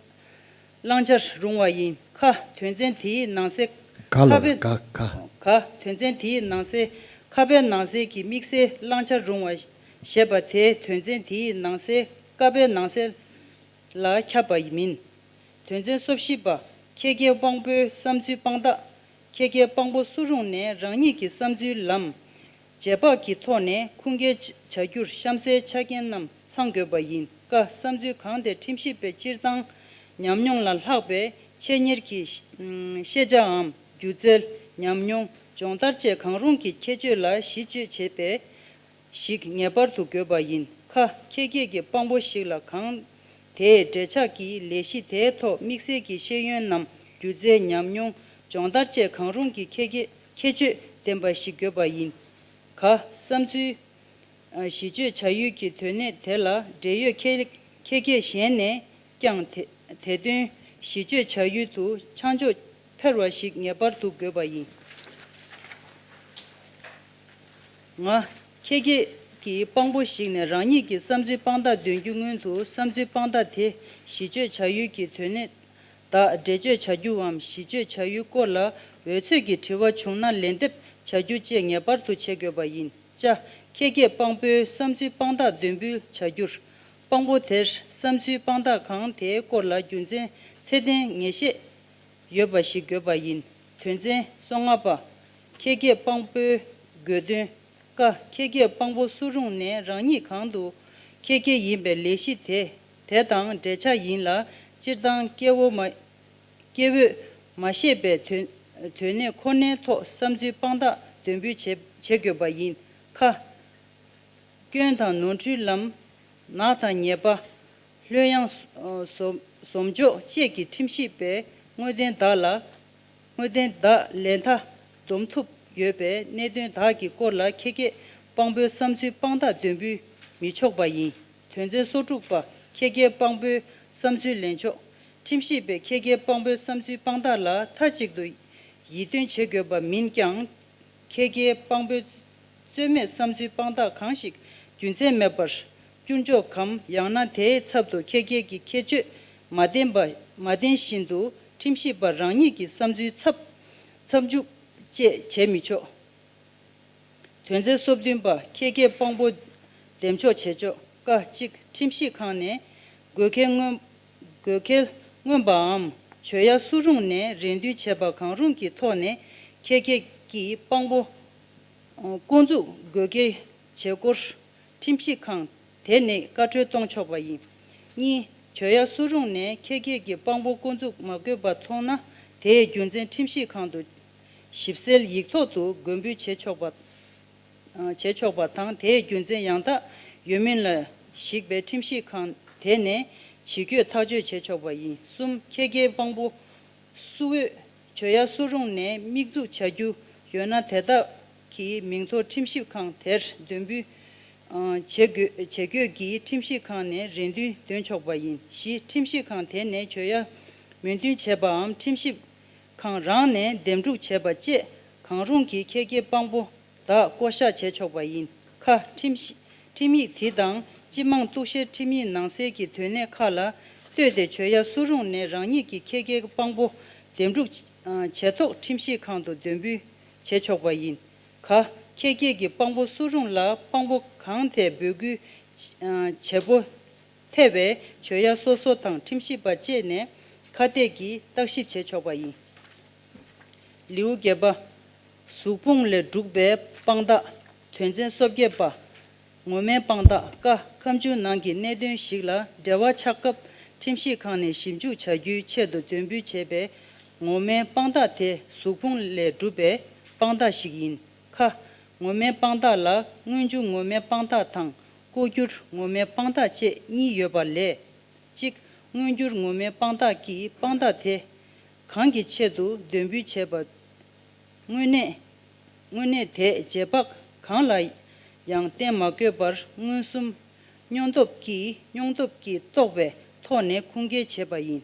བླང་བྱར་རུང་བ་ཡིན། ཁ། དོན་ཚན་དེའི་ནང་གསེས་ག་ལ་ཁ་དཔེ། ག་ག་ག། དོན་ཚན་དེའི་ནང་གསེས་ཁ་དཔེ་ནང་གསལ་གྱི་དམིགས་བསལ་བླང་བྱར་རུང་བ་ཞེས་པ་དེ་དོན་ཚན་དེའི་ནང་གསེས་ཀ་དཔེ་ནང་གསལ་ལ་ཁྱབ་པ་མིན། དོན་ཚན་སོ་བཞི་པ། ཁྱད་བརྒལ་དཔང་པོའི་བསམ་ཚུལ་དཔང་རྟགས། ཁྱད་བརྒལ་དཔང་པོ་སུ་རུང་ནས་རང་ཉིད་ཀྱི་བསམ་ཚུལ་ལམ་རྗེས་དཔག་གི་ཐོག་ནས་ཁུངས་སྐྱེལ་བྱ་རྒྱུར་གཤམ་གསལ་ཆ་རྐྱེན་རྣམས་ཚང་དགོས་པ་ཡིན། ཀ། བསམ་ཚུལ་གང་དེ་ཁྲིམས་ཞིབ་པས་སྤྱིར་བཏང་ཉམས་མྱོང་ལ་ལྷག་པའི་ཆེད་གཉེར་གྱི་ཤེས་བྱའམ་སྒྱུ་རྩལ། ཉམས་མྱོང་སྦྱོང་བརྡར་བཅས་གང་རུང་གི་ཁྱད་ཆོས་ལ་གཞི་བཅོལ་བྱེད་པའི་ཞིག་ངེས་པར་དུ་དགོས་པ་ཡིན། ཁ། ཁྱད་བརྒལ་གྱི་དཔང་པོ་ཞིག་ལ་གང་དེའི་འབྲེལ་ཆགས་ཀྱི་ལས་གཞི་དེའི་ཐོག་དམིགས་བསལ་གྱི་ཤེས་ཡོན་ནམ་སྒྱུ་རྩལ། ཉམས་མྱོང་། སྦྱོང་བརྡར་བཅས་གང་རུང་གི་ཁྱད་ཁྱད་ཁྱད་ཆོས་ལྡན་པ་ཞིག་དགོས་པ་ཡིན། ག། བསམ་ཚུལ་གཞི་བཅོལ་བྱ་ཡུལ་གྱི་དོན་གནད་དེ་ལ་འབྲེལ་ཡོད་ཁྱད་ཁྱད་བརྒལ་གཞན་ནས་ཀྱང་དེ་དེ་དོན་གཞི་བཅོལ་བྱ་ཡུལ་དུ་ཆ་འཇོག་འཕེར་བ་ཞིག་ངེས་པར་དུ་དགོས་པ་ཡིན། ང་། ཁྱད་བརྒལ་གྱི་དཔང་པོ་ཞིག་ནས་རང་ཉིད་ཀྱི་བསམ་ཚུལ་དཔང་རྟགས་འདོན་རྒྱུ་སྔོན་དུ་བསམ་ཚུལ་དཔང་རྟགས་དེ་གཞི་བཅོལ་བྱ་ཡུལ་གྱི་དོན་གནད་དག་འགྲེལ་བརྗོད་བྱ་རྒྱུའམ་གཞི་བཅོལ་བྱ་ཡུལ་སྐོར་ལ་འོལ་ཚོད་ཀྱི་དྲི་བ་བྱུང་ན་ལན་འདེབས་བྱ་རྒྱུ་བཅས་ངེས་པར་དུ་བྱེད་དགོས་པ་ཡིན། ཅ། ཁྱད་བརྒལ་དཔང་པོའི་བསམ་ཚུལ་དཔང་རྟགས་འདོན་འབུལ་བྱ་རྒྱུར། དཔང་པོ་དེར་བསམ་ཚུལ་དཔང་རྟགས་གང་དེའི་སྐོར་ལ་རྒྱུ་མཚན་ཚད་ལྡན་ངེས་ཤེས་ཡོད་པ་ཞིག་དགོས་པ་ཡིན། དོན་ཚན་སོ་ལྔ་པ། ཁྱད་བརྒལ་དཔང་པོའི་དགོས་དོན། ཀ། ཁྱད་བརྒལ་དཔང་པོ་སུ་རུང་ནས་རང་ཉིད་གང་དུ་ཁྱད་བརྒལ་ཡིན་པའི་ལས་གཞི་དེ་དེ་དང་འབྲེལ་ཆགས་ཡིན་ལ། སྤྱིར་བཏང་སྐྱེ་བོ་མ་སྐྱེ་བོས་མ་ཤེས་པའི་དོན་དོན་གནད་ཁོ་ནའི་ཐོག་བསམ་ཚུལ་དཔང་རྟགས་འདོན་འབུལ་བྱེད་བྱེད་དགོས་པ་ཡིན། ཁ། སྐྱོན་དང་ནོར་འཁྲུལ་ལམ། ནག་དང་ཉེས་པ། ལྷོད་ཡངས། ཟོམ་ཟོམ་འཇོག་བཅས་ཀྱི་ཁྲིམས་ཞིབ་པས་དངོས་བདེན་བདག་ལ། དངོས་བདེན་བདག་ལས་མཐའ་སྡོམ་ཐུབ་ཡོད་པའི་གནད་དོན་དག་གི་སྐོར་ལ་ཁྱད་བརྒལ་དཔང་པོའི་བསམ་ཚུལ་དཔང་རྟགས་འདོན་འབུལ་མི་ཆོག་པ་ཡིན། དོན་ཚན་སོ་དྲུག་པ། ཁྱད་བརྒལ་དཔང་པོའི་བསམ་ཚུལ་ལེན་ཕྱོགས། ཁྲིམས་ཞིབ་པས་ཁྱད་བརྒལ་དཔང་པོའི་བསམ་ཚུལ་དཔང་རྟགས་ལ་མཐའ་གཅིག་ཏུ་ཡིད་རྟོན་བྱེད་དགོས་པ་མིན་ཀྱང་། ཁྱད་བརྒལ་དཔང་པོའི་རྩོད་མེད་བསམ་ཚུལ་དཔང་རྟགས་གང་ཞིག་རྒྱུ་མཚན་མེད་པར་བསྐྱུར་འཇོག་གམ། ཡང་ན་དེའི་ཚབ་ཏུ་ཁྱད་བརྒལ་གྱི་ཁྱད་ཆོས་མ་ལྡན་པ་མ་ལྡན་བཞིན་དུ་ཁྲིམས་ཞིབ་པ་རང་ཉིད་ཀྱི་བསམ་ཚུལ་ཚབ་ཚབ་འཇུག་བཅས་བྱེད་མི་ཆོག་དོན་ཚན་སོ་བདུན་པ། ཁྱད་བརྒལ་དཔང་པོ་འདེམས་འཇོག་བྱེད་ཕྱོགས། ཀ། གཅིག་ཁྲིམས་ཞིབ་ཁང་ནས་དགོས་གལ་མངོན་དགོས་གལ་མངོན་པའམ་བྱོས་ཡ་སུ་རུང་ནས་རེ་འདུན་བྱས་པ་གང་རུང་གི་ཐོག་ནས་ཁྱད་བརྒལ་གྱི་དཔང་པོ་བསྐོ་འཛུགས་དགོས་གལ་བྱེད་སྐོར། ཁྲིམས་ཞིབ་ཁང་དེ་ནས་བཀའ་འཁྲོལ་གཏོང་ཆོག་པ་ཡིན། གཉིས། བྱོས་ཡ་སུ་རུང་ནས་ཁྱད་བརྒལ་གྱི་དཔང་པོ་བསྐོ་འཛུགས་མ་དགོས་པ་མཐོང་ན། དེའི་རྒྱུ་མཚན་ཁྲིམས་ཞིབ་ཁང་དུ་ཞིབ་གསལ་ཡིག་ཐོག་ཏུ་འགོད་འབུལ་བྱེད་ཆོག་པ། བྱེད་ཆོག་པ་དང་། དེའི་རྒྱུ་མཚན་ཡང་དག་ཡོད་མིན་ལ་གཞིགས་པའི་ཁྲིམས་ཞིབ་ཁང་དེ་ནས་ཇི་དགོས་ཐག་གཅོད་བྱེད་ཆོག་པ་ཡིན། གསུམ། ཁྱད་བརྒལ་དཔང་པོ་སུ་འོས་བྱོས་ཡ་སུ་རུང་ནས་དམིགས་འཛུགས་བྱ་རྒྱུ་ཡོད་ན། དེ་དག་གི་མིང་ཐོ་ཁྲིམས་ཞིབ་ཁང་དེར་འདོན་འབུལ་བྱེད་དགོས་བྱེད་དགོས་ཀྱི་ཁྲིམས་ཞིབ་ཁང་ནས་རེ་འདུན་འདོན་ཆོག་པ་ཡིན། བཞི། ཁྲིམས་ཞིབ་ཁང་དེ་ནས་བྱོས་ཡ་མོས་མཐུན་བྱས་པའམ་ཁྲིམས་ཞིབ་ཁང་རང་ནས་འདེམས་སྒྲུག་བྱས་པ་བཅས་གང་རུང་གི་ཁྱད་བརྒལ་དཔང་པོ་དག་བསྐོ་གཞག་བྱེད་ཆོག་པ་ཡིན། ཁ། ཁྲིམས་ཁྲིམས་ཡིག་དེ་དང་སྤྱི་དམངས་གཏུག་བཤེར་ཁྲིམས་ཡིག་ནང་གསལ་གྱི་དོན་གནད་ཁག་ལ་ལྟོས་ཏེ་བྱོས་ཡ་སུ་རུང་ནས་རང་ཉིད་ཀྱི་ཁྱད་བརྒལ་དཔང་པོ་འདེམས་སྒྲུག་བྱས་ཐོག་ཁྲིམས་ཞིབ་ཁང་དུ་འདོན་འབུལ་བྱེད་ཆོག་པ་ཡིན། ག། ཁྱད་བརྒལ་གྱི་དཔང་པོ་སུ་རུང་ལ་དཔང་པོ་གང་དེས་འབོད་སྐུལ་བྱེད་པོ་ཐེ་བའི་བྱོས་ཡ་སོ་སོ་དང་ཁྲིམས་ཞིབ་པ་བཅས་ནས་ཁ་གཏད་ཀྱིས་བརྟག་ཞིབ་བྱེད་ཆོག་པ་ཡིན། ལེའུ་བརྒྱད་པ། གཟུགས་ཕུང་ལས་གྲུབ་པའི་དཔང་རྟགས། དོན་ཚན་སོ་བརྒྱད་པ། ངོ་མའི་དཔང་རྟགས། ཀ། ཁ་མཆུ་ནང་གི་གནད་དོན་ཞིག་ལ་འབྲེལ་བ་ཆགས་སྐབས་ཁྲིམས་ཞིབ་ཁང་ནས་ཞིབ་འཇུག་བྱ་རྒྱུའི་ཆེད་དུ་འདོན་འབུལ་བྱས་པའི་ངོ་མའི་དཔང་རྟགས་དེ་གཟུགས་ཕུང་ལས་གྲུབ་པའི་དཔང་རྟགས་ཤིག་ཡིན། ཁ། ངོ་མའི་དཔང་རྟགས་ལ་སྔོན་འཇུག་ངོ་མའི་དཔང་རྟགས་དང་ ལྐོག་གྱུར་ངོ་མའི་དཔང་རྟགས་བཅས་གཉིས་ཡོད་པ་ལས། གཅིག་མངོན་གྱུར་ངོ་མའི་དཔང་རྟགས་ཀྱིས་དཔང་རྟགས་དེ་གང་གི་ཆེད་དུ་འདོན་འབུལ་བྱས་པ། དངོས་གནས། དངོས་གནས་དེ་རྗེས་དཔག་གང་ལ་ཡང་བརྟེན་མ་དགོས་པར་མངོན་སུམ་སྙིང་སྟོབས་ཀྱིས་སྙིང་སྟོབས་ཀྱིས་རྟོགས་པའི་ཐོག་ནས་ཁུངས་སྐྱེལ་བྱས་པ་ཡིན།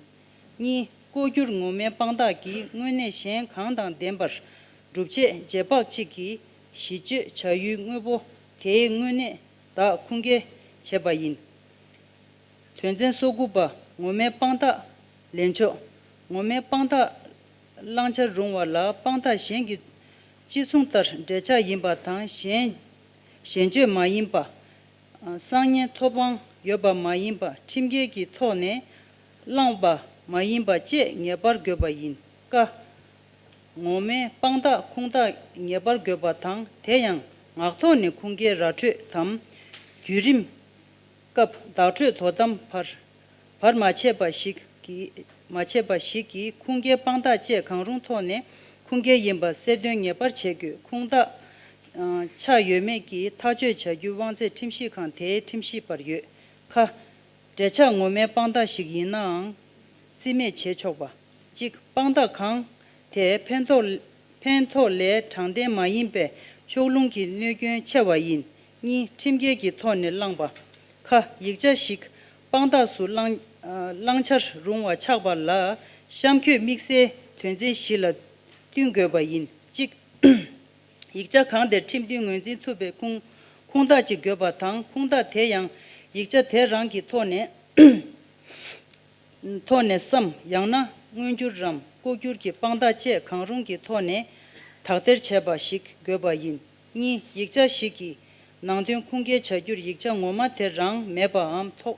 གཉིས། ལྐོག་གྱུར་ངོ་མའི་དཔང་རྟགས་ཀྱིས་དངོས་གནས་གཞན་གང་དང་ལྡན་པར་སྒྲུབ་བྱེད་རྗེས་དཔག་གཅིག་གི་གཞི་བཅོལ་བྱ་ཡུལ་དངོས་པོ་དེའི་དངོས་གནས་དག་ཁུངས་སྐྱེལ་བྱས་པ་ཡིན། དོན་ཚན་སོ་དགུ་པ། ངོ་མའི་དཔང་རྟགས་ལེན་ཕྱོགས། ངོ་མའི་དཔང་རྟགས་བླང་བྱར་རུང་བ་ལ་དཔང་རྟགས་གཞན་གྱི་གཅིག་མཚུངས་ལྟར་འབྲེལ་ཆགས་ཡིན་པ་དང་གཞན་ཞེན་སྤྱོད་མ་ཡིན་པ། གསང་ཉན་ཐོབ་དབང་ཡོད་པ་མ་ཡིན་པ་ཁྲིམས་འགལ་གྱི་ཐོག་ནས་བླངས་པ་མ་ཡིན་པ་བཅས་ངེས་པར་དགོས་པ་ཡིན། ཀ་ངོ་མའི་དཔང་རྟགས་ཁུངས་དག་ངེས་པར་དགོས་པ་དང་དེ་ཡང་ངག་ཐོག་ནས་ཁུངས་སྐྱེལ་ར་སྤྲོད་དམ་བརྒྱུད་རིམ་སྐབས་བདག་སྤྲོད་དོ་དམ་བར་བར་མ་ཆད་པ་ཞིག་གིས་མ་ཆད་པ་ཞིག་གིས་ཁུངས་སྐྱེལ་དཔང་རྟགས་བཅས་གང་རུང་ཐོག་ནས་ཁུངས་སྐྱེལ་ཡིན་པ་གསལ་སྟོན་ངེས་པར་བྱེད་དགོས། ཁུངས་དག་ཆགས་ཡོད་མེད་ཀྱི་ཐག་གཅོད་བྱ་རྒྱུའི་དབང་ཚད་ཁྲིམས་ཞིབ་ཁང་དེའི་ཁྲིམས་ཞིབ་པར་ཡོད། ཁ་འབྲེལ་ཆགས་ངོ་མའི་དཔང་རྟགས་ཤིག་ཡིན་ནའང་རྩིས་མེད་བྱེད་ཆོག་པ། གཅིག་དཔང་རྟགས་གང་དེ་ཕན་ཐོགས་ཕན་ཐོགས་ལས་དྲང་བདེན་མ་ཡིན་པའི་ཕྱོགས་ལྷུང་གི་གནོད་སྐྱོན་ཆེ་བ་ཡིན། གཉིས། ཁྲིམས་འགལ་གྱི་ཐོག་ནས་བླངས་པ། ཁ་ཡིག་ཆ་ཞིག་དཔང་རྟགས་སུ་བླང་བླང་བྱར་རུང་བ་ཆགས་པ་ལ་གཤམ་འཁོད་དམིགས་བསལ་དོན་ཚན་བཞི་ལ་བསྟུན་དགོས་པ་ཡིན། གཅིག་ཡིག་ཆ་གང་དེར་ཁྲིམས་མཐུན་ངོས་འཛིན་ཐུབ་པའི་ཁུངས་ཁུངས་དག་ཅིག་དགོས་པ་དང་ཁུངས་དག་དེ་ཡང་ཡིག་ཆ་དེ་རང་གི་ཐོག་ནས་ཐོག་ནས་སམ་ཡང་ན་མངོན་གྱུར་རམ་ལྐོག་གྱུར་གྱི་དཔང་རྟགས་བཅས་གང་རུང་གི་ཐོག་ནས་དག་ཐེར་བྱས་པ་ཞིག་དགོས་པ་ཡིན། གཉིས། ཡིག་ཆ་ཞིག་གི་ནང་དོན་ཁུངས་སྐྱེལ་བྱ་རྒྱུར་ཡིག་ཆ་ངོ་མ་དེ་རང་མེད་པའམ་ཐོབ་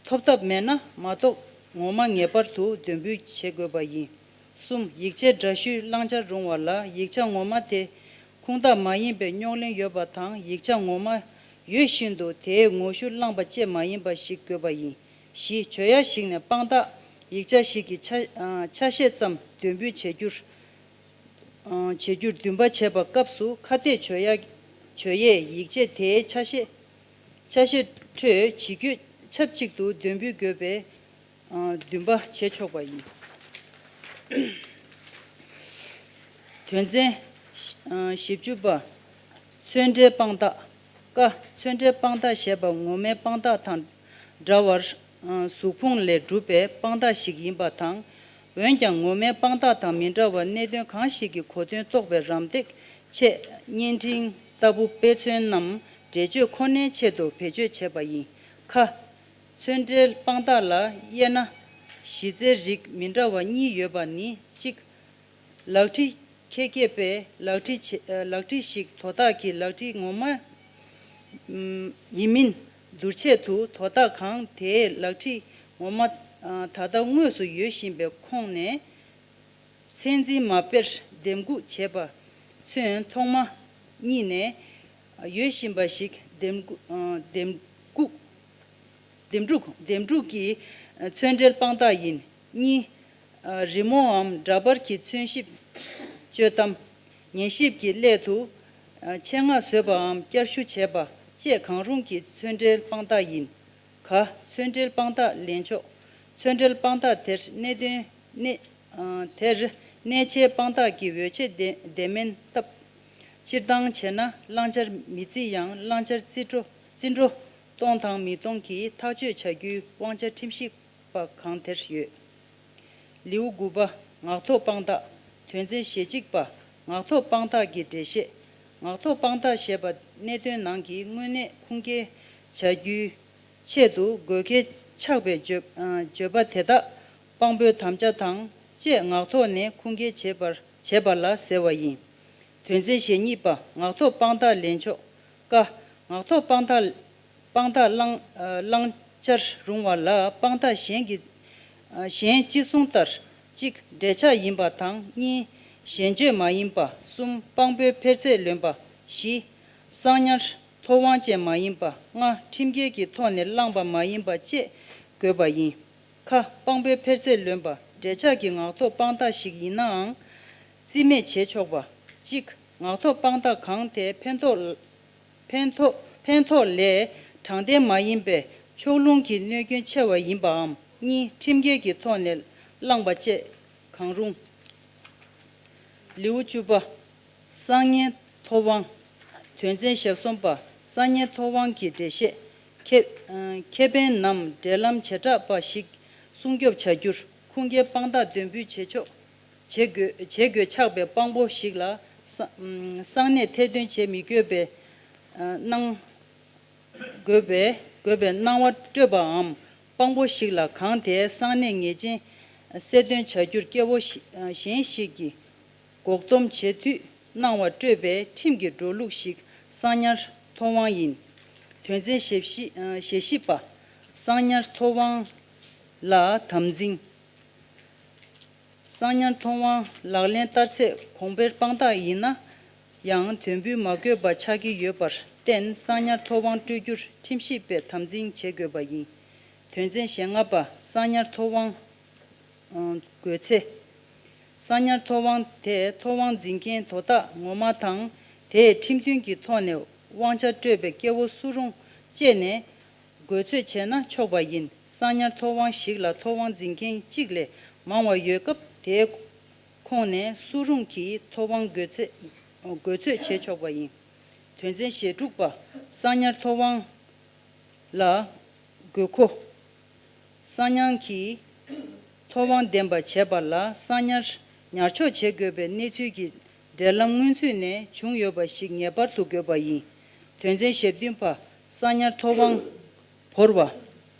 ཐོབ་ཐབས་མེད་ན་མ་གཏོགས་ངོ་མ་ངེས་པར་དུ་འདོན་འབུལ་བྱེད་དགོས་པ་ཡིན། གསུམ། ཡིག་ཆའི་འདྲ་བཤུས་བླང་བྱར་རུང་བ་ལ་ཡིག་ཆ་ངོ་མ་དེ་ཁུངས་དག་མ་ཡིན་པའི་རྙོག་གླེང་ཡོད་པ་དང་ཡིག་ཆ་ངོ་མ་ཡོད་བཞིན་དུ་དེའི་ངོ་བཤུས་བླངས་པ་བཅས་མ་ཡིན་པ་ཞིག་དགོས་པ་ཡིན། བཞི། བྱོས་ཡ་ཞིག་ནས་དཔང་རྟགས་ཡིག་ཆ་ཞིག་གི་ཆ་ཆ་ཤས་ཙམ་འདོན་འབུལ་བྱེད་རྒྱུར་བྱེད་རྒྱུར་འདུན་པ་བྱས་པ་སྐབས་སུ་ཁ་གཏད་བྱོས་ཡ་བྱོས་ཡས་ཡིག་ཆ་དེའི་ཆ་ཤས་ཆ་ཤས་ཁྲོད་ཇི་དགོས་ཆབས་ཅིག་ཏུ་འདོན་འབུལ་དགོས་པའི་འདུན་པ་བྱེད་ཆོག་པ་ཡིན། དོན་ཚན་བཞི་བཅུ་པ། ཚོན་འབྲེལ་དཔང་རྟགས། ཀ་ཚོན་འབྲེལ་དཔང་རྟགས་ཞེས་པ་ངོ་མའི་དཔང་རྟགས་དང་འདྲ་བར་གཟུགས་ཕུང་ལས་གྲུབ་པའི་དཔང་རྟགས་ཤིག་ཡིན་པ་དང་། འོན་ཀྱང་ངོ་མའི་དཔང་རྟགས་དང་མི་འདྲ་བར་གནད་དོན་གང་ཞིག་གི་གོ་དོན་རྟོགས་པའི་རམ་འདེགས་ཆེད་བརྙན་འཕྲིན་ལྟ་བུ་དཔེ་མཚོན་ནམ་འགྲེལ་བརྗོད་ཁོ་ནའི་ཆེད་དུ་བེད་སྤྱོད་བྱས་པ་ཡིན། ཁ་ཚོན་འབྲེལ་དཔང་རྟགས་ལ་དབྱེ་ན། གཞི་རྩའི་རིགས་མི་འདྲ་བ་གཉིས་ཡོད་པ་ནི་གཅིག་ལག་ཁྲིད་ཁྱེད་སྐྱེས་པའི་ལག་ཁྲིད་ཆེ་ལག་ཁྲིད་ཞིག་དོ་བདག་གི་ལག་ཁྲིད་ངོ་མ་ཡིན་མིན་བསྡུར་ཆེད་དུ་དོ་བདག་གང་དེའི་ལག་ཁྲིད་ངོ་མ་ད་ལྟ་དངོས་སུ་ཡོད་བཞིན་པའི་ཁོངས་ནས། ཚད་འཛིན་མ་དཔེར་འདེམས་སྒུག་བྱས་པ། ཚོན་ཐོག་མ་གཉིས་ནས་ཡོད་བཞིན་པ་ཞིག་འདེམས་སྒུག་འདེམས་སྒུག་འདེམས་སྒྲུག་འདེམས་སྒྲུག་གི་ཚོན་འབྲེལ་དཔང་རྟགས་ཡིན། གཉིས། རི་མོའམ་འདྲ་པར་གྱི་ཚོན་ཞིབ། གཅོད་གཏམ། ཉན་ཞིབ་ཀྱི་སླད་དུ། ཆེད་མངགས་བཟོས་པའམ་བསྐྱར་ཞུ་བྱས་པ་བཅས་གང་རུང་གི་ཚོན་འབྲེལ་དཔང་རྟགས་ཡིན། ག་ཚོན་འབྲེལ་དཔང་རྟགས་ལེན་ཕྱོགས། ཚོན་འབྲེལ་དཔང་རྟགས་དེར་གནད་དོན་གནད། དེར་གནད་ཆེའི་དཔང་རྟགས་ཀྱི་འོས་ཆད་ལྡན་ལྡན་མིན་སྟབས། སྤྱིར་བཏང་བྱས་ན་བླང་བྱར་མི་བརྩི་ཡང་བླང་བྱར་བརྩི་འགྲོ་བརྩི་འགྲོ་གཏོང་དང་མི་གཏོང་གི་ཐག་གཅོད་བྱ་རྒྱུའི་དབང་ཆ་ཁྲིམས་ཞིབ་པ་གང་དེར་ཡོད། ལེའུ་དགུ་པ། ངག་ཐོག་དཔང་རྟགས། དོན་ཚན་ཞེ་གཅིག་པ། ངག་ཐོག་དཔང་རྟགས་ཀྱི་འགྲེལ་བཤད། ངག་ཐོག་དཔང་རྟགས་ཞེས་པ་གནད་དོན་ནང་གི་དངོས་གནས་ཁུངས་སྐྱེལ་བྱ་རྒྱུའི་ཆེད་དུ་དགོས་གལ་ཆགས་པའི་བརྗོད་བརྗོད་པ་དེ་དག་དཔང་པོའི་དམ་བཅའ་དང་བཅས་ངག་ཐོག་ནས་ཁུངས་སྐྱེལ་བྱེད་པར་བྱེད་པ་ལ་ཟེར་བ་ཡིན། དོན་ཚན་ཞེ་གཉིས་པ། ངག་ཐོག་དཔང་རྟགས་ལེན་ཕྱོགས། ཀ་ངག་ཐོག་དཔང་རྟགས་དཔང་རྟགས་བླང་བླང་བྱར་རུང་བ་ལ་དཔང་རྟགས་གཞན་གྱི་གཞན་གཅིག་གསུང་ལྟར། གཅིག་འབྲེལ་ཆགས་ཡིན་པ་དང་། གཉིས་ཞེན་བརྗོད་མ་ཡིན་པ། གསུམ་དཔང་པོའི་འཕེར་ཚད་ལོན་པ། བཞི་གསང་ཉར་ཐོབ་དབང་ཅན་མ་ཡིན་པ། ལྔ་ཁྲིམས་འགལ་གྱི་ཐོག་ནས་བླངས་པ་མ་ཡིན་པ་བཅས་དགོས་པ་ཡིན། ཁ་དཔང་པོའི་འཕེར་ཚད་ལོན་པ། འབྲེལ་ཆགས་ཀྱི་ངག་ཐོག་དཔང་རྟགས་ཤིག་ཡིན་ནའང་རྩིས་མེད་བྱེད་ཆོག་པ། གཅིག་ངག་ཐོག་དཔང་རྟགས་གང་དེ་ཕན་ཐོགས་ཕན་ཐོགས་ཕན་ཐོགས་ལས་ དྲང་བདེན་མ་ཡིན་པའི་ཕྱོགས་ལྷུང་གི་གནོད་སྐྱོན་ཆེ་བ་ཡིན་པའམ། གཉིས། ཁྲིམས་འགལ་གྱི་ཐོག་ནས་བླངས་པ་བཅས་གང་རུང་། ལེའུ་བཅུ་པ། གསང་ཉན་ཐོབ་དབང་། དོན་ཚན་ཞེ་གསུམ་པ། གསང་ཉན་ཐོབ་དབང་གི་འགྲེལ་བཤད། ཁེ་ཨ་ཁེ་ཕན་ནམ་འབྲེལ་ལམ་བྱེ་བྲག་པ་ཞིག་སྲུང་སྐྱོབ་བྱ་རྒྱུར་ཁུངས་སྐྱེལ་དཔང་རྟགས་འདོན་འབུལ་བྱེད་ཆོག་བྱེད་དགོས་བྱེད་དགོས་ཆགས་པའི་དཔང་པོ་ཞིག་ལ་གསང་གསང་གནས་ཐེར་འདོན་བྱེད་མི་དགོས་པའི་ཨ་གནང་དགོས་པའི་དགོས་པའི་གནང་བ་སྤྲོད་པའམ། དཔང་པོ་ཞིག་ལ་གང་དེའི་གསང་གནས་ངེས་ཅན་གསལ་སྟོན་བྱ་རྒྱུར་སྐྱེ་བོ་ཞིག་གཞན་ཞིག་གིས་འགོག་སྡོམ་བྱེད་དུས་གནང་བ་སྤྲོད་པའི་ཁྲིམས་ཀྱི་འགྲོ་ལུགས་ཤིག་གསང་ཉར་ཐོབ་དབང་ཡིན། དོན་ཚན་ཞེ་བཞི་ཞེ་བཞི་པ། གསང་ཉར་ཐོབ་དབང་ལ་དམ་འཛིན། གསང་ཉར་ཐོབ་དབང་ལག་ལེན་བསྟར་ཚད་གོང་འཕེལ་དཔང་རྟགས་ཡིན་ན་ཡང་དོན་འབུལ་མ་དགོས་པ་ཆགས་ཀྱི་ཡོད་པར་བརྟེན། གསང་ཉར་ཐོབ་དབང་སྤྲོད་རྒྱུར་ཁྲིམས་ཞིབ་པས་དམ་འཛིན་བྱེད་དགོས་པ་ཡིན། དོན་ཚན་ཞེ་ལྔ་པ། གསང་ཉར་ཐོབ་དབང་དགོས་ཚེ། གསང་ཉར་ཐོབ་དབང་དེ་ཐོབ་དབང་འཛིན་མཁན་དོ་བདག་ངོ་མ་དང་། དེས་ཁྲིམས་མཐུན་གྱི་ཐོག་ནས་དབང་ཆ་སྤྲོད་པའི་སྐྱེ་བོ་སུ་རུང་བཅས་ནས་དགོས་ཚོད་བྱས་ན་ཆོག་པ་ཡིན། གསང་ཉར་ཐོབ་དབང་ཞིག་ལ་ཐོབ་དབང་འཛིན་མཁན་གཅིག་ལས་མང་བ་ཡོད་སྐབས། དེའི་ཁོངས་ནས་སུ་རུང་གིས་ཐོབ་དབང་དགོས་ཚེ་དགོས་ཚོད་བྱེད་ཆོག་པ་ཡིན། དོན་ཚན་ཞེ་དྲུག་པ། གསང་ཉར་ཐོབ་དབང་ལ་དགོས་མཁོ། གསང་ཉར་གྱི་ཐོབ་དབང་ལྡན་པ་བྱེད་པ་ལ་གསང་ཉར་ཉར་འཇོག་བྱེད་དགོས་པའི་གནས་ཚུལ་གྱི་འབྲེལ་ལམ་སྔོན་ཚུད་ནས་བྱུང་ཡོད་པ་ཞིག་ངེས་པར་དུ་དགོས་པ་ཡིན། དོན་ཚན་ཞེ་བདུན་པ། གསང་ཉར་ཐོབ་དབང་བོར་བ།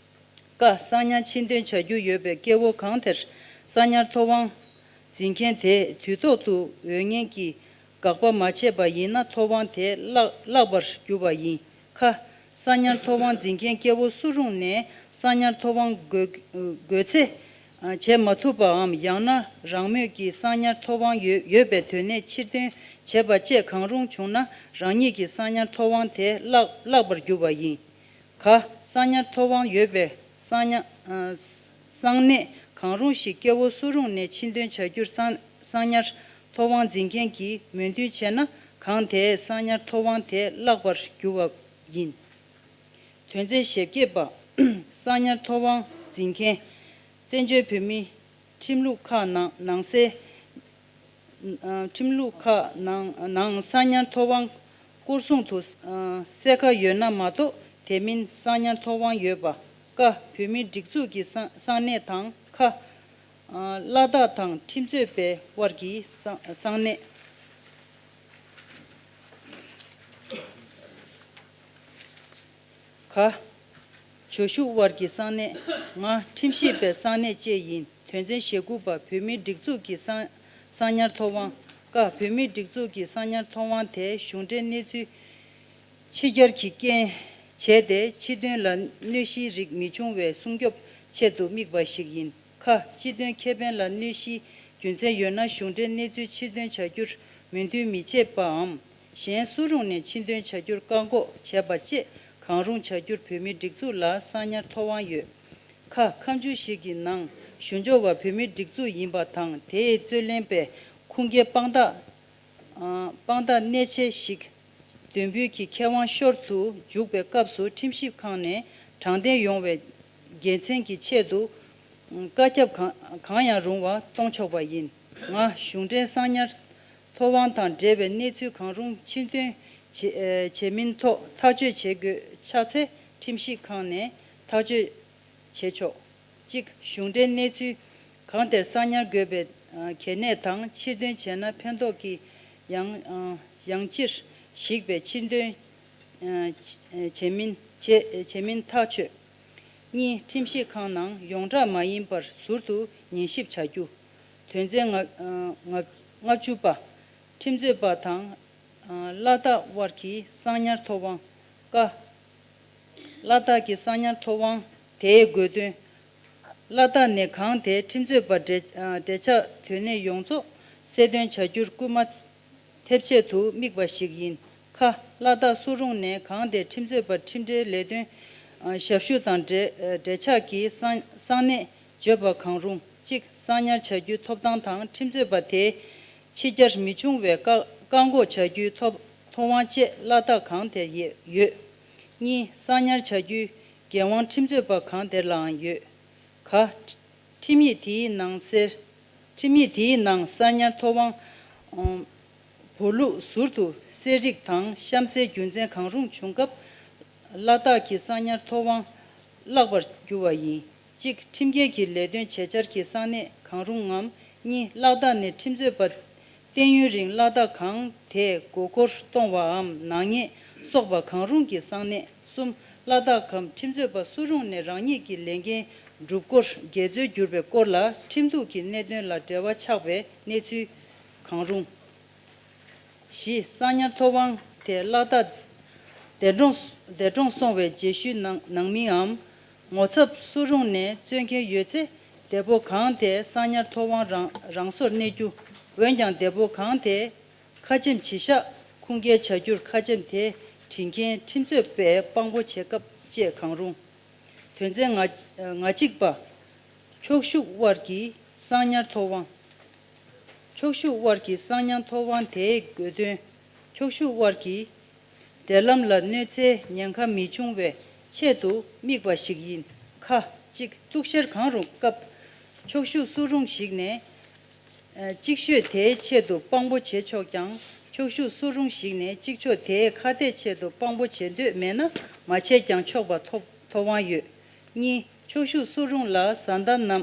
ཀ། གསང་ཉར་ཕྱིར་འདོན་བྱ་རྒྱུ་ཡོད་པའི་སྐྱེ་བོ་གང་དེར་གསང་ཉར་ཐོབ་དབང་འཛིན་མཁན་དེས་དུས་ཐོག་ཏུ་འོས་འགན་གྱི་དགག་པ་མ་བྱས་པ་ཡིན་ན་ཐོབ་དབང་དེ་བརླག་བརླག་པར་འགྱུར་བ་ཡིན། ཁ། གསང་ཉར་ཐོབ་དབང་འཛིན་མཁན་སྐྱེ་བོ་སུ་རུང་ནས་གསང་ཉར་ཐོབ་དབང་དགོས་དགོས་ཚེ་བྱེད་མ་ཐུབ་པའམ། ཡང་ན་རང་མོས་ཀྱིས་གསང་ཉར་ཐོབ་དབང་ཡོད་ཡོད་པའི་དོན་གནས་ཕྱིར་འདོན་བྱེད་པ་བཅས་གང་རུང་བྱུང་ན་རང་ཉིད་ཀྱི་གསང་ཉར་ཐོབ་དབང་དེ་བརླག་བརླག་པར་འགྱུར་བ་ཡིན། ག། གསང་ཉར་ཐོབ་དབང་ཡོད་པའི་གསང་ཉ་ཨ་གསང་གནས་གང་རུང་ཞིག་སྐྱེ་བོ་སུ་རུང་ནས་ཕྱིར་འདོན་བྱ་རྒྱུར་གསང་གསང་ཉར་ཐོབ་དབང་འཛིན་མཁན་གྱིས་མོས་མཐུན་བྱས་ན་གང་དེས་གསང་ཉར་ཐོབ་དབང་དེ་བརླག་པར་འགྱུར་བ་ཡིན། དོན་ཚན་ཞེ་བརྒྱད་པ། གསང་ཉར་ཐོབ་དབང་འཛིན་མཁན་བཙན་བྱོལ་བོད་མིའི་ཁྲིམས་ལུགས་ཁག་ནང་ནང་གསལ། ཁྲིམས་ལུགས་ཁག་ནང་ནང་གསང་ཉར་ཐོབ་དབང་སྐོར་སྲུང་དུ་གསལ་ཁ་ཡོད་ན་མ་གཏོགས་དེ་མིན་གསང་ཉར་ཐོབ་དབང་ཡོད་པ། ཀ། བོད་མིའི་སྒྲིག་འཛུགས་ཀྱི་གསང་གསང་གནས་དང་། ཁ། བླ་དྭགས་དང་ཁྲིམས་རྩོད་པའི་དབར་གྱི་གསང་གསང་གནས། ག། ཇོ་ཤུག་དབར་གྱི་གསང་གནས། ང་། ཁྲིམས་ཞིབ་པའི་གསང་གནས་བཅས་ཡིན། དོན་ཚན་ཞེ་དགུ་པ། བོད་མིའི་སྒྲིག་འཛུགས་ཀྱི་གསང་གསང་ཉར་ཐོབ་དབང་། ཀ། བོད་མིའི་སྒྲིག་འཛུགས་ཀྱི་གསང་ཉར་ཐོབ་དབང་དེ་གཞུང་འབྲེལ་གནས་ཚུལ་ཕྱི་གྱར་གྱི་རྐྱེན་བྱས་ཏེ་ཕྱི་དོན་ལ་གནོད་གཞིའི་རིགས་མི་འབྱུང་བའི་སྲུང་སྐྱོབ་ཆེད་དུ་དམིགས་པ་ཞིག་ཡིན། ཁ། སྤྱི་དོན་ཁེ་ཕན་ལ་གནོད་གཞིའི་རྒྱུ་མཚན་ཡོད་ན་གཞུང་འབྲེལ་གནས་ཚུལ་ཕྱིར་འདོན་བྱ་རྒྱུར་མོས་མཐུན་མི་བྱེད་པའམ། གཞན་སུ་རུང་ནས་ཕྱིར་འདོན་བྱ་རྒྱུར་བཀག་འགོག་བྱས་པ་བཅས་གང་རུང་བྱ་རྒྱུར་བོད་མིའི་སྒྲིག་འཛུགས་ལ་གསང་ཉར་ཐོབ་དབང་ཡོད། ཁ། ཁ་མཆུ་ཞིག་གི་ནང་ཞུ་འབྱོར་བ་བོད་མིའི་སྒྲིག་འཛུགས་ཡིན་པ་དང་དེའི་རྩོད་ལེན་པས་ཁུངས་སྐྱེལ་དཔང་རྟགས་དཔང་རྟགས་གནས་ཆེ་ཞིག་འདོན་འབུལ་གྱི་ཁེ་དབང་ཤོར་དུ་འཇུག་པའི་སྐབས་སུ་ཁྲིམས་ཞིབ་ཁང་ནས་དྲང་བདེན་ཡོང་བའི་དགེ་མཚན་གྱི་ཆེད་དུ་བཀའ་ཁྱབ་གང་གང་ཡང་རུང་བ་གཏོང་ཆོག་པ་ཡིན། ང་། གཞུང་འབྲེལ་གསང་ཉར་ཐོབ་དབང་དང་འབྲེལ་བའི་གནས་ཚུལ་གང་རུང་ཕྱིར་འདོན་བྱེད་བྱེད་མིན་ཐོག་ཐག་གཅོད་བྱེད་དགོས་ཆགས་ཚེ་ཁྲིམས་ཞིབ་ཁང་ནས་ཐག་གཅོད་བྱེད་ཆོག་གཅིག་གཞུང་འབྲེལ་གནས་ཚུལ་གང་དེར་གསང་ཉར་དགོས་པའི་གལ་གནད་དང་ཕྱིར་འདོན་བྱས་ན་ཕན་ཐོགས་ཀྱི་ཡང་ཡང་ཅིར་གཞིགས་པའི་ཕྱིར་འདོན་བྱེད་མིན་བྱེད་བྱེད་མིན་ཐག་ཆོད། གཉིས། ཁྲིམས་ཞིབ་ཁང་ནང་ཡོངས་གྲགས་མ་ཡིན་པར་ཟུར་དུ་ཉན་ཞིབ་བྱ་རྒྱུ། དོན་ཚན་ལྔ་ལྔ་ལྔ་བཅུ་པ། ཁྲིམས་རྩོད་པ་དང་བླ་དྭགས་དབར་གྱི་གསང་ཉར་ཐོབ་དབང་། ཀ། བླ་དྭགས་ཀྱི་གསང་ཉར་ཐོབ་དབང་དེའི་དགོས་དོན། བླ་དྭགས་ནས་གང་དེ་ཁྲིམས་རྩོད་པ་འབྲེལ་འབྲེལ་ཆགས་དོན་གནད་ཡོངས་རྫོགས་གསལ་སྟོན་བྱ་རྒྱུར་སྐུལ་མ་ཐེབས་ཆེད་དུ་དམིགས་པ་ཞིག་ཡིན། ཁ། བླ་དྭགས་སུ་རུང་ནས་གང་དེ་ཁྲིམས་རྩོད་པ་ཁྲིམས་འབྲེལ་ལས་དོན་ཞབས་ཞུ་དང་འབྲེལ་འབྲེལ་ཆགས་ཀྱི་གསང་གསང་གནས་བརྗོད་པ་གང་རུང་གཅིག་གསང་ཉར་བྱ་རྒྱུའི་ཐོབ་ཐང་དང་ཁྲིམས་རྩོད་པ་དེ་ཕྱི་གྱར་མི་འབྱུང་བའི་བཀག་བཀག་འགོག་བྱ་རྒྱུའི་ཐོབ་ཐོབ་དབང་བཅས་བླ་དྭགས་གང་དེར་ཡོད། གཉིས། གསང་ཉར་བྱ་རྒྱུའི་འགན་དབང་ཁྲིམས་རྩོད་པ་གང་དེར་ལའང་ཡོད། ག་ཁྲིམས་ཡིག་དེའི་ནང་གསལ། ཁྲིམས་ཡིག་དེའི་ནང་གསང་ཉར་ཐོབ་དབང་། ཨང་། བོར་ལུག་ཟུར་དུ་གསེར་རིགས་དང་གཤམ་གསལ་རྒྱུ་མཚན་གང་རུང་བྱུང་སྐབས། ལ་དྭགས་ཀྱི་གསང་ཉར་ཐོབ་དབང་བརླག་པར་འགྱུར་བ་ཡིན། གཅིག་ཁྲིམས་འགལ་གྱི་ལས་དོན་བྱེད་འཆར་གྱི་གསང་གནས་གང་རུང་ངམ། གཉིས། ལ་དྭགས་ནས་ཁྲིམས་རྩོད་པ་བསྟེན་ཡུན་རིང་ལ་དྭགས་གང་དེས་མགོ་སྐོར་གཏོང་བའམ་ནག་ཉེས་སོགས་པ་གང་རུང་གི་གསང་གནས། གསུམ། ལ་དྭགས་གམ་ཁྲིམས་རྩོད་པ་སུ་རུང་ནས་རང་ཉིད་ཀྱི་ལས་འགན་སྒྲུབ་སྐོར་འགལ་འཛོལ་གྱུར་པའི་སྐོར་ལ་ཁྲིམས་གཏུག་གི་གནད་དོན་ལ་འབྲེལ་བ་ཆགས་པའི་གནས་ཚུལ་གང་རུང་། བཞི། གསང་ཉར་ཐོབ་དབང་དེ་ལ་དྭགས་འདས་གྲོངས་འདས་གྲོངས་སོང་བའི་རྗེས་ཤུལ་ནང་ནང་མིའམ། ངོ་ཚབ་སུ་རུང་ནས་རྩོད་མཁན་ཡོད་ཚེ། འདས་པོ་གང་དེས་གསང་ཉར་ཐོབ་དབང་རང་རང་སོར་གནས་རྒྱུ། འོན་ཀྱང་འདས་པོ་གང་དེས་ཁ་ཆེམས་བྱེད་ཤག་ཁུངས་སྐྱེལ་བྱ་རྒྱུར་ཁ་ཆེམས་དེ་བྲིས་མཁན་ཁྲིམས་རྩོད་པས་དཔང་པོ་བྱེད་སྐབས་བཅས་གང་རུང་། དོན་ཚན་ང་ང་གཅིག་པ། ཁྱོ་ཤུག་དབར་གྱི་གསང་ཉར་ཐོབ་དབང་། ཁྱོ་ཤུག་དབར་གྱི་གསང་ཉར་ཐོབ་དབང་དེའི་དགོས་དོན། ཁྱོ་ཤུག་དབར་གྱི་འབྲེལ་ལམ་ལ་གནོད་འཚེའི་ཉེན་ཁ་མི་འབྱུང་བའི་ཆེད་དུ་དམིགས་པ་ཞིག་ཡིན། ཁ་གཅིག་གཏུག་བཤེར་གང་རུང་སྐབས། ཁྱོ་ཤུག་སུ་རུང་ཞིག་ནས། ཨ། ཅིག་ཤོས་དེའི་ཆེད་དུ་དཔང་པོ་བྱེད་ཆོག་ཀྱང་། ཁྱོ་ཤུག་སུ་རུང་ཞིག་ནས་ཅིག་ཤོས་དེའི་ཁ་གཏད་ཆེད་དུ་དཔང་པོ་བྱེད་འདོད་མེད་ན་མ་བྱས་ཀྱང་ཆོག་པ་ཐོབ་ཐོབ་དབང་ཡོད། གཉིས། ཁྱོ་ཤུག་སུ་རུང་ལ་བཟའ་ཟླ་ནམ་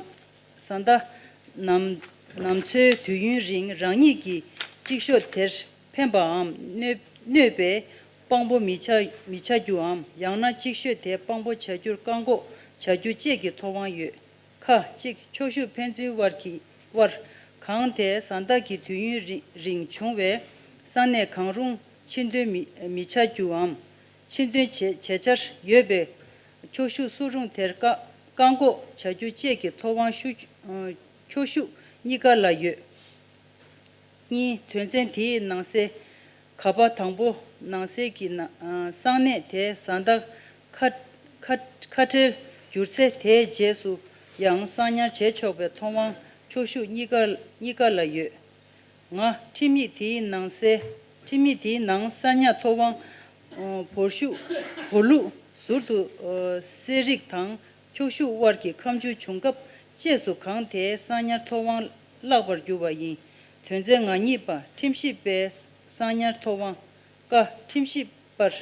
བཟའ་ཟླ་ནམ་ནམ་འཚོའི་དུས་ཡུན་རིང་རང་ཉིད་ཀྱིས་ཅིག་ཤོས་དེར་ཕན་པའམ་གནོད་གནོད་པའི་དཔང་པོ་མི་བྱ་མི་བྱ་རྒྱུའམ། ཡང་ན་ཅིག་ཤོས་དེ་དཔང་པོ་བྱ་རྒྱུར་བཀག་འགོག་བྱ་རྒྱུ་བཅས་ཀྱི་ཐོབ་དབང་ཡོད། ཁ་གཅིག་ཁྱོ་ཤུག་ཕན་ཚུན་དབར་གྱི་དབར་གང་དེ་བཟའ་ཟླ་གི་དུས་ཡུན་རིང་རིང་བྱུང་བའི་གསང་གནས་གང་རུང་ཕྱིར་འདོན་མི་མི་བྱ་རྒྱུའམ། ཕྱིར་འདོན་བྱེད་བྱེད་འཆར་ཡོད་པའི་ཁྱོ་ཤུག་སུ་རུང་དེར་བཀག་བཀག་འགོག་བྱ་རྒྱུ་བཅས་ཀྱི་ཐོབ་དབང་ཤུ་ཁྱོ་ཤུག་གཉིས་ཀ་ལ་ཡོད། གཉིས། དོན་ཚན་དེའི་ནང་གསལ་ག་པ་དང་པོ་ནང་གསལ་གྱི་ནང་གསང་གནས་དེ་བཟའ་ཟླ་ཁ་ཁ་ཁ་བྲལ་གྱུར་ཚེ་དེའི་རྗེས་སུ་ཡང་གསང་ཉར་བྱེད་ཆོག་པའི་ཐོབ་དབང་ཁྱོ་ཤུག་གཉིས་ཀ་གཉིས་ཀ་ལ་ཡོད། ང་ཁྲིམས་ཡིག་དེའི་ནང་གསལ་ཁྲིམས་ཡིག་དེའི་ནང་གསང་ཉར་ཐོབ་དབང་། ཨོ། བོར་ཤུག་བོར་ལུག་ཟུར་དུ་ཨོ་གསེར་རིགས་དང་ཁྱོ་ཤུག་དབར་གྱི་ཁ་མཆུ་བྱུང་སྐབས་བཅས་སུ་གང་དེའི་གསང་ཉར་ཐོབ་དབང་བརླག་པར་འགྱུར་བ་ཡིན། དོན་ཚན་ང་གཉིས་པ། ཁྲིམས་ཞིབ་པའི་གསང་ཉར་ཐོབ་དབང་། ཀ་ཁྲིམས་ཞིབ་པར་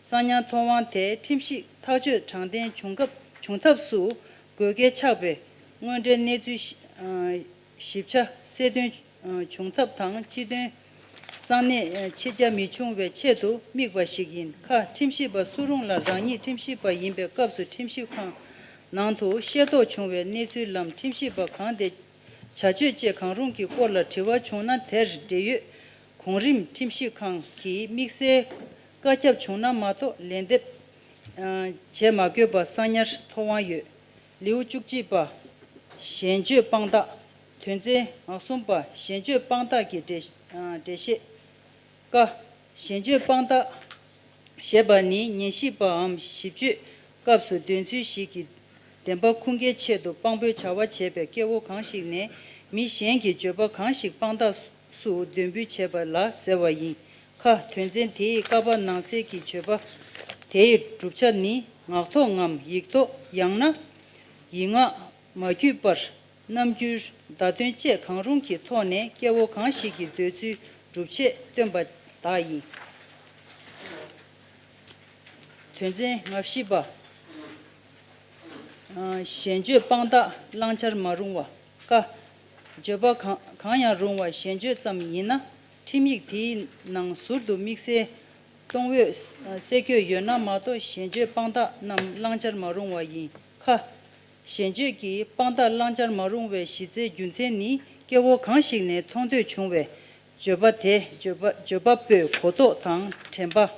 གསང་ཉར་ཐོབ་དབང་དེ་ཁྲིམས་ཞིབ་ཐག་གཅོད་དྲང་བདེན་བྱུང་སྐབས་བྱུང་ཐབས་སུ་དགོས་གལ་ཆགས་པའི་དངོས་འབྲེལ་གནས་ཚུལ་ཞིབ་ཆ་གསལ་སྟོན་བྱུང་ཐབས་དང་སྤྱི་དོན་གསང་གནས་ཕྱི་རྒྱ་མི་འབྱུང་བའི་ཆེད་དུ་དམིགས་པ་ཞིག་ཡིན། ཁ་ཁྲིམས་ཞིབ་པ་སུ་རུང་ལ་རང་ཉིད་ཁྲིམས་ཞིབ་པ་ཡིན་པའི་སྐབས་སུ་ཁྲིམས་ཞིབ་ཁང་ནང་དུ་ཤེས་རྟོགས་བྱུང་བའི་གནས་ཚུལ་ལམ་ཁྲིམས་ཞིབ་པ་གང་དེ་བྱ་སྤྱོད་བཅས་གང་རུང་གི་སྐོར་ལ་དྲི་བ་བྱུང་ན་དེར་འབྲེལ་ཡོད་གོང་རིམ་ཁྲིམས་ཞིབ་ཁང་གིས་དམིགས་བསལ་བཀའ་ཁྱབ་བྱུང་ན་མ་གཏོགས་ལན་འདེབས་བྱེད་མ་དགོས་པར་གསང་ཉར་ཐོབ་དབང་ཡོད། ལེའུ་བཅུ་གཅིག་པ། ཞེན་སྤྱོད་དཔང་རྟགས། དོན་ཚན་ང་གསུམ་པ། ཞེན་སྤྱོད་དཔང་རྟགས་ཀྱི་འགྲེལ་འགྲེལ་བཤད། ཀ་ཞེན་སྤྱོད་དཔང་རྟགས་ཞེས་པ་ནི་ཉན་ཞིབ་པའམ་ཞིབ་དཔྱོད་སྐབས་སུ་འདོད་ཚུལ་ཞིག་གི་བདེན་པ་ཁུངས་སྐྱེལ་ཆེད་དུ་དཔང་པོའི་བྱ་བ་བྱེད་པའི་སྐྱེ་བོ་གང་ཞིག་ནས་མི་གཞན་གྱི་བརྗོད་པ་གང་ཞིག་དཔང་རྟགས་སུ་འདོན་འབུལ་བྱེད་པ་ལ་ཟེར་བ་ཡིན། ཁ་དོན་ཚན་དེའི་ཀ་པ་ནང་གསལ་གྱི་བརྗོད་པ་དེའི་གྲུབ་ཆ་ནི་ངག་ཐོག་ངམ་ཡིག་ཐོག་ཡང་ན་ཡིག་ངག་མ་བརྒྱུད་པར་རྣམ་འགྱུར་བརྡ་དོན་བཅས་གང་རུང་གི་ཐོག་ནས་སྐྱེ་བོ་གང་ཞིག་གི་འདོད་ཚུལ་སྒྲུབ་ཆེད་བཏོན་པ་དག་ཡིན། དོན་ཚན་ང་བཞི་པ། ཨ། ཞེན་སྤྱོད་དཔང་རྟགས་བླང་བྱར་མ་རུང་བ། ཀ་བརྗོད་པ་གང་གང་ཡང་རུང་བ་ཞེན་སྤྱོད་ཙམ་ཡིན་ན་ཁྲིམས་ཡིག་དེའི་ནང་ཟུར་དུ་དམིགས་བསལ་གཏོང་འོས་གསལ་བཀོད་ཡོད་ན་མ་གཏོགས་ཞེན་སྤྱོད་དཔང་རྟགས་རྣམས་བླང་བྱར་མ་རུང་བ་ཡིན། ཁ་ཞེན་སྤྱོད་ཀྱི་དཔང་རྟགས་བླང་བྱར་མ་རུང་བའི་གཞི་རྩའི་རྒྱུ་མཚན་ནི་སྐྱེ་བོ་གང་ཞིག་ནས་མཐོང་ཐོས་བྱུང་བའི་བརྗོད་པ་དེ་བརྗོད་པ་བརྗོད་པ་པོའི་གོ་རྟོགས་དང་དྲན་པ།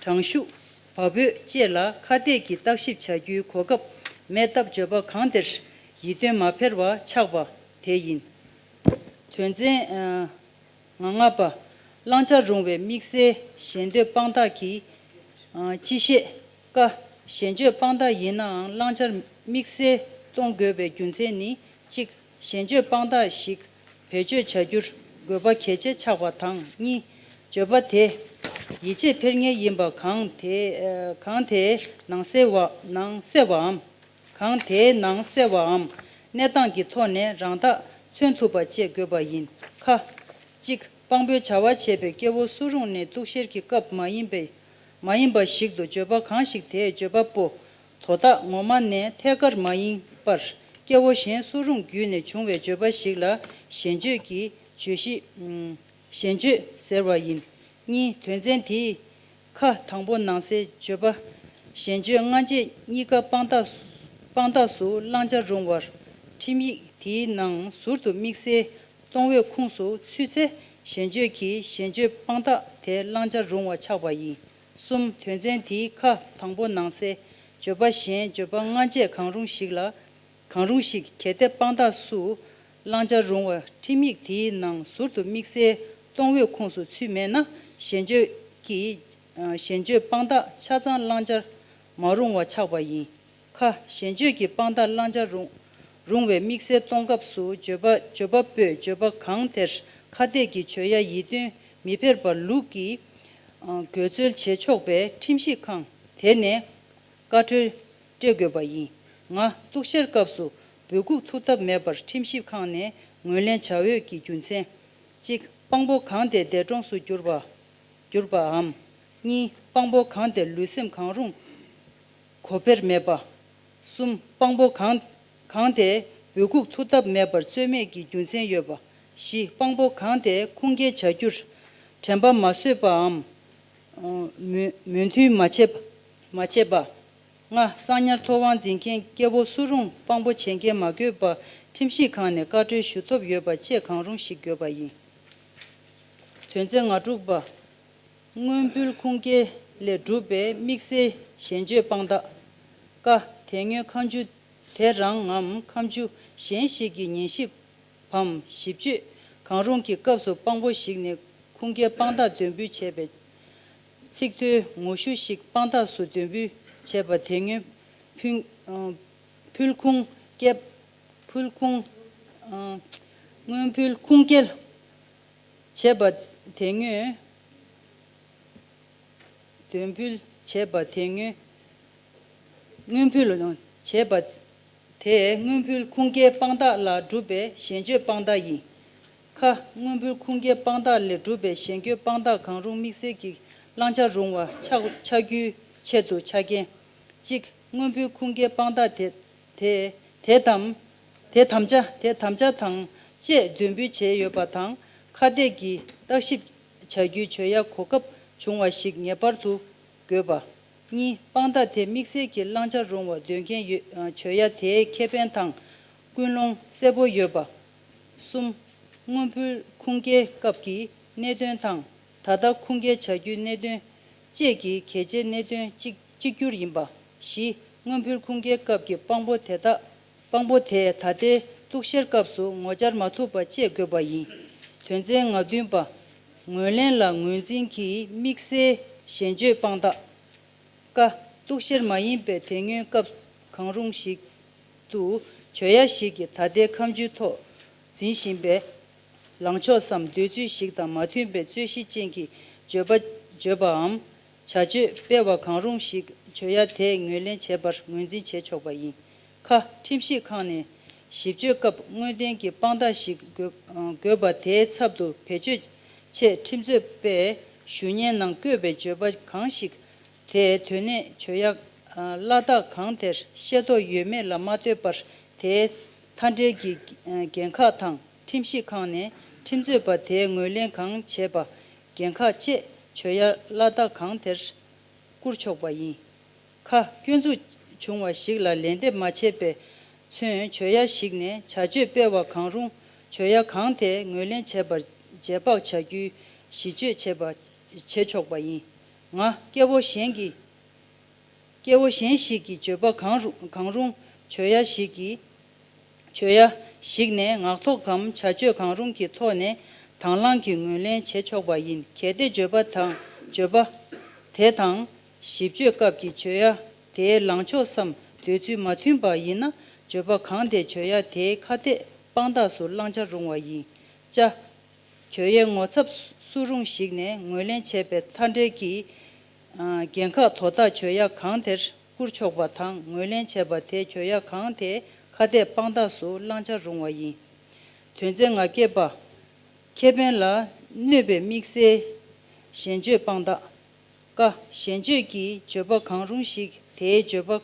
དྲང་ཤུགས། བབ་འོས་བཅས་ལ་ཁ་གཏད་ཀྱིས་བརྟག་ཞིབ་བྱ་རྒྱུའི་གོ་སྐབས་མེད་སྟབས་བརྗོད་པ་གང་དེར་ཡིད་རྟོན་མ་འཕེར་བ་ཆགས་པ་དེ་ཡིན། དོན་ཚན། ཨ། ང་ལྔ་པ། བླང་བྱར་རུང་བའི་དམིགས་བསལ་ཞེ་འདོད་དཔང་རྟགས་ཀྱི། ཨ། སྤྱི་བཤད། ཀ་ཞེ་འདོད་དཔང་རྟགས་ཡིན་ནའང་བླང་བྱར་དམིགས་བསལ་གཏོང་དགོས་པའི་རྒྱུ་མཚན་ནི། གཅིག་ཞེ་འདོད་དཔང་རྟགས་ཤིག་བེད་སྤྱོད་བྱ་རྒྱུར་དགོས་པ་གལ་ཆེ་ཆགས་པ་དང་། གཉིས། བརྗོད་པ་དེ་ ཡིད་ཆེས་འཕེར་ངེས་ཡིན་པ་གང་དེ་གང་དེའི་ནང་གསལ་བ་ནང་གསལ་བའམ། གང་དེའི་ནང་གསལ་བའམ། གནས་སྟངས་ཀྱི་ཐོག་ནས་རང་བདག་མཚོན་ཐུབ་པ་བཅས་དགོས་པ་ཡིན། ཁ། གཅིག་དཔང་པོའི་བྱ་བ་བྱེད་པའི་སྐྱེ་བོ་སུ་རུང་ནས་གཏུག་བཤེར་གྱི་སྐབས་མ་ཡིན་པའི་མ་ཡིན་པ་ཞིག་ཏུ་བརྗོད་པ་གང་ཞིག་དེས་བརྗོད་པ་པོ། དོ་བདག་ངོ་མ་ནས་ཐད་ཀར་མ་ཡིན་པར་སྐྱེ་བོ་གཞན་སུ་རུང་བརྒྱུད་ནས་བྱུང་བའི་བརྗོད་པ་ཞིག་ལ་ཞེན་བརྗོད་ཀྱི་བརྗོད་གཞི། ཞེན་བརྗོད་ཟེར་བ་ཡིན། གཉིས་དོན་ཚན་དེའི་ཁ་དང་པོ་ནང་གསལ་བརྗོད་པ། ཞེན་བརྗོད་སྔ་རྗེས་གཉིས་ཀ་དཔང་རྟགས་དཔང་རྟགས་སུ་བླང་བྱ་རུང་བར་ཁྲིམས་ཡིག་དེའི་ནང་ཟུར་དུ་དམིགས་བསལ་གཏོང་འོས་ཁུངས་སུ་ཚུད་ཚེ་ཞེན་བརྗོད་ཀྱིས་ཞེན་བརྗོད་དཔང་རྟགས་དེ་བླང་བྱ་རུང་བ་ཆགས་པ་ཡིན། གསུམ་དོན་ཚན་དེའི་ཁ་དང་པོ་ནང་གསལ་བརྗོད་པ་གཞན་བརྗོད་པ་སྔ་རྗེས་གང་རུང་ཞིག་ལ། གང་རུང་ཞིག་གལ་ཏེ་དཔང་རྟགས་སུ་བླང་བྱ་རུང་བ་ཁྲིམས་ཡིག་དེའི་ནང་ཟུར་དུ་དམིགས་བསལ་གཏོང་འོས་ཁུངས་སུ་ཚུད་མེད་ན་ཞེན་བརྗོད་ཀྱི་ཞེན་བརྗོད་དཔང་རྟགས་ཆ་ཚང་བླང་བྱར་མ་རུང་བ་ཆགས་པ་ཡིན། ཁ་ཞེན་བརྗོད་ཀྱི་དཔང་རྟགས་བླང་བྱར་རུང་རུང་བའི་དམིགས་བསལ་གཏོང་སྐབས་སུ་བརྗོད་པ་བརྗོད་པ་པོས་བརྗོད་པ་གང་དེར་ཁ་གཏད་ཀྱི་བརྗོད་ཡ་ཡིད་རྟོན་མི་ཕེར་བར་ལུགས་ཀྱིས་དགོས་འཚོལ་བྱེད་ཆོག་པའི་ཁྲིམས་ཞིབ་ཁང་དེ་ནས། བཀའ་འཁྲོལ་སྤྲད་དགོས་པ་ཡིན། ང་གཏུག་བཤེར་སྐབས་སུ་འབོད་འགུག་ཐུབ་ཐབས་མེད་པར་ཁྲིམས་ཞིབ་ཁང་ནས་ངོས་ལེན་བྱ་འོས་ཀྱི་རྒྱུ་མཚན། གཅིག་དཔང་པོ་གང་དེ་འདས་གྲོངས་སུ་གྱུར་པ། གྱུར་པའམ། གཉིས་དཔང་པོ་གང་དེ་ལུས་སེམས་གང་རུང་གོ་འཕེར་མེད་པ། གསུམ་དཔང་པོ་གང་གང་དེ་འབོད་འགུག་ཐུབ་ཐབས་མེད་པར་རྩོད་མེད་ཀྱི་རྒྱུ་མཚན་ཡོད་པ། བཞི་དཔང་པོ་གང་དེ་ཁུངས་སྐྱེལ་བྱ་རྒྱུར་དྲན་པ་མ་བཟོད་པའམ། མོས་མོས་མཐུན་མ་བྱས་པ། མ་བྱས་པ། ལྔ་གསང་ཉར་ཐོབ་དབང་འཛིན་མཁན་སྐྱེ་བོ་སུ་རུང་དཔང་པོ་བྱེད་མཁན་མ་དགོས་པ་ཁྲིམས་ཞིབ་ཁང་ནས་བཀའ་འཁྲོལ་ཞུ་ཐོབ་ཡོད་པ་བཅས་གང་རུང་ཞིག་དགོས་པ་ཡིན། དོན་ཚན་ང་དྲུག་པ། དངུལ་འབུལ་ཁུངས་སྐྱེལ་ལས་གྲུབ་པའི་དམིགས་བསལ་ཞེན་བརྗོད་དཔང་རྟགས། ཀ་དེ་སྔོན་ཁ་མཆུ་དེ་རང་ངམ་ཁ་མཆུ་གཞན་ཞིག་གི་ཉན་ཞིབ་བམ་ཞིབ་དཔྱོད་གང་རུང་གི་སྐབས་སུ་དཔང་པོ་ཞིག་ནས་ཁུངས་སྐྱེལ་དཔང་རྟགས་འདོན་འབུལ་བྱས་པའི་ཚིག་ཐོའི་ངོ་ཤུགས་ཤིག་དཔང་རྟགས་སུ་འདོན་འབུལ་བྱས་པ་དེ་སྔོན་ཕུལ་ཕུལ་ཁུངས་སྐྱེལ་ཕུལ་ཁུངས་དངུལ་ཕུལ་ཁུངས་སྐྱེལ་བྱས་པ་དེ་སྔོན། འདོན་འབུལ་བྱས་པ་དེ་སྔོན། དངུལ་འབུལ་བྱས་པ་དེ་དངུལ་འབུལ་ཁུངས་སྐྱེལ་དཔང་རྟགས་ལ་གྲུབ་པའི་ཞེན་བརྗོད་དཔང་རྟགས་ཡིན། ཁ་དངུལ་འབུལ་ཁུངས་སྐྱེལ་དཔང་རྟགས་ལས་གྲུབ་པའི་ཞེན་བརྗོད་དཔང་རྟགས་གང་རུང་དམིགས་བསལ་གྱི་བླང་བྱ་རུང་བ་ཆགས་ཆགས་རྒྱུའི་ཆེད་དུ་ཆ་རྐྱེན། གཅིག་དངུལ་འབུལ་ཁུངས་སྐྱེལ་དཔང་རྟགས་དེ་དེ་དེ་དམ་དེ་དམ་བཅའ་དེ་དམ་བཅའ་དང་བཅས་འདོན་འབུལ་བྱས་ཡོད་པ་དང་ཁ་གཏད་ཀྱིས་བརྟག་ཞིབ་བྱ་རྒྱུའི་བརྗོད་ཡ་གོ་སྐབས་བྱུང་བ་ཞིག་ངེས་པར་དུ་དགོས་པ། གཉིས་དཔང་རྟགས་དེ་དམིགས་བསལ་གྱི་བླང་བྱ་རུང་བ་འདོན་མཁན་ཡོད་བརྗོད་ཡ་དེའི་ཁེ་ཕན་དང་ཀུན་སློང་གསལ་པོ་ཡོད་པ། གསུམ། དངུལ་འབུལ་ཁུངས་སྐྱེལ་སྐབས་ཀྱི་གནད་དོན་དང་ད་ལྟ་ཁུངས་སྐྱེལ་བྱ་རྒྱུའི་གནད་དོན་བཅས་ཀྱི་གལ་ཆེའི་གནད་དོན་གཅིག་གཅིག་གྱུར་ཡིན་པ། བཞི། དངུལ་འབུལ་ཁུངས་སྐྱེལ་སྐབས་ཀྱི་དཔང་པོ་དེ་དག་དཔང་པོ་དེས་ད་ལྟའི་གཏུག་བཤེར་སྐབས་སུ་ངོ་བཅར་མ་ཐུབ་པ་བཅས་དགོས་པ་ཡིན། དོན་ཚན་ང་བདུན་པ། ངོས་ལེན་ལ་ངོས་འཛིན་གྱི་དམིགས་བསལ་ཞེན་བརྗོད་དཔང་རྟགས། ཀ་གཏུག་བཤེར་མ་ཡིན་པའི་དེ་སྔོན་སྐབས་གང་རུང་ཞིག་ཏུ་བརྗོད་ཡ་ཞིག་གིས་ད་ལྟའི་ཁ་མཆུའི་ཐོག་འཛིན་བཞིན་པའི་ལངས་ཕྱོགས་སམ་འདོད་ཚུལ་ཞིག་དང་མ་མཐུན་པའི་རྩོད་གཞི་ཅན་གྱི་བརྗོད་པ་བརྗོད་པའམ་བྱ་སྤྱོད་སྤེལ་བ་གང་རུང་ཞིག་བརྗོད་ཡ་དེས་ངོས་ལེན་བྱས་པར་ངོས་འཛིན་བྱེད་ཆོག་པ་ཡིན། ཁ་ཁྲིམས་ཞིབ་ཁང་ནས་ཞིབ་དཔྱོད་སྐབས་དངོས་བདེན་གྱི་དཔང་རྟགས་ཤིག་དགོས་དགོས་པ་དེའི་ཚབ་ཏུ་བེད་སྤྱོད་ཆེད་ཁྲིམས་རྩོད་པས་ཞུ་སྙན་ནང་བཀོད་པའི་བརྗོད་པ་གང་ཞིག་དེའི་དོན་གནད་བརྗོད་ཡ་བླ་དྭགས་གང་དེར་ཤེས་རྟོགས་ཡོད་མེད་ལ་མ་ལྟོས་པར་དེའི་མཐའ་འབྲེལ་གྱི་འགན་ཁག་དང་ཁྲིམས་ཞིབ་ཁང་ནས་ཁྲིམས་རྩོད་པ་དེའི་ངོས་ལེན་གང་བྱས་པ་འགན་ཁག་བཅས་བརྗོད་ཡ་བླ་དྭགས་གང་དེར་བསྐུར་ཆོག་པ་ཡིན། ཁ་སྐྱོན་འཛུགས་བྱུང་བ་ཞིག་ལ་ལན་འདེབས་མ་བྱས་པའི་ཚུན་བརྗོད་ཡ་ཞིག་ནས་བྱ་སྤྱོད་སྤེལ་བ་གང་རུང་བརྗོད་ཡ་གང་དེ་ངོས་ལེན་བྱས་པར་རྗེས་དཔག་བྱ་རྒྱུའི་གཞི་བཅོལ་བྱས་པ་བྱེད་ཆོག་པ་ཡིན། ང་སྐྱེ་བོ་གཞན་གྱི་སྐྱེ་བོ་གཞན་ཞིག་གིས་བརྗོད་པ་གང་རུང་གང་རུང་བརྗོད་ཡ་ཞིག་གིས་བརྗོད་ཡ་ཞིག་ནས་ངག་ཐོག་གམ་བྱ་སྤྱོད་གང་རུང་གི་ཐོག་ནས་དང་བླངས་ཀྱིས་ངོས་ལེན་བྱེད་ཆོག་པ་ཡིན། གལ་ཏེ་བརྗོད་པ་དང་བརྗོད་པ་དེ་དང་ཞིབ་དཔྱོད་སྐབས་ཀྱི་བརྗོད་ཡ་དེའི་ལངས་ཕྱོགས་སམ་འདོད་ཚུལ་མ་མཐུན་པ་ཡིན་ན་བརྗོད་པ་གང་དེ་བརྗོད་ཡ་དེའི་ཁ་གཏད་དཔང་རྟགས་སུ་བླང་བྱ་རུང་བ་ཡིན། ཅ། བརྗོད་ཡས་ངོ་ཚབ་སུ་རུང་ཞིག་ནས་ངོས་ལེན་བྱས་པའི་མཐའ་འབྲེལ་གྱི་འགན་ཁག་དོ་བདག་བརྗོད་ཡ་གང་དེར་བསྐུར་ཆོག་པ་དང་། ངོས་ལེན་བྱས་པ་དེ་བརྗོད་ཡ་གང་དེའི་ཁ་གཏད་དཔང་རྟགས་སུ་བླང་བྱར་རུང་བ་ཡིན། དོན་ཚན་ང་བརྒྱད་པ། ཁེ་ཕན་ལ་གནོད་པའི་དམིགས་བསལ་ཞེན་བརྗོད་དཔང་རྟགས། ཀ་ཞེན་བརྗོད་ཀྱི་བརྗོད་པ་གང་རུང་ཞིག་དེའི་བརྗོད་པ་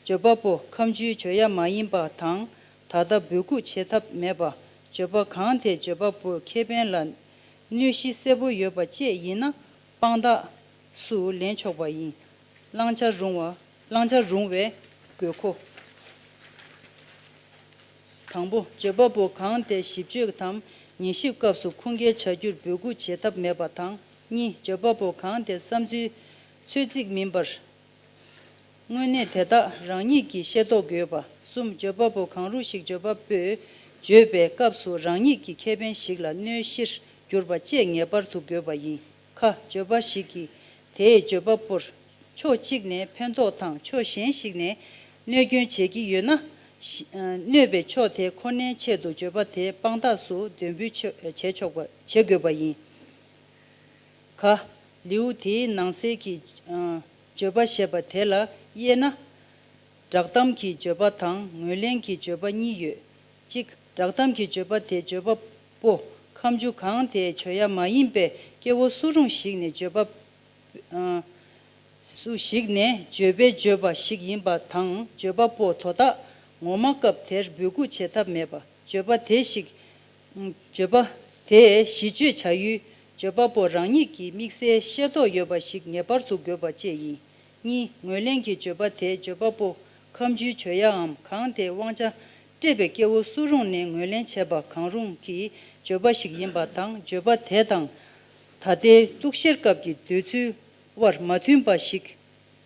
བརྗོད་པ་པོ་ཁ་མཆུའི་བརྗོད་ཡ་མ་ཡིན་པ་དང་། ད་ལྟ་འབོད་འགུག་བྱེད་ཐབས་མེད་པ། བརྗོད་པ་གང་དེ་བརྗོད་པ་པོའི་ཁེ་ཕན་ལ་གནོད་གཞི་གསལ་པོ་ཡོད་པ་བཅས་ཡིན་ན་དཔང་རྟགས་སུ་ལེན་ཆོག་པ་ཡིན། བླང་བྱར་རུང་བ། བླང་བྱར་རུང་བའི་དགོས་མཁོ། དང་པོ། བརྗོད་པ་པོ་གང་དེ་ཞིབ་དཔྱོད་དམ་ཉན་ཞིབ་སྐབས་སུ་ཁུངས་སྐྱེལ་བྱ་རྒྱུར་འབོད་འགུག་བྱེད་ཐབས་མེད་པ་དང་། གཉིས། བརྗོད་པ་པོ་གང་དེ་བསམ་ཚུལ་ཚོད་རྩིས་མིན་པར་དངོས་གནས་དེ་དག་རང་ཉིད་ཀྱིས་ཤེས་རྟོགས་དགོས་པ། གསུམ། བརྗོད་པ་པོ་གང་རུང་ཞིག་བརྗོད་པ་པོས་བརྗོད་པའི་སྐབས་སུ་རང་ཉིད་ཀྱི་ཁེ་ཕན་ཞིག་ལ་གནོད་གཞིར་གྱུར་པ་བཅས་ངེས་པར་དུ་དགོས་པ་ཡིན། ཁ། བརྗོད་པ་ཞིག་གིས་དེའི་བརྗོད་པ་པོར་ཕྱོགས་གཅིག་ནས་ཕན་ཐོགས་དང་ཕྱོགས་གཞན་ཞིག་ནས་གནོད་སྐྱོན་བྱེད་ཀྱི་ཡོད་ན། གནོད་པའི་ཕྱོགས་དེ་ཁོ་ནའི་ཆེད་དུ་བརྗོད་པ་དེ་དཔང་རྟགས་སུ་འདོན་སྤེལ་བྱེད་ཆོག་པ་བྱེད་དགོས་པ་ཡིན། ག། ལེའུ་དེའི་ནང་གསལ་གྱི་བརྗོད་པ་ཞེས་པ་དེ་ལ་དབྱེ་ན། བསྒྲགས་གཏམ་གྱི་བརྗོད་པ་དང་ངོས་ལེན་གྱི་བརྗོད་པ་གཉིས་ཡོད། གཅིག། བསྒྲགས་གཏམ་གྱི་བརྗོད་པ་དེ་བརྗོད་པ་པོ་ཁ་མཆུ་གང་དེའི་བརྗོད་ཡ་མ་ཡིན་པའི་སྐྱེ་བོ་སུ་རུང་ཞིག་ནས་བརྗོད་པ། སུ་ཞིག་ནས་བརྗོད་པའི་བརྗོད་པ་ཞིག་ཡིན་པ་དང་། བརྗོད་པ་པོ་དོ་བདག་ངོ་མ་སྐབས་དེར་འབོད་འགུག་བྱེད་ཐབས་མེད་པ། བརྗོད་པ་དེ་ཞིག་བརྗོད་པ་དེ་གཞི་བཅོལ་བྱ་ཡུལ་བརྗོད་པ་པོ་རང་ཉིད་ཀྱི་དམིགས་བསལ་ཤེས་རྟོགས་ཡོད་པ་ཞིག་ངེས་པར་དུ་དགོས་པ་བཅས་ཡིན། གཉིས། ངོས་ལེན་གྱི་བརྗོད་པ་དེ་བརྗོད་པ་པོ་ཁ་མཆུའི་བརྗོད་ཡའམ་གང་དེ་དབང་ཆ་སྤྲད་པའི་སྐྱེ་བོ་སུ་རུང་ནས་ངོས་ལེན་བྱས་པ་གང་རུང་གི་བརྗོད་པ་ཞིག་ཡིན་པ་དང་། བརྗོད་པ་དེ་དང་ད་ལྟའི་གཏུག་བཤེར་སྐབས་ཀྱི་འདོད་ཚུལ་བར་མ་མཐུན་པ་ཞིག་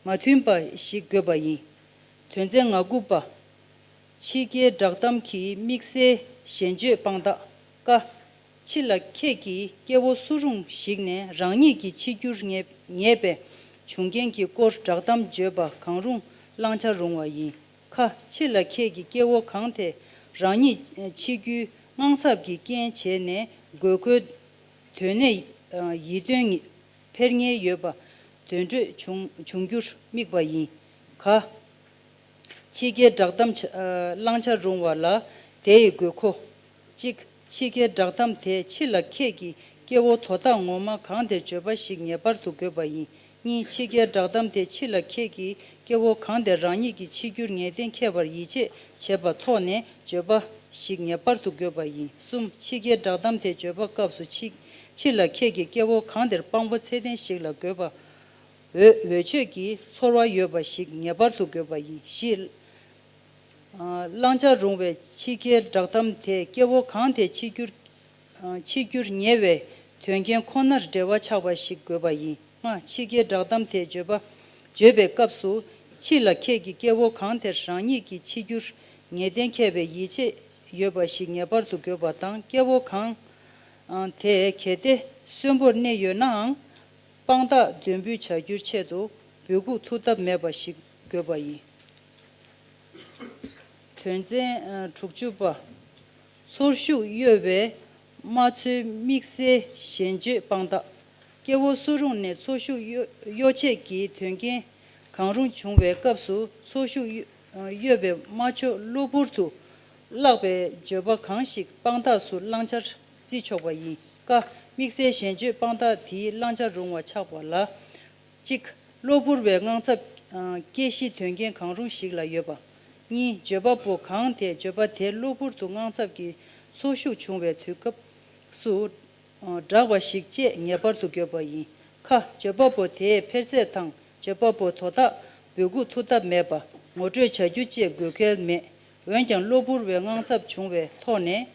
མ་མཐུན་པ་ཞིག་དགོས་པ་ཡིན། དོན་ཚན་ང་དགུ་པ། ཕྱི་རྒྱལ་བསྒྲགས་གཏམ་གྱི་དམིགས་བསལ་ཞེན་བརྗོད་དཔང་རྟགས། ཀ། ཕྱི་ལ་ཁྱེད་ཀྱིས་སྐྱེ་བོ་སུ་རུང་ཞིག་ནས་རང་ཉིད་ཀྱི་ཆིག་སྒྱུར་ངེས་ངེས་པའི་བྱུང་རྐྱེན་གྱི་སྐོར་བསྒྲགས་གཏམ་བརྗོད་པ་གང་རུང་བླང་བྱར་རུང་བ་ཡིན། ཁ། ཕྱི་ལ་ཁྱེད་ཀྱིས་སྐྱེ་བོ་གང་དེ་རང་ཉིད་ཆིག་སྒྱུར་དངངས་འཚབ་ཀྱི་རྐྱེན་བྱས་ནས་དགོས་མཁོའི་དོན་གནད་ཡིད་རྟོན་འཕེར་ངེས་ཡོད་པ་དོན་འཕྲོད་བྱུང་བྱུང་རྒྱུར་དམིགས་པ་ཡིན། ག། ཕྱི་རྒྱལ་བསྒྲགས་གཏམ་བྱ་བླང་བྱར་རུང་བ་ལ་དེའི་དགོས་མཁོ། གཅིག། ཕྱི་རྒྱལ་བསྒྲགས་གཏམ་དེ་ཕྱི་ལ་ཁྱེད་ཀྱིས་སྐྱེ་བོ་དོ་བདག་ངོ་མ་གང་དེར་བརྗོད་པ་ཞིག་ངེས་པར་དུ་དགོས་པ་ཡིན། གཉིས། ཕྱི་རྒྱལ་བསྒྲགས་གཏམ་དེ་ཕྱི་ལ་ཁྱེད་ཀྱིས་སྐྱེ་བོ་གང་དེར་རང་ཉིད་ཀྱི་ཆིག་སྒྱུར་ངེས་གཏན་འཁེལ་བར་ཡིད་ཆེས་བྱས་པ་ཐོག་ནས་བརྗོད་པ་ཞིག་ངེས་པར་དུ་དགོས་པ་ཡིན། གསུམ། ཕྱི་རྒྱལ་བསྒྲགས་གཏམ་དེ་བརྗོད་པ་སྐབས་སུ་ཕྱི་ཕྱི་ལ་ཁྱེད་ཀྱིས་སྐྱེ་བོ་གང་དེར་དཔང་པོ་ཚད་ལྡན་ཞིག་ལ་དགོས་པ། འོས་འོས་ཆོས་ཀྱི་ཚོར་བ་ཡོད་པ་ཞིག་ངེས་པར་དུ་དགོས་པ་ཡིན། བཞི། བླང་བྱར་རུང་བའི་ཕྱི་རྒྱལ་བསྒྲགས་གཏམ་དེ་སྐྱེ་བོ་གང་དེ་ཆིག་སྒྱུར་ཆིག་སྒྱུར་ཉེ་བའི་དོན་རྐྱེན་ཁོ་ནར་འབྲེལ་བ་ཆགས་པ་ཞིག་དགོས་པ་ཡིན། ལྔ། ཕྱི་རྒྱལ་བསྒྲགས་གཏམ་དེ་བརྗོད་པ་བརྗོད་པའི་སྐབས་སུ་ཕྱི་ལ་ཁྱེད་ཀྱིས་སྐྱེ་བོ་གང་དེར་རང་ཉིད་ཀྱི་ཆིག་སྒྱུར་ངེས་གཏན་འཁེལ་བའི་ཡིད་ཆེས་ཡོད་པ་ཞིག་ངེས་པར་དུ་དགོས་པ་དང་། སྐྱེ་བོ་གང་དེ་གལ་ཏེ་གསོན་པོར་གནས་ཡོད་ནའང་། དཔང་རྟགས་འདོན་འབུལ་བྱ་རྒྱུའི་ཆེད་དུ་འབོད་འགུག་ཐུབ་ཐབས་མེད་པ་ཞིག་དགོས་པ་ཡིན། དོན་ཚན་དྲུག་ཅུ་པ། ཚོར་ཤུགས་གཡོ་བའི་སྨྲ་བརྗོད་དམིགས་བསལ་ཞེན་བརྗོད་དཔང་རྟགས། སྐྱེ་བོ་སུ་རུང་ནས་ཚོར་ཤུགས་གཡོ་གཡོ་བྱེད་ཀྱི་དོན་རྐྱེན་གང་རུང་བྱུང་བའི་སྐབས་སུ་ཚོར་ཤུགས་གཡོ་གཡོ་བའི་སྨྲ་བརྗོད་གློ་བུར་དུ་བརླག་པའི་བརྗོད་པ་གང་ཞིག་དཔང་རྟགས་སུ་བླང་བྱར་བརྩི་ཆོག་པ་ཡིན། ཀ། དམིགས་བསལ་ཞེན་བརྗོད་དཔང་རྟགས་དེའི་བླང་བྱར་རུང་བ་ཆགས་པ་ལ། གཅིག། གློ་བུར་བའི་དངངས་འཚབ་སྐྱེ་གཞི་དོན་རྐྱེན་གང་རུང་ཞིག་ལ་ཡོད་པ། གཉིས། བརྗོད་པ་པོ་གང་དེས་བརྗོད་པ་དེ་གློ་བུར་དུ་དངངས་འཚབ་ཀྱི་ཚོར་ཤུགས་བྱུང་བའི་དུས་སྐབས་སུ་བསྒྲགས་པ་ཞིག་ཅེས་ངེས་པར་དུ་དགོས་པ་ཡིན། ཁ། བརྗོད་པ་པོ་དེའི་འཕེལ་ཚད་དང་བརྗོད་པ་པོ་དོ་བདག་འབོད་འགུག་ཐུབ་ཐབས་མེད་པ་ངོ་སྤྲོད་བྱ་རྒྱུ་བཅས་དགོས་གལ་མེད། འོན་ཀྱང་གློ་བུར་བའི་དངངས་འཚབ་བྱུང་བའི་ཐོག་ནས།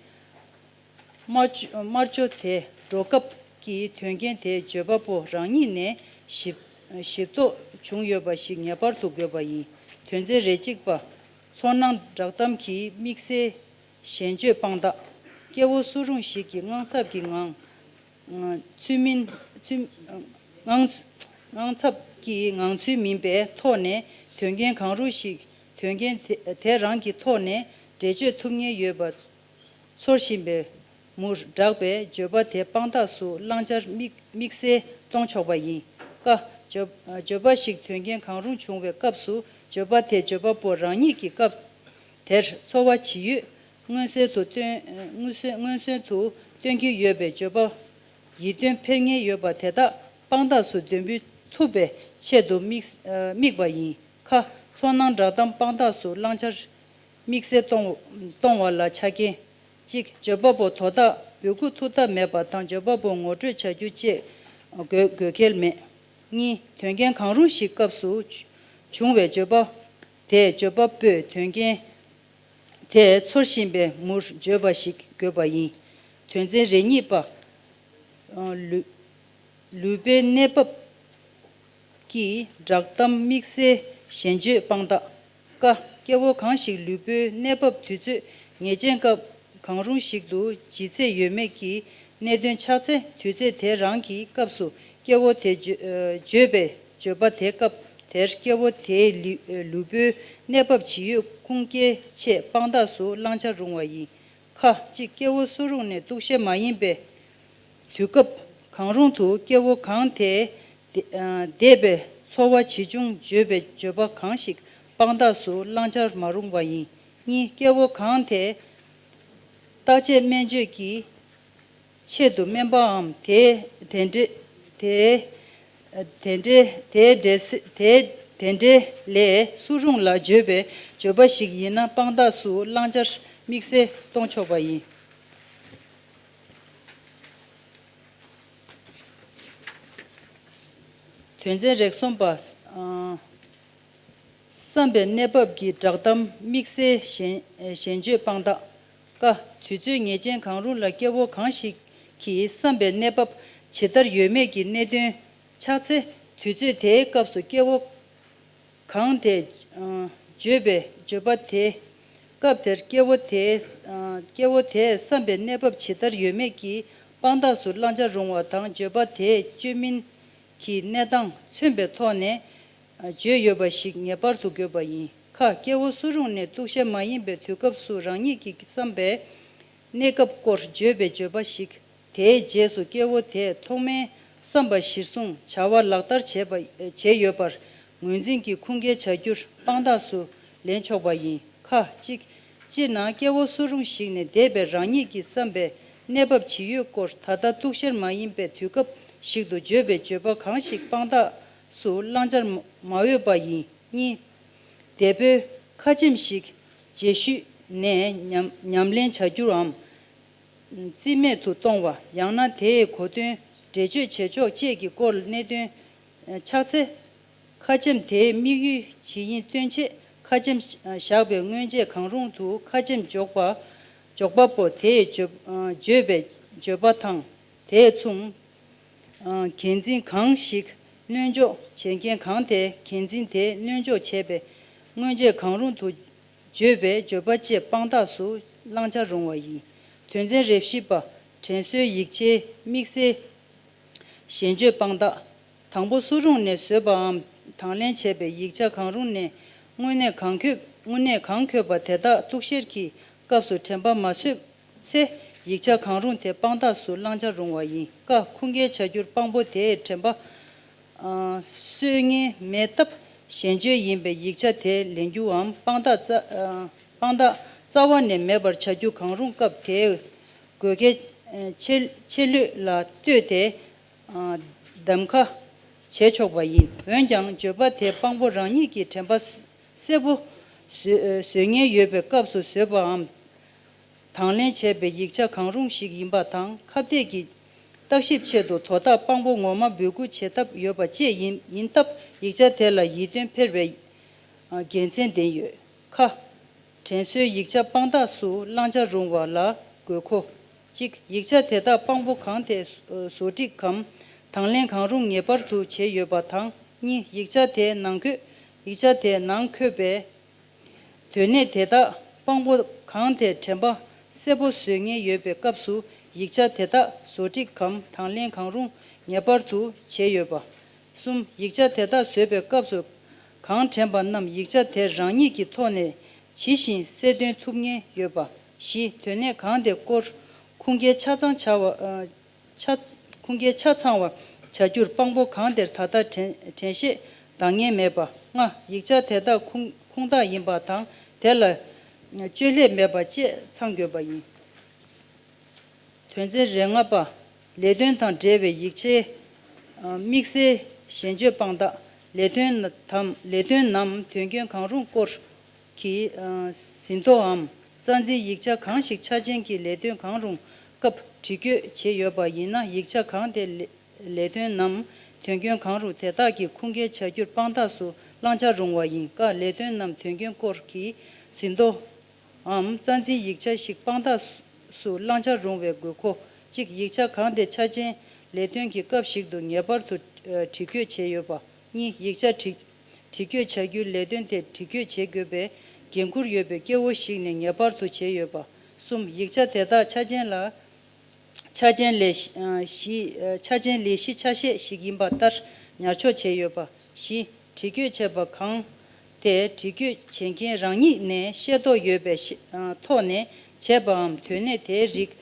སྨྲ་སྨྲ་བརྗོད་དེ་སྒྲོག་སྐབས་ཀྱི་དོན་རྐྱེན་དེ་བརྗོད་པ་པོ་རང་ཉིད་ནས་ཞིབ་ཞིབ་རྟོག་བྱུང་ཡོད་པ་ཞིག་ངེས་པར་དུ་དགོས་པ་ཡིན། དོན་ཚན་རེ་གཅིག་པ། ཚོར་སྣང་བསྒྲགས་གཏམ་གྱི་དམིགས་བསལ་ཞེན་བརྗོད་དཔང་རྟགས། སྐྱེ་བོ་སུ་རུང་ཞིག་གིས་དངངས་འཚབ་ཀྱི་ངང་ཚུལ་མིན་ཚུལ་དངངས་དངངས་འཚབ་ཀྱི་ངང་ཚུལ་མིན་པའི་ཐོག་ནས་དོན་རྐྱེན་གང་རུང་ཞིག་དོན་རྐྱེན་དེ་དེ་རང་གི་ཐོག་ནས་འགྲེལ་བརྗོད་ཐུབ་ངེས་ཡོད་པ། ཚོར་བཞིན་པའི་ མུར་བསྒྲགས་པའི་བརྗོད་པ་དེ་དཔང་རྟགས་སུ་བླང་བྱར་དམིགས་དམིགས་བསལ་གཏོང་ཆོག་པ་ཡིན། ཀ། བརྗོད་བརྗོད་པ་ཞིག་དོན་རྐྱེན་གང་རུང་བྱུང་བའི་སྐབས་སུ་བརྗོད་པ་དེ་བརྗོད་པ་པོ་རང་ཉིད་ཀྱི་སྐབས་དེར་ཚོར་བ་ཇི་ཡོད་མངོན་གསལ་དུ་སྟོན་མངོན་གསལ་མངོན་གསལ་དུ་སྟོན་གྱི་ཡོད་པའི་བརྗོད་པ་ཡིད་རྟོན་འཕེར་ངེས་ཡོད་པ་དེ་དག་དཔང་རྟགས་སུ་འདོན་སྤེལ་ཐུབ་པའི་ཆེད་དུ་དམིགས་དམིགས་པ་ཡིན། ཁ། ཚོར་སྣང་བསྒྲགས་གཏམ་དཔང་རྟགས་སུ་བླང་བྱར་དམིགས་བསལ་གཏོང་གཏོང་བ་ལ་ཆ་རྐྱེན། གཅིག་བརྗོད་པ་པོ་དོ་བདག་འབོད་སྐུལ་ཐུབ་ཐབས་མེད་པ་དང་བརྗོད་པ་པོ་ངོ་སྤྲོད་བྱ་རྒྱུ་བཅས་དགོས་དགོས་གལ་མེད། གཉིས། དོན་རྐྱེན་གང་རུང་ཞིག་སྐབས་སུ་བྱུང་བའི་བརྗོད་པ་དེས་བརྗོད་པ་པོས་དོན་རྐྱེན་དེ་ཚོར་བཞིན་པའི་མུར་བརྗོད་པ་ཞིག་དགོས་པ་ཡིན། དོན་ཚན་རེ་གཉིས་པ། ལུས་ལུས་པོའི་གནས་བབ་ཀྱིས་བསྒྲགས་གཏམ་དམིགས་བསལ་ཞེན་བརྗོད་དཔང་རྟགས། ཀ། སྐྱེ་བོ་གང་ཞིག་ལུས་པོའི་གནས་བབ་དུས་ཚོད་ངེས་ཅན་སྐབས་གང་རུང་ཞིག་ཏུ་ཇི་ཚད་ཡོད་མེད་ཀྱི་གནད་དོན་ཆགས་ཚེ་དུས་ཚོད་དེ་རང་གི་སྐབས་སུ་སྐྱེ་བོ་དེ་བརྗོད་བརྗོད་པའི་བརྗོད་པ་དེ་སྐབས་དེར་སྐྱེ་བོ་དེའི་ལུས་ལུས་པོའི་གནས་བབ་ཇི་ཡོད་ཁུངས་སྐྱེལ་ཆེད་དཔང་རྟགས་སུ་བླང་བྱར་རུང་བ་ཡིན། ཁ། གཅིག་སྐྱེ་བོ་སུ་རུང་ནས་གཏུག་བཤེར་མ་ཡིན་པའི་དུས་སྐབས་གང་རུང་དུ་སྐྱེ་བོ་གང་དེས་དེ་ཨ་འདས་པའི་ཚོར་བ་ཇི་བྱུང་བརྗོད་པའི་བརྗོད་པ་གང་ཞིག་དཔང་རྟགས་སུ་བླང་བྱར་མ་རུང་བ་ཡིན། གཉིས། སྐྱེ་བོ་གང་དེས་བརྟག་དཔྱད་སྨན་བཅོས་ཀྱི་ཆེད་དུ་སྨན་པའམ་དེ་དེ་འདྲའི་དེ་དེ་འདྲའི་དེ་འདྲའི་དེ་དེ་འདྲའི་ལས་སུ་རུང་ལ་བརྗོད་པའི་བརྗོད་པ་ཞིག་ཡིན་ན་དཔང་རྟགས་སུ་བླང་བྱར་དམིགས་བསལ་གཏོང་ཆོག་པ་ཡིན། དོན་ཚན་རེ་གསུམ་པ། ཨ་བསམ་པའི་གནས་བབ་ཀྱི་བསྒྲགས་གཏམ་དམིགས་བསལ་ཞེན་ཞེན་བརྗོད་དཔང་རྟགས། ཀ། དུས་ཚོད་ངེས་ཅན་གང་རུང་ལ་སྐྱེ་བོ་གང་ཞིག་གིས་བསམ་པའི་གནས་བབ་ཇི་ལྟར་ཡོད་མེད་ཀྱི་གནད་དོན་ཆགས་ཚེ་དུས་ཚོད་དེའི་སྐབས་སུ་སྐྱེ་བོ་གང་དེས་ཨ་བརྗོད་པའི་བརྗོད་པ་དེ། སྐབས་དེར་སྐྱེ་བོ་དེས་ཨ་སྐྱེ་བོ་དེས་བསམ་པའི་གནས་བབ་ཇི་ལྟར་ཡོད་མེད་ཀྱི་དཔང་རྟགས་སུ་བླང་བྱར་རུང་བ་དང་བརྗོད་པ་དེས་བཅོས་མིན་གྱི་གནས་སྟངས་མཚོན་པའི་ཐོག་ནས་ཨ་བརྗོད་ཡོད་པ་ཞིག་ངེས་པར་དུ་དགོས་པ་ཡིན། ཁ། སྐྱེ་བོ་སུ་རུང་ནས་གཏུག་བཤེར་མ་ཡིན་པའི་དུས་སྐབས་སུ་རང་ཉིད་ཀྱི་བསམ་པའི་གནས་སྐབས་སྐོར་བརྗོད་པའི་བརྗོད་པ་ཞིག་དེའི་རྗེས་སུ་སྐྱེ་བོ་དེས་ཐོག་མའི་བསམ་པ་གཞིར་བཟུང་བྱ་བ་ལག་བསྟར་བྱས་པ་བྱས་ཡོད་པར་ངོས་འཛིན་གྱིས་ཁུངས་སྐྱེལ་བྱ་རྒྱུར་དཔང་རྟགས་སུ་ལེན་ཆོག་པ་ཡིན། ཁ། གཅིག་སྤྱིར་ན་སྐྱེ་བོ་སུ་རུང་ཞིག་ནས་འདས་པའི་རང་ཉིད་ཀྱི་བསམ་པའི་གནས་བབ་ཇི་ཡོད་སྐོར་ད་ལྟ་གཏུག་བཤེར་མ་ཡིན་པའི་དུས་སྐབས་ཤིག་ཏུ་བརྗོད་པའི་བརྗོད་པ་གང་ཞིག་དཔང་རྟགས་སུ་བླང་བྱར་མ་འོས་པ་ཡིན། གཉིས། འདས་པོའི་ཁ་ཆེམས་ཤིག་རྗེས་ཤུལ་ནས་ཉམས་ཉམས་ལེན་བྱ་རྒྱུའམ། རྩིས་མེད་དུ་གཏོང་བ་ཡང་ན་དེའི་གོ་དོན་འགྲེལ་བརྗོད་བྱེད་ཕྱོགས་བཅས་ཀྱི་སྐོར་གནད་དོན་ཆགས་ཚེ། ཁ་ཆེམས་དེའི་དམིགས་ཡུལ་ཇི་ཡིན་སྟོན་ཆེད་ཁ་ཆེམས་བཞག་པའི་སྔོན་ཆད་གང་རུང་དུ་ཁ་ཆེམས་འཇོག་པ་འཇོག་པ་པོ་དེས་བརྗོད་བརྗོད་པའི་བརྗོད་པ་དང་དེས་མཚུངས། འགན་འཛིན་གང་ཞིག་སྣོན་འཇོག་བྱེད་མཁན་གང་དེས་འགན་འཛིན་དེ་སྣོན་འཇོག་བྱས་པའི་སྔོན་ཆད་གང་རུང་དུ་བརྗོད་པའི་བརྗོད་པ་བཅས་དཔང་རྟགས་སུ་བླང་བྱར་རུང་བ་ཡིན། དོན་ཚན་རེ་བཞི་པ། དྲན་གསོའི་ཡིག་ཆའི་དམིགས་བསལ་ཞེན་བརྗོད་དཔང་རྟགས། དང་པོ་སུ་རུང་ནས་བཟོས་པའམ་དང་ལེན་བྱས་པའི་ཡིག་ཆ་གང་རུང་ནས་དངོས་གནས་གང་འཁྱོད་དངོས་གནས་གང་འཁྱོད་པ་དེ་དག་གཏུག་བཤེར་གྱི་སྐབས་སུ་དྲན་པ་མ་བཟོད། ཚེ། ཡིག་ཆ་གང་རུང་དེ་དཔང་རྟགས་སུ་བླང་བྱར་རུང་བ་ཡིན། ཀ་ཁུངས་སྐྱེལ་བྱ་རྒྱུར་དཔང་པོ་དེས་དྲན་པ་གསོས་ངེས་མེད་སྟབས་ཞེན་བརྗོད་ཡིན་པའི་ཡིག་ཆ་དེ་ལེན་རྒྱུའམ་དཔང་རྟགས་རྩ་དཔང་རྟགས་རྩ་བ་ནས་མེད་པར་བྱ་རྒྱུ་གང་རུང་སྐབས་དེའི་དགོས་གལ་ཆེ་ཆེ་ལོས་ལ་ལྟོས་ཏེ། གདམ་ཁ་བྱེད་ཆོག་པ་ཡིན། འོན་ཀྱང་བརྗོད་པ་དེ་དཔང་པོ་རང་ཉིད་ཀྱིས་དྲན་པ་གསལ་པོ་བཟོས་བཟོས་ངེས་ཡོད་པའི་སྐབས་སུ་བཟོས་པའམ། དང་ལེན་བྱས་པའི་ཡིག་ཆ་གང་རུང་ཞིག་ཡིན་པ་དང་ཁ་གཏད་ཀྱི་བརྟག་ཞིབ་ཆེད་དུ་དོ་བདག་དཔང་པོ་ངོ་མ་འབོད་སྐུལ་བྱེད་ཐབས་ཡོད་པ་བཅས་ཡིན་ཡིན་སྟབས་ཡིག་ཆ་དེ་ལ་ཡིད་རྟོན་འཕེར་བའི་དགེ་མཚན་ལྡན་ཡོད། ཁ། དྲན་གསོའི་ཡིག་ཆ་དཔང་རྟགས་སུ་བླང་བྱར་རུང་བ་ལ་དགོས་མཁོ། གཅིག་ཡིག་ཆ་དེ་དག་དཔང་པོ་གང་དེས་བཟོ་བསྒྲིགས་གམ་དང་ལེན་གང་རུང་ངེས་པར་དུ་བྱས་ཡོད་པ་དང་། གཉིས། ཡིག་ཆ་དེའི་ནང་འཁོད་ཡིག་ཆ་དེའི་ནང་འཁོད་པའི་དོན་གནད་དེ་དག་དཔང་པོ་གང་དེས་དྲན་པ་གསལ་པོ་བཟོས་ངེས་ཡོད་པའི་སྐབས་སུ་ཡིག་ཆ་དེ་དག་བཟོ་བསྒྲིགས་གམ་དང་ལེན་གང་རུང་ངེས་པར་དུ་བྱས་ཡོད་པ། གསུམ། ཡིག་ཆ་དེ་དག་བཟོས་པའི་སྐབས་སུ་གང་དྲན་པ་རྣམས་ཡིག་ཆ་དེ་རང་ཉིད་ཀྱི་ཐོག་ནས་ཇི་བཞིན་གསལ་སྟོན་ཐུབ་ངེས་ཡོད་པ། བཞི། དོན་གནད་གང་དེ་སྐོར་ ཁུངས་སྐྱེལ་ཆ་ཚང་བྱ་བ། ཨ། ཆ། ཁུངས་སྐྱེལ་ཆ་ཚང་བ་བྱ་རྒྱུར་དཔང་པོ་གང་དེར་ད་ལྟ་དྲན་དྲན་ཤེས་འདང་ངེས་མེད་པ། ལྔ། ཡིག་ཆ་དེ་དག་ཁུངས་ཁུངས་དག་ཡིན་པ་དང་དེ་ལ་བཅོས་བསླད་མེད་པ་བཅས་ཚང་དགོས་པ་ཡིན། དོན་ཚན་རེ་ལྔ་པ། ལས་དོན་དང་འབྲེལ་བའི་ཡིག་ཆའི། ཨ། དམིགས་བསལ་ཞན་ཆོད་དཔང་རྟགས། ལས་དོན་དམ་ལས་དོན་ནམ་དོན་རྐྱེན་གང་རུང་སྐོར་གྱི། ཨ། ཟིན་ཐོའམ་རྩ་འཛིན་ཡིག་ཆ་གང་ཞིག་ཆ་རྐྱེན་གྱི་ལས་དོན་གང་རུང་སྐབས་བྲིས་བཀོད་བྱས་ཡོད་པ་ཡིན་ན། ཡིག་ཆ་གང་དེ་ལས་ལས་དོན་ནམ་དོན་རྐྱེན་གང་རུང་དེ་དག་གི་ཁུངས་སྐྱེལ་བྱ་རྒྱུར་དཔང་རྟགས་སུ་བླང་བྱར་རུང་བ་ཡིན། ཀ་ལས་དོན་ནམ་དོན་རྐྱེན་སྐོར་གྱི་ཟིན་ཐོ། འམ་རྩ་འཛིན་ཡིག་ཆ་ཞིག་དཔང་རྟགས་སུ་བླང་བྱར་རུང་བའི་དགོས་མཁོ། གཅིག་ཡིག་ཆ་གང་དེ་ཆ་རྐྱེན་ལས་དོན་གྱི་སྐབས་ཤིག་ཏུ་ངེས་པར་དུ་བྲིས་བཀོད་བྱས་ཡོད་པ། གཉིས་ཡིག་ཆ་བྲིས་བྲིས་བཀོད་བྱ་རྒྱུའི་ལས་དོན་དེ་བྲིས་བཀོད་བྱེད་དགོས་པའི་འགན་འཁུར་ཡོད་པའི་སྐྱེ་བོ་ཞིག་ནས་ངེས་པར་དུ་བྱས་ཡོད་པ། གསུམ་ཡིག་ཆ་དེ་དག་ཆ་རྐྱེན་ལ། ཆ་རྐྱེན་ལས་གཞི། ཆ་རྐྱེན་ལས་གཞི་ཆ་ཤས་ཤིག་ཡིན་པ་ལྟར་ཉར་འཇོག་བྱས་ཡོད་པ། བཞི། བྲིས་བཀོད་བྱས་པ་གང་དེ་བྲིས་བཀོད་བྱེད་མཁན་རང་ཉིད་ནས་ཤེས་རྟོགས་ཡོད་པའི་ཤེས་ཐོག་ནས་བྱས་པའམ་དོན་གནད་དེའི་རིགས་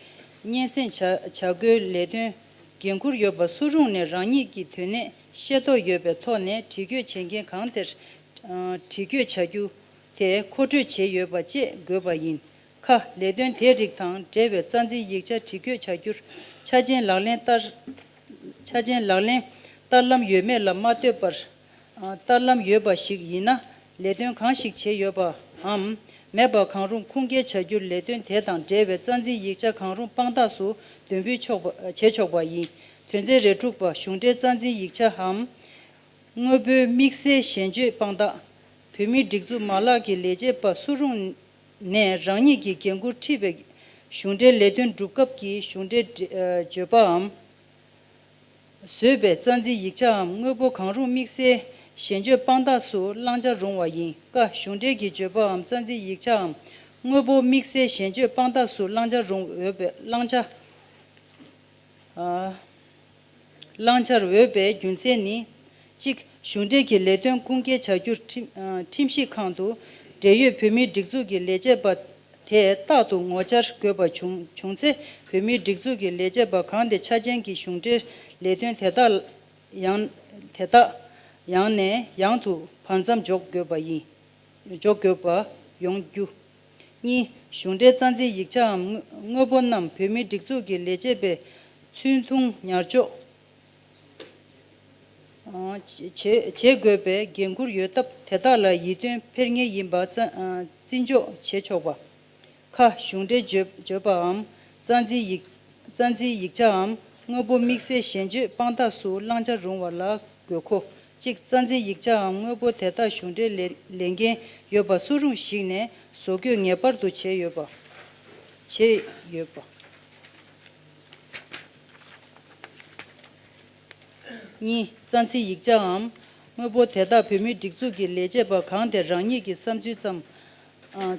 སྙན་སེང་བྱ་བྱ་དགོས་ལས་དོན་འགན་འཁུར་ཡོད་པ་སུ་རུང་ནས་རང་ཉིད་ཀྱི་དོན་གནད་ཤེས་རྟོགས་ཡོད་པའི་ཐོག་ནས་བྲིས་བཀོད་བྱེད་མཁན་གང་དེར་བྲིས་བཀོད་བྱ་རྒྱུ་དེ་མཁོ་སྤྲོད་བྱས་ཡོད་པ་བཅས་དགོས་པ་ཡིན། ཁ། ལས་དོན་དེ་རིགས་དང་འབྲེལ་བའི་རྩ་འཛིན་ཡིག་ཆ་བྲིས་བཀོད་བྱ་རྒྱུར་ཆ་རྐྱེན་ལག་ལེན་བསྟར། ཆ་རྐྱེན་ལག་ལེན་བསྟར་ལམ་ཡོད་མེད་ལ་མ་ལྟོས་པར། ཨ། བསྟར་ལམ་ཡོད་པ་ཞིག་ཡིན་ན། ལས་དོན་གང་ཞིག་བྱས་ཡོད་པའམ་མེད་པ་གང་རུང་ཁུངས་སྐྱེལ་བྱ་རྒྱུར་ལས་དོན་དེ་དང་འབྲེལ་བའི་རྩ་འཛིན་ཡིག་ཆ་གང་རུང་དཔང་རྟགས་སུ་འདོན་འབུལ་ཆོག་པ་བྱས་ཆོག་པ་ཡིན། དོན་ཚན་རེ་དྲུག་པ། གཞུང་འབྲེལ་རྩ་འཛིན་ཡིག་ཆའམ། དངོས་པོའི་དམིགས་བསལ་ཞན་ཆོད་དཔང་རྟགས། བོད་མིའི་སྒྲིག་འཛུགས་མ་ལག་གི་ལས་བྱེད་པ་སུ་རུང་ནས་རང་ཉིད་ཀྱི་འགན་འཁུར་འཁྲི་བའི་གཞུང་འབྲེལ་ལས་དོན་སྒྲུབ་སྐབས་ཀྱི་གཞུང་འབྲེལ་བརྗོད་པའམ་བཟོས་པའི་རྩ་འཛིན་ཡིག་ཆའམ་དངོས་པོ་གང་རུང་དམིགས་བསལ་ཞན་ཆོད་དཔང་རྟགས་སུ་བླང་བྱར་རུང་བ་ཡིན། ཀ་གཞུང་འབྲེལ་གྱི་བརྗོད་པའམ་རྩ་འཛིན་ཡིག་ཆའམ་དངོས་པོ་དམིགས་བསལ་ཞན་ཆོད་དཔང་རྟགས་སུ་བླང་བྱར་རུང་འོས་པའི་བླང་བྱ། ཨ། བླང་བྱར་འོས་པའི་རྒྱུ་མཚན་ནི། གཅིག་གཞུང་འབྲེལ་གྱི་ལས་དོན་ཁུངས་སྐྱེལ་བྱ་རྒྱུར་ཁྲིམས། ཨ། ཁྲིམས་ཞིབ་ཁང་དུ་འབྲེལ་ཡོད་བོད་མིའི་སྒྲིག་འཛུགས་ཀྱི་ལས་བྱེད་པ་དེ་རྟག་ཏུ་ངོ་བཅར་དགོས་པ་བྱུང་བྱུང་ཚེ། བོད་མིའི་སྒྲིག་འཛུགས་ཀྱི་ལས་བྱེད་པ་གང་དེ་ཆ་རྐྱེན་གྱི་གཞུང་འབྲེལ་ལས་དོན་དེ་དག་ཡང་དེ་དག་ཡང་ནས་ཡང་དུ་བར་མཚམས་འཇོག་དགོས་པ་ཡིན། འཇོག་དགོས་པ་ཡོང་རྒྱུ། གཉིས། གཞུང་འབྲེལ་རྩ་འཛིན་ཡིག་ཆའམ་དངོས་པོ་རྣམས་བོད་མིའི་སྒྲིག་འཛུགས་ཀྱི་ལས་བྱེད་པས་ཚུར་མཐོང་ཉར་འཇོག་བྱེད་བྱེད་དགོས་པའི་འགན་འཁུར་ཡོད་སྟབས། དེ་དག་ལ་ཡིད་རྟོན་འཕེར་ངེས་ཡིན་པ་བརྩི་འཇོག་བྱེད་ཆོག་པ། ཁ། གཞུང་འབྲེལ་བརྗོད་བརྗོད་པའམ་རྩ་འཛིན་ཡིག་རྩ་འཛིན་ཡིག་ཆའམ་དངོས་པོ་དམིགས་བསལ་ཞན་ཆོད་དཔང་རྟགས་སུ་བླང་བྱར་རུང་བ་ལ་དགོས་མཁོ། གཅིག་རྩ་འཛིན་ཡིག་ཆའམ་དངོས་པོ་དེ་དག་གཞུང་འབྲེལ་ལས་ལས་འགན་ཡོད་པ་སུ་རུང་ཞིག་ནས་བཟོ་བཀོད་ངེས་པར་དུ་བྱས་ཡོད་པ། བྱས་ཡོད་པ། གཉིས། རྩ་འཛིན་ཡིག་ཆའམ་དངོས་པོ་དེ་དག་བོད་མིའི་སྒྲིག་འཛུགས་ཀྱི་ལས་བྱེད་པ་གང་དེ་རང་ཉིད་ཀྱི་བསམ་ཚུལ་ཙམ་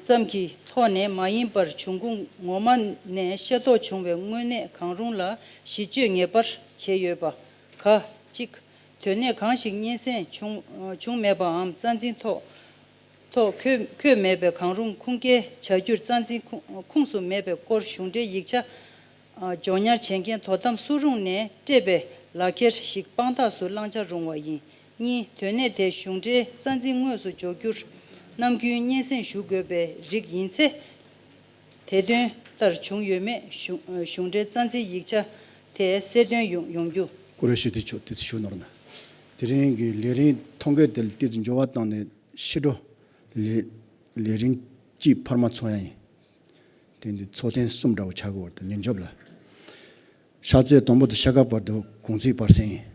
ཙམ་གྱི་ཐོག་ནས་མ་ཡིན་པར། འབྱུང་ཁུངས་ངོ་མ་ནས་ཤེས་རྟོགས་བྱུང་བའི་དངོས་གནས་གང་རུང་ལ་གཞི་བཅོལ་ངེས་པར་བྱས་ཡོད་པ། ག་གཅིག་དོན་གནད་གང་ཞིག་སྙན་སེང་བྱུང་བྱུང་མེད་པའམ་རྩ་འཛིན་ཐོག་ཐོག་འཁོད་འཁོད་མེད་པའི་གང་རུང་ཁུངས་སྐྱེལ་བྱ་རྒྱུར་རྩ་འཛིན་ཁུངས་ཁུངས་སུ་མེད་པའི་སྐོར་གཞུང་འབྲེལ་ཡིག་ཆ་ཨ། ཇོ་ཉར་བྱེད་མཁན་དོ་དམ་སུ་རུང་ནས་སྤྲད་པའི་ལག་འཁྱེར་ཞིག་དཔང་རྟགས་སུ་བླང་བྱར་རུང་བ་ཡིན། གཉིས། དོན་གནད་དེ་གཞུང་འབྲེལ་རྩ་འཛིན་དངོས་སུ་འཇོག་རྒྱུར་ནམ་རྒྱུན་སྙན་སེང་ཞུ་དགོས་པའི་རིགས་ཡིན་ཚེ། དེ་དོན་ལྟར་བྱུང་ཡོད་མེད་གཞུང་གཞུང་འབྲེལ་རྩ་འཛིན་ཡིག་ཆ་དེ་གསལ་སྟོན་ཡོང་ཡོང་རྒྱུ། སྐུ་རེ་ཞུ། དེ་ཆོག་དེ་ཚོ་ཞུ་ནོར་ན། དེ་རིང་གི་ལས་རིམ་ཐོ་འགོད་དེ་ལ་ཏོག་ཙམ་འགྱུར་བ་བཏང་ནས་ཕྱི་དྲོ་ལས་ལས་རིམ་གཅིག་འཕར་མ་ཚོགས་ཡ་ཡིན། དེ་འདི་ཚོགས་ཐེངས་གསུམ་འདྲ་བོ་ཆགས་ཀྱི་ཡོད་རེད། ད་ཉིན་རྒྱབ་ལ། ཕྱག་ཚོད་དང་པོ་དང་ཤ་ཁ་བར་དུ་གུང་ཚིགས་བར་གསེང་ཡིན།